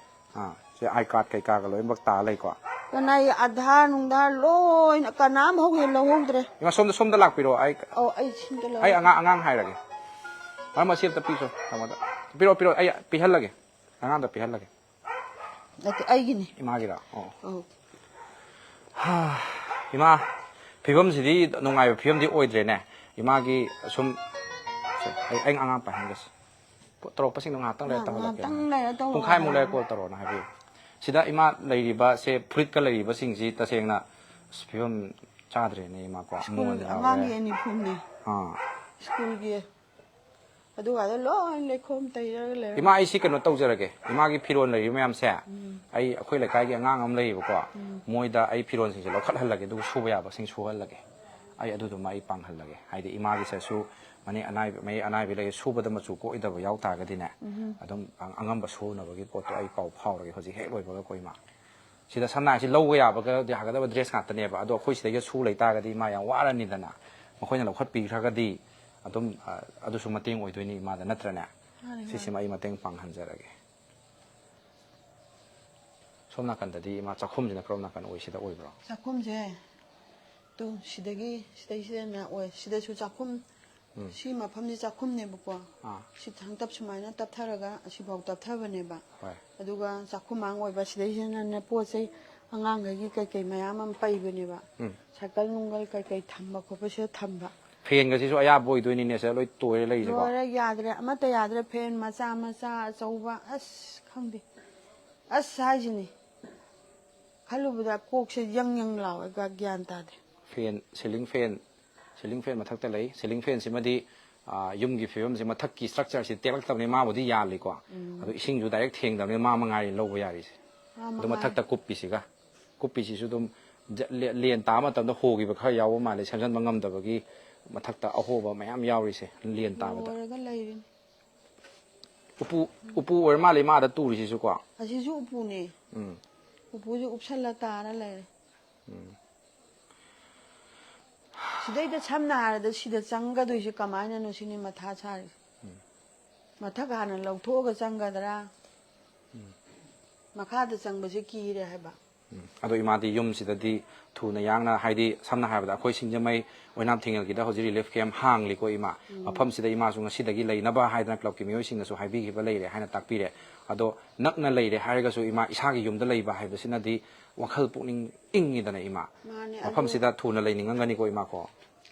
ꯑꯥ, ꯁꯤ ꯑꯥꯏ ꯀꯥꯔꯗ ꯀꯩꯀꯥꯒ ꯂꯣꯏꯅꯃꯛ ꯇꯥ ꯂꯩꯀꯣ? ꯀꯅꯥꯏ ꯑꯙꯥꯔ ꯅꯨꯡꯙꯥꯔ ꯂꯣꯏꯅ ꯀꯅꯥꯝ ꯍꯧ-, ꯍꯦꯛ ꯂꯧꯍꯧꯗ꯭ꯔꯦ꯫ ꯏꯃꯥ, ꯁꯣꯝꯗ, ꯁꯣꯝꯗ ꯂꯥꯛꯄꯤꯔꯣ꯫ ꯑꯩ, ꯑꯧ, ꯑꯩ ꯁꯤꯝꯇ ꯂꯧ-, ꯑꯩ ꯑꯉꯥꯡ, ꯑꯉꯥꯡ ꯍꯥꯏꯔꯒꯦ꯫ ꯃꯔꯝ ꯑꯁꯤ ꯑꯝꯇ ꯄꯤꯁꯣ, ꯇꯥꯃꯣꯗ꯫ ꯄꯤꯔꯛꯑꯣ, ꯄꯤꯔꯛꯑꯣ, ꯑꯩ ꯄꯤꯍꯜꯂꯒꯦ꯫ ꯑꯉꯥꯡꯗ ꯄꯤꯍꯜꯂꯒꯦ꯫ ꯅꯠꯇꯦ, ꯑꯩꯒꯤꯅꯤ꯫ ꯏꯃꯥꯒꯤꯔꯣ? ꯑꯣ꯫ ꯑꯧ꯫ ꯍꯥ, ꯏꯃꯥ, ꯐꯤꯕꯝꯁꯤꯗꯤ ꯅꯨꯡꯉꯥꯏꯕ ꯐꯤꯕꯝꯗꯤ ꯑꯣꯏꯗ꯭ꯔꯦꯅꯦ꯫ ꯏꯃꯥꯒꯤ ꯁꯨꯝ, ꯁꯦ, ꯑꯩ, ꯑꯩ ꯑꯉꯥꯡ ꯄꯥꯏꯍꯟꯒꯦꯁꯦ꯫ ꯄꯣꯠ ꯇꯧꯔꯛꯄꯁꯤꯡꯗꯣ ꯉꯥꯏꯍꯥꯛꯇꯪ ꯂꯩꯔ ꯉꯥꯏꯍꯥꯛ-, ꯇꯧꯍꯜꯂꯛꯀꯦ꯫ ꯉꯥꯏꯍꯥꯛꯇꯪ ꯂꯩꯔ ꯇꯧꯔꯛꯑꯣ ꯄꯨꯡꯈꯥꯏꯃꯨꯛ ꯂꯩꯔ ꯍꯥꯏꯕꯅꯦ꯫ ꯀꯣꯜ ꯇꯧꯔꯛꯑꯣꯅ ꯍꯥꯏꯕꯤꯌꯨ꯫ ꯁꯤꯗ ꯏꯃꯥ ꯂꯩꯔꯤꯕꯁꯦ, ꯐꯨꯔꯤꯠꯀ ꯂꯩꯔꯤꯕꯁꯤꯡꯁꯤ ꯇꯁꯦꯡꯅ ꯑꯁ, ꯐꯤꯕꯝ ꯆꯥꯗ꯭ꯔꯦꯅꯦ ꯏꯃꯥꯀꯣ꯫ ꯁ꯭ꯀꯨꯜ ꯑꯃꯣꯟ ꯌꯥꯎꯔꯦ꯫ ꯑꯉꯥꯡꯒꯤ ꯌꯨꯅꯤꯐꯣꯔꯝꯅꯤ꯫ ꯑꯥ꯫ ꯁ꯭ꯀꯨꯜꯒꯤ꯫ ꯑꯗꯨꯒꯗꯣ ꯂꯣꯏ ꯂꯩꯈꯣꯝ ꯇꯩꯔꯒ ꯂꯩꯔꯝꯃꯦ꯫ ꯏꯃꯥ, ꯑꯩ ꯁꯤ ꯀꯩꯅꯣ ꯇꯧꯖꯔꯒꯦ, ꯏꯃꯥꯒꯤ ꯐꯤꯔꯣꯜ ꯂꯩꯔꯤꯕ ꯃꯌꯥꯝꯁꯦ, ꯎꯝ꯫ ꯑꯩ, ꯑꯩꯈꯣꯏ ꯂꯩꯀꯥꯏꯒꯤ ꯑꯉꯥꯡ ꯑꯃ ꯂꯩꯌꯦꯕꯀꯣ, ꯎꯝ꯫ ꯃꯣꯏꯗ ꯑꯩ ꯐꯤꯔꯣꯜꯁꯤꯡꯁꯦ ꯂꯧꯈꯠꯍꯜꯂꯒꯦ, ꯑꯗꯨꯒ ꯁꯨꯕ ꯌꯥꯕꯁꯤꯡ ꯁꯨꯍꯜꯂꯒꯦ꯫ ꯑꯩ ꯑꯗꯨꯗꯨꯃ ꯑꯩ ꯄꯥꯡꯍꯜꯂꯒꯦ, ꯍꯥꯏꯗꯤ ꯏꯃꯥꯒꯤꯁꯤꯁꯨ ꯑꯅꯤ ꯑꯅꯥꯏꯕ, ꯃꯌꯦꯛ ꯑꯅꯥꯏꯕ ꯂꯩ, ꯁꯨꯕꯗ ꯃꯆꯨ ꯀꯣꯛꯏꯗꯕ ꯌꯥꯎ ꯇꯥꯔꯒꯗꯤꯅꯦ, ꯎꯝ꯫ ꯑꯗꯨꯝ ꯑꯉꯝꯕ ꯁꯨꯅꯕꯒꯤ ꯄꯣꯠꯇꯣ ꯑꯩ ꯄꯥꯎ ꯐꯥꯎꯔꯒꯦ ꯍꯧꯖꯤꯛ ꯍꯦꯛ ꯂꯣꯏꯕꯒ꯫ ꯑꯩꯈꯣꯏ ꯏꯃꯥ, ꯁꯤꯗ ꯁꯝꯅ ꯍꯥꯏꯁꯤ ꯂꯧꯕ ꯌꯥꯕꯒꯗꯤ ꯌꯥꯒꯗꯕ ꯗ꯭ꯔꯦꯁ ꯉꯥꯛꯇꯅꯦꯕ, ꯑꯗꯣ ꯑꯩꯈꯣꯏ ꯁꯤꯗꯩꯗ ꯁꯨ ꯂꯩꯇꯥꯔꯒꯗꯤ ꯏꯃꯥ ꯌꯥꯝ ꯋꯥꯔꯅꯤꯗꯅ꯫ ꯃꯈꯣꯏꯅ ꯂꯧꯈꯠꯄꯤꯈ꯭ꯔꯒꯗꯤ ꯑꯗꯨꯝ, ꯑ, ꯑꯗꯨꯁꯨ ꯃꯇꯦꯡ ꯑꯣꯏꯗꯣꯏꯅꯤ ꯏꯃꯥꯗ, ꯅꯠꯇ꯭ꯔꯅꯦ? ꯃꯥꯅꯦ, ꯃꯥꯅꯦ꯫ ꯁꯤꯁꯤꯃ ꯑꯩ ꯃꯇꯦꯡ ꯄꯥꯡꯍꯟꯖꯔꯒꯦ꯫ ꯁꯣꯝ ꯅꯥꯀꯟꯗꯗꯤ ꯏꯃꯥ, ꯆꯥꯛꯈꯨꯝꯁꯤꯅ ꯀꯔꯣꯝ ꯅꯥꯀꯟ ꯑꯣꯏ? ꯁꯤꯗ ꯑꯣꯏꯕ꯭ꯔꯣ? ꯆꯥꯛꯈꯨꯝꯁꯦ ꯇꯨ ꯁꯤꯗꯒꯤ, ꯁꯤꯗꯩꯁꯤꯗꯅ ꯑꯣꯏ꯫ ꯁꯤꯗꯁꯨ ꯆꯥꯛꯈꯨꯝ, ꯎꯝ꯫ ꯁꯤ ꯃꯐꯝꯁꯤ ꯆꯥꯛꯈꯨꯝꯅꯦꯕꯀꯣ꯫ ꯑꯥ꯫ ꯁꯤ ꯊꯥꯡꯇꯞ ꯁꯨꯃꯥꯏꯅ ꯇꯞꯊꯔꯒ ꯑꯁꯤꯐꯥꯎ ꯇꯞꯊꯕꯅꯦꯕ꯫ ꯍꯣꯏ꯫ ꯑꯗꯨꯒ ꯆꯥꯛꯈꯨꯝꯃꯥꯡ ꯑꯣꯏꯕ, ꯁꯤꯗꯩꯁꯤꯗꯅꯅꯦ ꯄꯣꯠ ꯆꯩ ꯑꯉꯥꯡꯈꯩꯒꯤ ꯀꯩꯀꯩ ꯃꯌꯥꯝ ꯑꯃ ꯄꯩꯕꯅꯦꯕ꯫ ꯎꯝ꯫ ꯁꯥꯏꯀꯜ ꯅꯨꯡꯒꯜ ꯀꯩꯀꯩ ꯊꯝꯕ ꯈꯣꯠꯄꯁꯤꯗ ꯊꯝꯕ꯫ ꯐꯦꯟꯒꯁꯤꯁꯨ ꯑꯌꯥꯕ ꯑꯣꯏꯗꯣꯏꯅꯤꯅꯦ, ꯁꯤꯗ ꯂꯣꯏ ꯇꯣꯏꯔ ꯂꯩꯔꯤꯁꯦꯀꯣ꯫ ꯂꯣꯏꯔꯦ, ꯌꯥꯗ꯭ꯔꯦ, ꯑꯃꯠꯇ ꯌꯥꯗ꯭ꯔꯦ꯫ ꯐꯦꯟ ꯃꯆꯥ ꯃꯆꯥ, ꯑꯆꯧꯕ, ꯑꯁ ꯈꯪꯗꯦ꯫ ꯑꯁ ꯍꯥꯏꯁꯤꯅꯤ꯫ ꯈꯜꯂꯨꯕꯗ ꯀꯣꯛꯁꯦ ꯌꯪ ꯌꯪ ꯂꯥꯎꯋꯦ, ꯒ-, ꯒ꯭ꯌꯥꯟ ꯇꯥꯗꯦ꯫ ꯐꯦꯟ, ꯁꯤꯂꯤꯡ ꯐꯦꯟ, ꯁꯤꯂꯤꯡ ꯐꯦꯟ ꯃꯊꯛꯇ ꯂꯩ꯫ ꯁꯤꯂꯤꯡ ꯐꯦꯟꯁꯤꯃꯗꯤ, ꯑꯥ, ꯌꯨꯝꯒꯤ ꯐꯤꯕꯝꯁꯦ, ꯃꯊꯛꯀꯤ ꯁ꯭ꯇ꯭ꯔꯛꯆꯔꯁꯤ ꯇꯦꯛꯂꯛꯇꯕꯅꯤ, ꯃꯥꯕꯨꯗꯤ ꯌꯥꯜꯂꯤꯀꯣ꯫ ꯎꯝ꯫ ꯑꯗꯨ ꯏꯁꯤꯡꯁꯨ ꯗꯥꯏꯔꯦꯛ ꯊꯦꯡꯗꯕꯅꯤ, ꯃꯥ ꯃꯉꯥꯏꯔꯦ ꯂꯧꯕ ꯌꯥꯔꯤꯁꯦ꯫ ꯃꯥ ꯑꯗꯨ ꯃꯉꯥꯏꯔꯦ꯫ ꯃꯊꯛꯇ ꯀꯨꯞꯄꯤꯁꯤꯒ, ꯀꯨꯞꯄꯤꯁꯤꯁꯨ ꯑꯗꯨꯝ ꯖ-, ꯂꯦ-, ꯂꯦꯟ ꯇꯥꯕ ꯃꯇꯝꯗ ꯍꯣꯈꯤꯕ ꯈꯔ ꯌꯥꯎꯕ ꯃꯥꯜꯂꯦ, ꯁꯦꯝꯖꯤꯟꯕ ꯉꯝꯗꯕꯒꯤ ꯃꯊꯛꯇ ꯑꯍꯣꯕ ꯃꯌꯥꯝ ꯌꯥꯎꯔꯤꯁꯦ ꯂꯦꯟ ꯇꯥꯕꯗ꯫ ꯂꯣꯏꯔꯒ ꯂꯩꯔꯤꯅꯤ꯫ ꯎꯄꯨ, ꯎꯄꯨ ꯑꯣꯏꯔ ꯃꯥꯜꯂꯦ ꯃꯥꯗ ꯇꯨꯔꯤꯁꯤꯁꯨ ꯀꯣ꯫ ꯑꯁꯤꯁꯨ ꯎꯄꯨꯅꯦ꯫ ꯎꯝ꯫ ꯎꯄꯨꯁꯦ ꯎꯞꯁꯜꯂ ꯇꯥꯔ ꯂꯩꯔꯦ꯫ ꯎꯝ꯫ ꯁꯤꯗꯩꯗ ꯁꯝꯅ ꯍꯥꯏꯔꯕꯗ ꯁꯤꯗ ꯆꯪꯒꯗꯣꯏꯁꯦ ꯀꯃꯥꯏꯅꯅꯣ ꯁꯤꯅꯤ ꯃꯊꯥ ꯁꯥꯔꯤꯁꯦ꯫ ꯎꯝ꯫ ꯃꯊꯛ ꯍꯥꯟꯅ ꯂꯧꯊꯣꯛꯑꯒ ꯆꯪꯒꯗ꯭ꯔꯥ? ꯎꯝ꯫ ꯃꯈꯥꯗ ꯆꯪꯕꯁꯦ ꯀꯤꯔꯦ ꯍꯥꯏꯕ꯫ ꯎꯝ꯫ ꯑꯗꯣ ꯏꯃꯥꯗꯤ ꯌꯨꯝꯁꯤꯗꯗꯤ ꯊꯨꯅ ꯌꯥꯡꯅ, ꯍꯥꯏꯗꯤ ꯁꯝꯅ ꯍꯥꯏꯔꯕꯗ ꯑꯩꯈꯣꯏ ꯁꯤꯡꯖꯃꯩ ꯑꯣꯏꯅꯥꯝ ꯊꯤꯡꯉꯦꯜꯒꯤꯗ ꯍꯧꯖꯤꯛ ꯔꯤꯂꯤꯐ ꯀꯦꯝ ꯍꯥꯡꯂꯤꯀꯣ ꯏꯃꯥ꯫ ꯎꯝ꯫ ꯃꯐꯝꯁꯤꯗ ꯏꯃꯥꯁꯨ ꯉꯁꯤꯗꯒꯤ ꯂꯩꯅꯕ ꯍꯥꯏꯗꯅ ꯀ꯭ꯂꯕꯀꯤ ꯃꯤꯑꯣꯏꯁꯤꯡꯅꯁꯨ ꯍꯥꯏꯕꯤꯈꯤꯕ ꯂꯩꯔꯦ ꯍꯥꯏꯅ ꯇꯥꯛꯄꯤꯔꯦ꯫ ꯑꯗꯣ ꯅꯛꯅ ꯂꯩꯔꯦ ꯍꯥꯏꯔꯒꯁꯨ ꯏꯃꯥ, ꯏꯁꯥꯒꯤ ꯌꯨꯝꯗ ꯂꯩꯕ ꯍꯥꯏꯕꯁꯤꯅꯗꯤ ꯋꯥꯈꯜ ꯄꯨꯛꯅꯤꯡ ꯏꯪꯉꯤꯗꯅ ꯏꯃꯥ꯫ ꯃꯥꯅꯦ, ꯑꯗꯨ ꯃꯐꯝꯁꯤꯗ ꯊꯨꯅ ꯂꯩꯅꯤꯡꯉꯝꯒꯅꯤꯀꯣ ꯏꯃꯥ ꯀꯣ?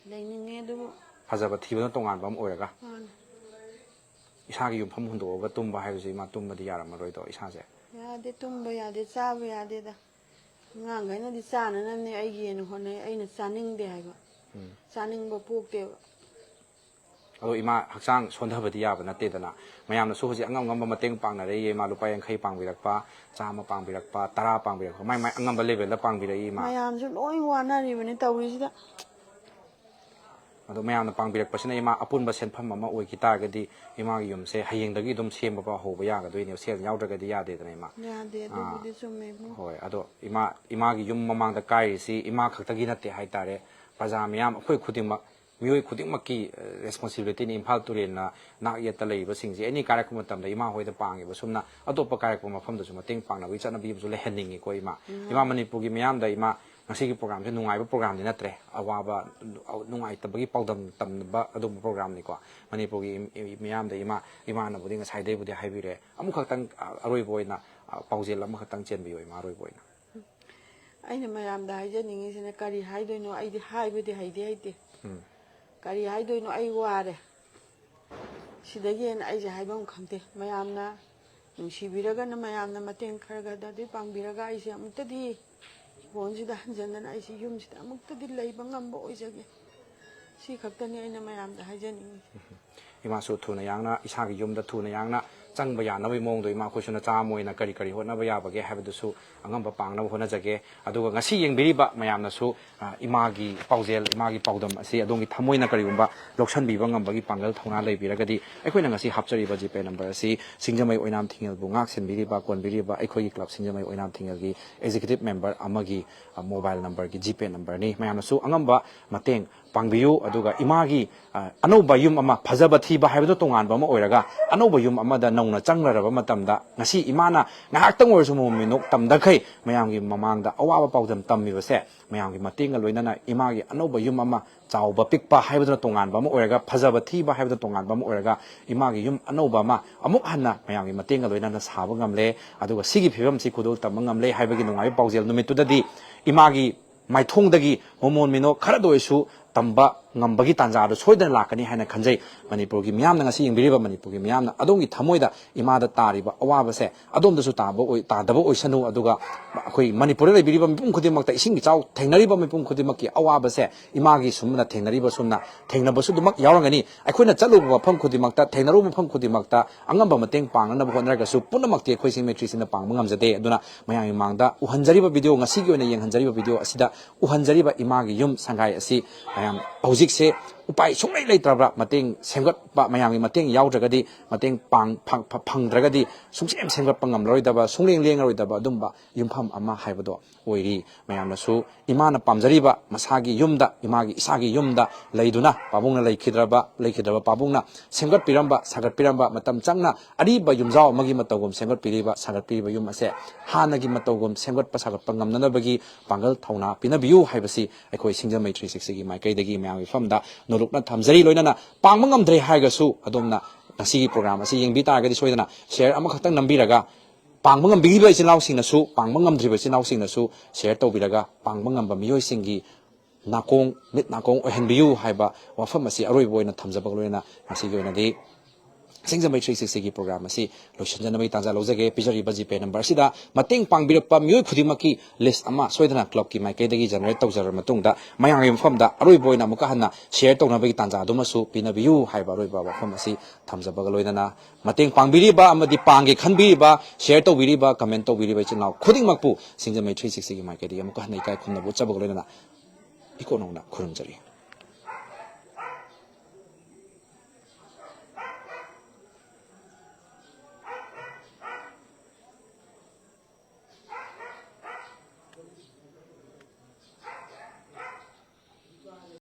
ꯂꯩꯅꯤꯡꯉꯦ, ꯑꯗꯨꯕꯨ ꯐꯖꯕ ꯊꯤꯕꯅ ꯇꯣꯉꯥꯟꯕ ꯑꯃ ꯑꯣꯏꯔꯒ꯫ ꯃꯥꯅꯦ꯫ ꯏꯁꯥꯒꯤ ꯌꯨꯝꯐꯝ ꯍꯨꯟꯗꯣꯛꯑꯒ ꯇꯨꯝꯕ ꯍꯥꯏꯕꯁꯤ ꯏꯃꯥ, ꯇꯨꯝꯕꯗꯤ ꯌꯥꯔꯝꯃꯔꯣꯏꯗꯣ ꯏꯁꯥꯁꯦ꯫ ꯌꯥꯗꯦ, ꯇꯨꯝꯕ ꯌꯥꯗꯦ, ꯆꯥꯕ ꯌꯥꯗꯦꯗ꯫ ꯑꯉꯥꯡꯈꯩꯅꯗꯤ ꯆꯥꯅꯅꯕꯅꯦ ꯑꯩꯒꯤꯅ ꯍꯣꯠꯅꯩ, ꯑꯩꯅ ꯆꯥꯅꯤꯡꯗꯦ ꯍꯥꯏꯕ꯫ ꯎꯝ꯫ ꯆꯥꯅꯤꯡꯕ ꯄꯣꯛꯇꯦꯕ꯫ ꯑꯗꯣ ꯏꯃꯥ, ꯍꯛꯆꯥꯡ ꯁꯣꯟꯊꯕꯗꯤ ꯌꯥꯕ ꯅꯠꯇꯦꯗꯅ꯫ ꯃꯌꯥꯝꯅꯁꯨ ꯍꯧꯖꯤꯛ ꯑꯉꯝ ꯑꯉꯝꯕ ꯃꯇꯦꯡ ꯄꯥꯡꯅꯔꯛꯏꯌꯦ ꯏꯃꯥ, ꯂꯨꯄꯥ ꯌꯥꯡꯈꯩ ꯄꯥꯡꯕꯤꯔꯛꯄ, ꯆꯥꯝꯃ ꯄꯥꯡꯕꯤꯔꯛꯄ, ꯇꯔꯥ ꯄꯥꯡꯕꯤꯔꯛꯄ, ꯃꯥꯏ ꯃꯥꯏ ꯑꯉꯝꯕ ꯂꯦꯚꯦꯜꯗ ꯄꯥꯡꯕꯤꯔꯛꯏ ꯏꯃꯥ꯫ ꯃꯌꯥꯝꯁꯨ ꯂꯣꯏ ꯋꯥꯅꯔꯤꯕꯅꯤ ꯇꯧꯔꯤꯁꯤꯗ꯫ ꯑꯗꯣ ꯃꯌꯥꯝꯅ ꯄꯥꯡꯕꯤꯔꯛꯄꯁꯤꯅ ꯏꯃꯥ ꯑꯄꯨꯟꯕ ꯁꯦꯟꯐꯝ ꯑꯃ ꯑꯣꯏꯈꯤ ꯇꯥꯔꯒꯗꯤ ꯏꯃꯥꯒꯤ ꯌꯨꯝꯁꯦ ꯍꯌꯦꯡꯗꯒꯤ ꯑꯗꯨꯝ ꯁꯦꯝꯕ ꯐꯥꯎ ꯍꯧꯕ ꯌꯥꯒꯗꯣꯏꯅꯦꯕ, ꯁꯦꯜ ꯌꯥꯎꯗ꯭ꯔꯒꯗꯤ ꯌꯥꯗꯦꯗꯅ ꯏꯃꯥ꯫ ꯌꯥꯗꯦ, ꯑꯗꯨꯕꯨꯗꯤ ꯆꯨꯝꯃꯦ ꯏꯕꯨꯡ꯫ ꯍꯣꯏ, ꯑꯗꯣ ꯏꯃꯥ, ꯏꯃꯥꯒꯤ ꯌꯨꯝ ꯃꯃꯥꯡꯗ ꯀꯥꯏꯔꯤꯁꯤ ꯏꯃꯥ ꯈꯛꯇꯒꯤ ꯅꯠꯇꯦ ꯍꯥꯏꯇꯥꯔꯦ, ꯄ꯭ꯔꯖꯥ ꯃꯌꯥꯝ, ꯑꯩꯈꯣꯏ ꯈꯨꯗꯤꯡꯃꯛ, ꯃꯤꯑꯣꯏ ꯈꯨꯗꯤꯡꯃꯛꯀꯤ ꯔꯦꯁꯄꯣꯟꯁꯤꯕꯤꯂꯤꯇꯤꯅꯤ꯫ ꯏꯝꯐꯥꯜ ꯇꯨꯔꯦꯜꯅ ꯅꯥꯛ ꯌꯦꯠꯇ ꯂꯩꯔꯤꯕꯁꯤꯡꯁꯦ ꯑꯦꯅꯤ ꯀꯥꯏꯔꯛꯄ ꯃꯇꯝꯗ ꯏꯃꯥ ꯍꯣꯏꯗ ꯄꯥꯡꯉꯤꯕ ꯁꯨꯝꯅ ꯑꯇꯣꯞꯄ ꯀꯥꯏꯔꯛꯄ ꯃꯐꯝꯗꯁꯨ ꯃꯇꯦꯡ ꯄꯥꯡꯅꯕꯒꯤ ꯆꯠꯅꯕꯤ ꯑꯃꯁꯨ ꯂꯩꯍꯟꯅꯤꯡꯉꯤꯀꯣ ꯏꯃꯥ꯫ ꯏꯃꯥ, ꯃꯅꯤꯄꯨꯔꯒꯤ ꯃꯤꯌꯥꯝꯗ ꯏꯃꯥ, ꯉꯁꯤꯒꯤ ꯄ꯭ꯔꯣꯒ꯭ꯔꯥꯝꯁꯦ ꯅꯨꯡꯉꯥꯏꯕ ꯄ꯭ꯔꯣꯒ꯭ꯔꯥꯝꯗꯤ ꯅꯠꯇ꯭ꯔꯦ, ꯑꯋꯥꯕ, ꯅꯨꯡꯉꯥꯏꯇꯕꯒꯤ ꯄꯥꯎꯗꯝ ꯇꯝꯕ ꯑꯗꯨꯒꯨꯝꯕ ꯄ꯭ꯔꯣꯒ꯭ꯔꯥꯝꯅꯤꯀꯣ꯫ ꯃꯅꯤꯄꯨꯔꯒꯤ ꯃꯤꯌꯥꯝꯗ ꯏꯃꯥ, ꯏꯃꯥꯅꯕꯨꯗꯤ ꯉꯁꯥꯏꯗꯩꯕꯨꯗꯤ ꯍꯥꯏꯕꯤꯔꯦ, ꯑꯃꯨꯛꯈꯛꯇꯪ ꯑꯔꯣꯏꯕ ꯑꯣꯏꯅ ꯄꯥꯎꯖꯦꯜ ꯑꯃꯈꯛꯇꯪ ꯆꯦꯟꯕꯤꯌꯣ ꯏꯃꯥ, ꯑꯔꯣꯏꯕ ꯑꯣꯏꯅ꯫ ꯑꯩꯅ ꯃꯌꯥꯝꯗ ꯍꯥꯏꯖꯅꯤꯡꯉꯤꯁꯤꯅ ꯀꯔꯤ ꯍꯥꯏꯗꯣꯏꯅꯣ, ꯑꯩꯗꯤ ꯍꯥꯏꯕꯗꯤ ꯍꯩꯗꯤ ꯍꯩꯇꯦ꯫ ꯀꯔꯤ ꯍꯥꯏꯗꯣꯏꯅꯣ, ꯑꯩ ꯋꯥꯔꯦ꯫ ꯁꯤꯗꯒꯤ ꯍꯦꯟꯅ ꯑꯩꯁꯦ ꯍꯥꯏꯐꯝ ꯈꯪꯗꯦ꯫ ꯃꯌꯥꯝꯅ ꯅꯨꯡꯁꯤꯕꯤꯔꯒꯅ, ꯃꯌꯥꯝꯅ ꯃꯇꯦꯡ ꯈꯔ ꯈꯔꯗꯗꯤ ꯄꯥꯡꯕꯤꯔꯒ ꯑꯩꯁꯦ ꯑꯃꯨꯛꯇꯗꯤ ꯏꯀꯣꯟꯁꯤꯗ ꯍꯟꯖꯟꯗꯅ ꯑꯩꯁꯦ ꯌꯨꯝꯁꯤꯗ ꯑꯃꯨꯛꯇꯗꯤ ꯂꯩꯕ ꯉꯝꯕ ꯑꯣꯏꯖꯒꯦ꯫ ꯁꯤ ꯈꯛꯇꯅꯤ ꯑꯩꯅ ꯃꯌꯥꯝꯗ ꯍꯥꯏꯖꯅꯤꯡꯉꯤ꯫ ꯏꯃꯥꯁꯨ ꯊꯨꯅ ꯌꯥꯡꯅ ꯏꯁꯥꯒꯤ ꯌꯨꯝꯗ ꯊꯨꯅ ꯌꯥꯡꯅ ꯆꯪꯕ ꯌꯥꯅꯕꯒꯤ ꯃꯑꯣꯡꯗꯣ ꯏꯃꯥ, ꯑꯩꯈꯣꯏꯁꯨ ꯅꯆꯥ ꯑꯃ ꯑꯣꯏꯅ ꯀꯔꯤ ꯀꯔꯤ ꯍꯣꯠꯅꯕ ꯌꯥꯕꯒꯦ ꯍꯥꯏꯕꯗꯨꯁꯨ ꯑꯉꯝꯕ ꯄꯥꯡꯅꯕ ꯍꯣꯠꯅꯖꯒꯦ꯫ ꯑꯗꯨꯒ ꯉꯁꯤ ꯌꯦꯡꯕꯤꯔꯤꯕ ꯃꯌꯥꯝꯅꯁꯨ, ꯑ, ꯏꯃꯥꯒꯤ ꯄꯥꯎꯖꯦꯜ, ꯏꯃꯥꯒꯤ ꯄꯥꯎꯗꯝ ꯑꯁꯤ ꯑꯗꯣꯝꯒꯤ ꯊꯃꯣꯏꯅ ꯀꯔꯤꯒꯨꯝꯕ ꯂꯧꯁꯤꯟꯕꯤꯕ ꯉꯝꯕꯒꯤ ꯄꯥꯡꯒꯜ ꯊꯧꯅꯥ ꯂꯩꯕꯤꯔꯒꯗꯤ ꯑꯩꯈꯣꯏꯅ ꯉꯁꯤ ꯍꯥꯞꯆꯔꯤꯕ ꯖꯤꯄꯦ ꯅꯝꯕꯔ ꯑꯁꯤ ꯁꯤꯡꯖꯃꯩ ꯑꯣꯏꯅꯥꯝ ꯊꯤꯡꯉꯦꯜꯕꯨ ꯉꯥꯛ ꯁꯦꯟꯕꯤꯔꯤꯕ, ꯀꯣꯟꯕꯤꯔꯤꯕ ꯑꯩꯈꯣꯏꯒꯤ ꯀ꯭ꯂꯕ ꯁꯤꯡꯖꯃꯩ ꯑꯣꯏꯅꯥꯝ ꯊꯤꯡꯉꯦꯜꯒꯤ ꯑꯦꯛꯖꯤꯀ꯭ꯌꯨꯇꯤꯚ ꯃꯦꯝꯕꯔ ꯑꯃꯒꯤ, ꯑ, ꯃꯣꯕꯥꯏꯜ ꯅꯝꯕꯔꯒꯤ ꯖꯤꯄꯦ ꯅꯝꯕꯔꯅꯤ꯫ ꯃꯌꯥꯝꯅꯁꯨ ꯑꯉꯝꯕ ꯃꯇꯦꯡ ꯄꯥꯡꯕꯤꯌꯨ꯫ ꯑꯗꯨꯒ ꯏꯃꯥꯒꯤ, ꯑ, ꯑꯅꯧꯕ ꯌꯨꯝ ꯑꯃ, ꯐꯖꯕ ꯊꯤꯕ ꯍꯥꯏꯕꯗꯨ ꯇꯣꯉꯥꯟꯕ ꯑꯃ ꯑꯣꯏꯔꯒ, ꯑꯅꯧꯕ ꯌꯨꯝ ꯑꯃꯗ ꯅꯧꯅ ꯆꯪꯂꯔꯕ ꯃꯇꯝꯗ ꯉꯁꯤ ꯏꯃꯥꯅ ꯉꯥꯏꯍꯥꯛꯇꯪ ꯑꯣꯏꯔꯁꯨ ꯃꯣꯃꯣꯟ ꯃꯤꯅꯣꯛ ꯇꯝꯗꯈꯩ ꯃꯌꯥꯝꯒꯤ ꯃꯃꯥꯡꯗ ꯑꯋꯥꯕ ꯄꯥꯎꯗꯝ ꯇꯝꯃꯤꯕꯁꯦ, ꯃꯌꯥꯝꯒꯤ ꯃꯇꯦꯡꯒ ꯂꯣꯏꯅꯅ ꯏꯃꯥꯒꯤ ꯑꯅꯧꯕ ꯌꯨꯝ ꯑꯃ, ꯆꯥꯎꯕ ꯄꯤꯛꯄ ꯍꯥꯏꯕꯗꯨꯅ ꯇꯣꯉꯥꯟꯕ ꯑꯃ ꯑꯣꯏꯔꯒ, ꯐꯖꯕ ꯊꯤꯕ ꯍꯥꯏꯕꯗꯨꯅ ꯇꯣꯉꯥꯟꯕ ꯑꯃ ꯑꯣꯏꯔꯒ, ꯏꯃꯥꯒꯤ ꯌꯨꯝ ꯑꯅꯧꯕ ꯑꯃ ꯑꯃꯨꯛ ꯍꯟꯅ ꯃꯌꯥꯝꯒꯤ ꯃꯇꯦꯡꯒ ꯂꯣꯏꯅꯅ ꯁꯥꯕ ꯉꯝꯂꯦ꯫ ꯑꯗꯨꯒ ꯁꯤꯒꯤ ꯐꯤꯕꯝꯁꯤ ꯈꯨꯗꯣꯜ ꯇꯝꯕ ꯉꯝꯂꯦ ꯍꯥꯏꯕꯒꯤ ꯅꯨꯡꯉꯥꯏꯕ ꯄꯥꯎꯖꯦꯜ ꯅꯨꯃꯤꯠꯇꯨꯗꯗꯤ ꯏꯃꯥꯒꯤ ꯃꯥꯏꯊꯣꯡꯗꯒꯤ ꯃꯣꯃꯣꯟ ꯃꯤꯅꯣꯛ ꯈꯔꯗ ꯑꯣꯏꯔꯁꯨ ꯇꯝꯕ ꯉꯝꯕꯒꯤ ꯇꯥꯟꯖꯥ ꯑꯗꯨ ꯁꯣꯏꯗꯅ ꯂꯥꯛꯀꯅꯤ ꯍꯥꯏꯅ ꯈꯟꯖꯩ꯫ ꯃꯅꯤꯄꯨꯔꯒꯤ ꯃꯤꯌꯥꯝꯅ ꯉꯁꯤ ꯌꯦꯡꯕꯤꯔꯤꯕ ꯃꯅꯤꯄꯨꯔꯒꯤ ꯃꯤꯌꯥꯝꯅ ꯑꯗꯣꯝꯒꯤ ꯊꯃꯣꯏꯗ ꯏꯃꯥꯗ ꯇꯥꯔꯤꯕ ꯑꯋꯥꯕꯁꯦ ꯑꯗꯣꯝꯗꯁꯨ ꯇꯥꯕ ꯑꯣꯏ-, ꯇꯥꯗꯕ ꯑꯣꯏꯁꯅꯨ, ꯑꯗꯨꯒ ꯑꯩꯈꯣꯏ ꯃꯅꯤꯄꯨꯔꯗ ꯂꯩꯕꯤꯔꯤꯕ ꯃꯤꯄꯨꯝ ꯈꯨꯗꯤꯡꯃꯛꯇ, ꯏꯁꯤꯡ ꯏꯆꯥꯎ ꯊꯦꯡꯅꯔꯤꯕ ꯃꯤꯄꯨꯝ ꯈꯨꯗꯤꯡꯃꯛꯀꯤ ꯑꯋꯥꯕꯁꯦ ꯏꯃꯥꯒꯤ ꯁꯨꯝꯅ ꯊꯦꯡꯅꯔꯤꯕ ꯁꯨꯝꯅ ꯊꯦꯡꯅꯕꯁꯨ ꯑꯗꯨꯃꯛ ꯌꯥꯎꯔꯝꯒꯅꯤ꯫ ꯑꯩꯈꯣꯏꯅ ꯆꯠꯂꯨꯕ ꯃꯐꯝ ꯈꯨꯗꯤꯡꯃꯛꯇ, ꯊꯦꯡꯅꯔꯨꯕ ꯃꯐꯝ ꯈꯨꯗꯤꯡꯃꯛꯇ ꯑꯉꯝꯕ ꯃꯇꯦꯡ ꯄꯥꯡꯅꯅꯕ ꯍꯣꯠꯅꯔꯒꯁꯨ ꯄꯨꯝꯅꯃꯛꯇꯤ ꯑꯩꯈꯣꯏ ꯁꯤꯡ ꯃꯩꯇ꯭ꯔꯤꯁꯤꯡꯅ ꯄꯥꯡꯕ ꯉꯝꯖꯗꯦ꯫ ꯑꯗꯨꯅ ꯃꯌꯥꯝꯒꯤ ꯃꯃꯥꯡꯗ ꯎꯍꯟꯖꯔꯤꯕ ꯚꯤꯗꯤꯑꯣ, ꯉꯁꯤꯒꯤ ꯑꯣꯏꯅ ꯌꯦꯡꯍꯟꯖꯔꯤꯕ ꯚꯤꯗꯤꯑꯣ ꯑꯁꯤꯗ ꯎꯍꯟꯖꯔꯤꯕ ꯏꯃꯥꯒꯤ ꯌꯨꯝ ꯁꯪꯒꯥꯏ ꯑꯁꯤ ꯃꯌꯥꯝ ꯍꯧꯖꯤꯛꯁꯦ ꯎꯄꯥꯏ ꯁꯨꯡꯂꯩ ꯂꯩꯇ꯭ꯔꯕ, ꯃꯇꯦꯡ, ꯁꯦꯝꯒꯠꯄ, ꯃꯌꯥꯝꯒꯤ ꯃꯇꯦꯡ ꯌꯥꯎꯗ꯭ꯔꯒꯗꯤ, ꯃꯇꯦꯡ ꯄꯥꯡ-, ꯐꯪ-, ꯐ-, ꯐꯪꯗ꯭ꯔꯒꯗꯤ ꯁꯨꯡꯁꯦꯝ ꯁꯦꯝꯒꯠꯄ ꯉꯝꯂꯔꯣꯏꯗꯕ, ꯁꯨꯡꯂꯦꯡ ꯂꯦꯡꯉꯔꯣꯏꯗꯕ ꯑꯗꯨꯝꯕ ꯌꯨꯝꯐꯝ ꯑꯃ ꯍꯥꯏꯕꯗꯣ ꯑꯣꯏꯔꯤ꯫ ꯃꯌꯥꯝꯅꯁꯨ ꯏꯃꯥꯅ ꯄꯥꯝꯖꯔꯤꯕ ꯃꯁꯥꯒꯤ ꯌꯨꯝꯗ, ꯏꯃꯥꯒꯤ, ꯏꯁꯥꯒꯤ ꯌꯨꯝꯗ ꯂꯩꯗꯨꯅ, ꯄꯥꯕꯨꯡꯅ ꯂꯩꯈꯤꯗ꯭ꯔꯕ, ꯂꯩꯈꯤꯗ꯭ꯔꯕ ꯄꯥꯕꯨꯡꯅ ꯁꯦꯝꯒꯠꯄꯤꯔꯝꯕ, ꯁꯥꯒꯠꯄꯤꯔꯝꯕ, ꯃꯇꯝ ꯆꯪꯅ ꯑꯔꯤꯕ ꯌꯨꯝꯖꯥꯎ ꯑꯃꯒꯤ ꯃꯇꯧꯒꯨꯝ ꯁꯦꯝꯒꯠꯄꯤꯔꯤꯕ, ꯁꯥꯒꯠꯄꯤꯔꯤꯕ ꯌꯨꯝ ꯑꯁꯦ ꯍꯥꯟꯅꯒꯤ ꯃꯇꯧꯒꯨꯝ ꯁꯦꯝꯒꯠꯄ ꯁꯥꯒꯠꯄ ꯉꯝꯅꯅꯕꯒꯤ ꯄꯥꯡꯒꯜ ꯊꯧꯅꯥ ꯄꯤꯅꯕꯤꯌꯨ ꯍꯥꯏꯕꯁꯤ ꯑꯩꯈꯣꯏ ꯁꯤꯡꯖꯃꯩ ꯊ꯭ꯔꯤ ꯁꯤꯛꯁꯇꯤꯒꯤ ꯃꯥꯏꯀꯩꯗꯒꯤ ꯃꯌꯥꯝꯒꯤ ꯃꯐꯝꯗ ꯅꯣꯂꯨꯛꯅ ꯊꯝꯖꯔꯤ꯫ ꯂꯣꯏꯅꯅ ꯄꯥꯡꯕ ꯉꯝꯗ꯭ꯔꯦ ꯍꯥꯏꯔꯒꯁꯨ ꯑꯗꯣꯝꯅ ꯉꯁꯤꯒꯤ ꯄ꯭ꯔꯣꯒ꯭ꯔꯥꯝ ꯑꯁꯤ ꯌꯦꯡꯕꯤ ꯇꯥꯔꯒꯗꯤ ꯁꯣꯏꯗꯅ ꯁꯤꯌꯔ ꯑꯃꯈꯛꯇꯪ ꯅꯝꯕꯤꯔꯒ, ꯄꯥꯡꯕ ꯉꯝꯕꯤꯔꯤꯕ ꯏꯆꯤꯜ ꯏꯅꯥꯎꯁꯤꯡꯅꯁꯨ, ꯄꯥꯡꯕ ꯉꯝꯗ꯭ꯔꯤꯕ ꯏꯆꯤꯜ ꯏꯅꯥꯎꯁꯤꯡꯅꯁꯨ ꯁꯤꯌꯔ ꯇꯧꯕꯤꯔꯒ, ꯄꯥꯡꯕ ꯉꯝꯕ ꯃꯤꯑꯣꯏꯁꯤꯡꯒꯤ ꯅꯥꯀꯣꯡ, ꯃꯤꯠ ꯅꯥꯀꯣꯡ ꯑꯣꯏꯍꯟꯕꯤꯌꯨ ꯍꯥꯏꯕ ꯋꯥꯐꯝ ꯑꯁꯤ ꯑꯔꯣꯏꯕ ꯑꯣꯏꯅ ꯊꯝꯖꯕꯒ ꯂꯣꯏꯅꯅ ꯉꯁꯤꯒꯤ ꯑꯣꯏꯅꯗꯤ ꯁꯤꯡꯖꯃꯩ ꯊ꯭ꯔꯤ ꯁꯤꯛꯁꯇꯤꯒꯤ ꯄ꯭ꯔꯣꯒ꯭ꯔꯥꯝ ꯑꯁꯤ ꯂꯣꯏꯁꯤꯟꯖꯅꯕꯒꯤ ꯇꯥꯟꯖꯥ ꯂꯧꯖꯒꯦ꯫ ꯄꯤꯖꯔꯤꯕ ꯖꯤꯄꯦ ꯅꯝꯕꯔ ꯑꯁꯤꯗ ꯃꯇꯦꯡ ꯄꯥꯡꯕꯤꯔꯛꯄ ꯃꯤꯑꯣꯏ ꯈꯨꯗꯤꯡꯃꯛꯀꯤ ꯂꯤꯁ ꯑꯃ ꯁꯣꯏꯗꯅ ꯀ꯭ꯂꯕꯀꯤ ꯃꯥꯏꯀꯩꯗꯒꯤ ꯖꯦꯅꯦꯔꯦꯠ ꯇꯧꯖꯔꯕ ꯃꯇꯨꯡꯗ, ꯃꯌꯥꯝꯒꯤ ꯃꯐꯝꯗ ꯑꯔꯣꯏꯕ ꯑꯣꯏꯅ ꯑꯃꯨꯛꯀ ꯍꯟꯅ ꯁꯤꯌꯔ ꯇꯧꯅꯕꯒꯤ ꯇꯥꯟꯖꯥ ꯑꯗꯨꯃꯁꯨ ꯄꯤꯅꯕꯤꯌꯨ ꯍꯥꯏꯕ ꯑꯔꯣꯏꯕ ꯋꯥꯐꯝ ꯑꯁꯤ ꯊꯝꯖꯕꯒ ꯂꯣꯏꯅꯅ, ꯃꯇꯦꯡ ꯄꯥꯡꯕꯤꯔꯤꯕ ꯑꯃꯗꯤ ꯄꯥꯡꯒꯦ ꯈꯟꯕꯤꯔꯤꯕ, ꯁꯤꯌꯔ ꯇꯧꯕꯤꯔꯤꯕ, ꯀꯃꯦꯟ ꯇꯧꯕꯤꯔꯤꯕ ꯏꯆꯤꯜ ꯏꯅꯥꯎ ꯈꯨꯗꯤꯡꯃꯛꯄꯨ ꯁꯤꯡꯖꯃꯩ ꯊ꯭ꯔꯤ ꯁꯤꯛꯁꯇꯤꯒꯤ ꯃꯥꯏꯀꯩꯗꯒꯤ ꯑꯃꯨꯛꯀ ꯍꯟꯅ ꯏꯀꯥꯏ ꯈꯨꯝꯅꯕ ꯎꯠꯆꯕꯒ ꯂꯣꯏꯅꯅ ꯏꯀꯣꯛ ꯅꯧꯅ ꯈꯨꯔꯨꯝꯖꯔꯤ꯫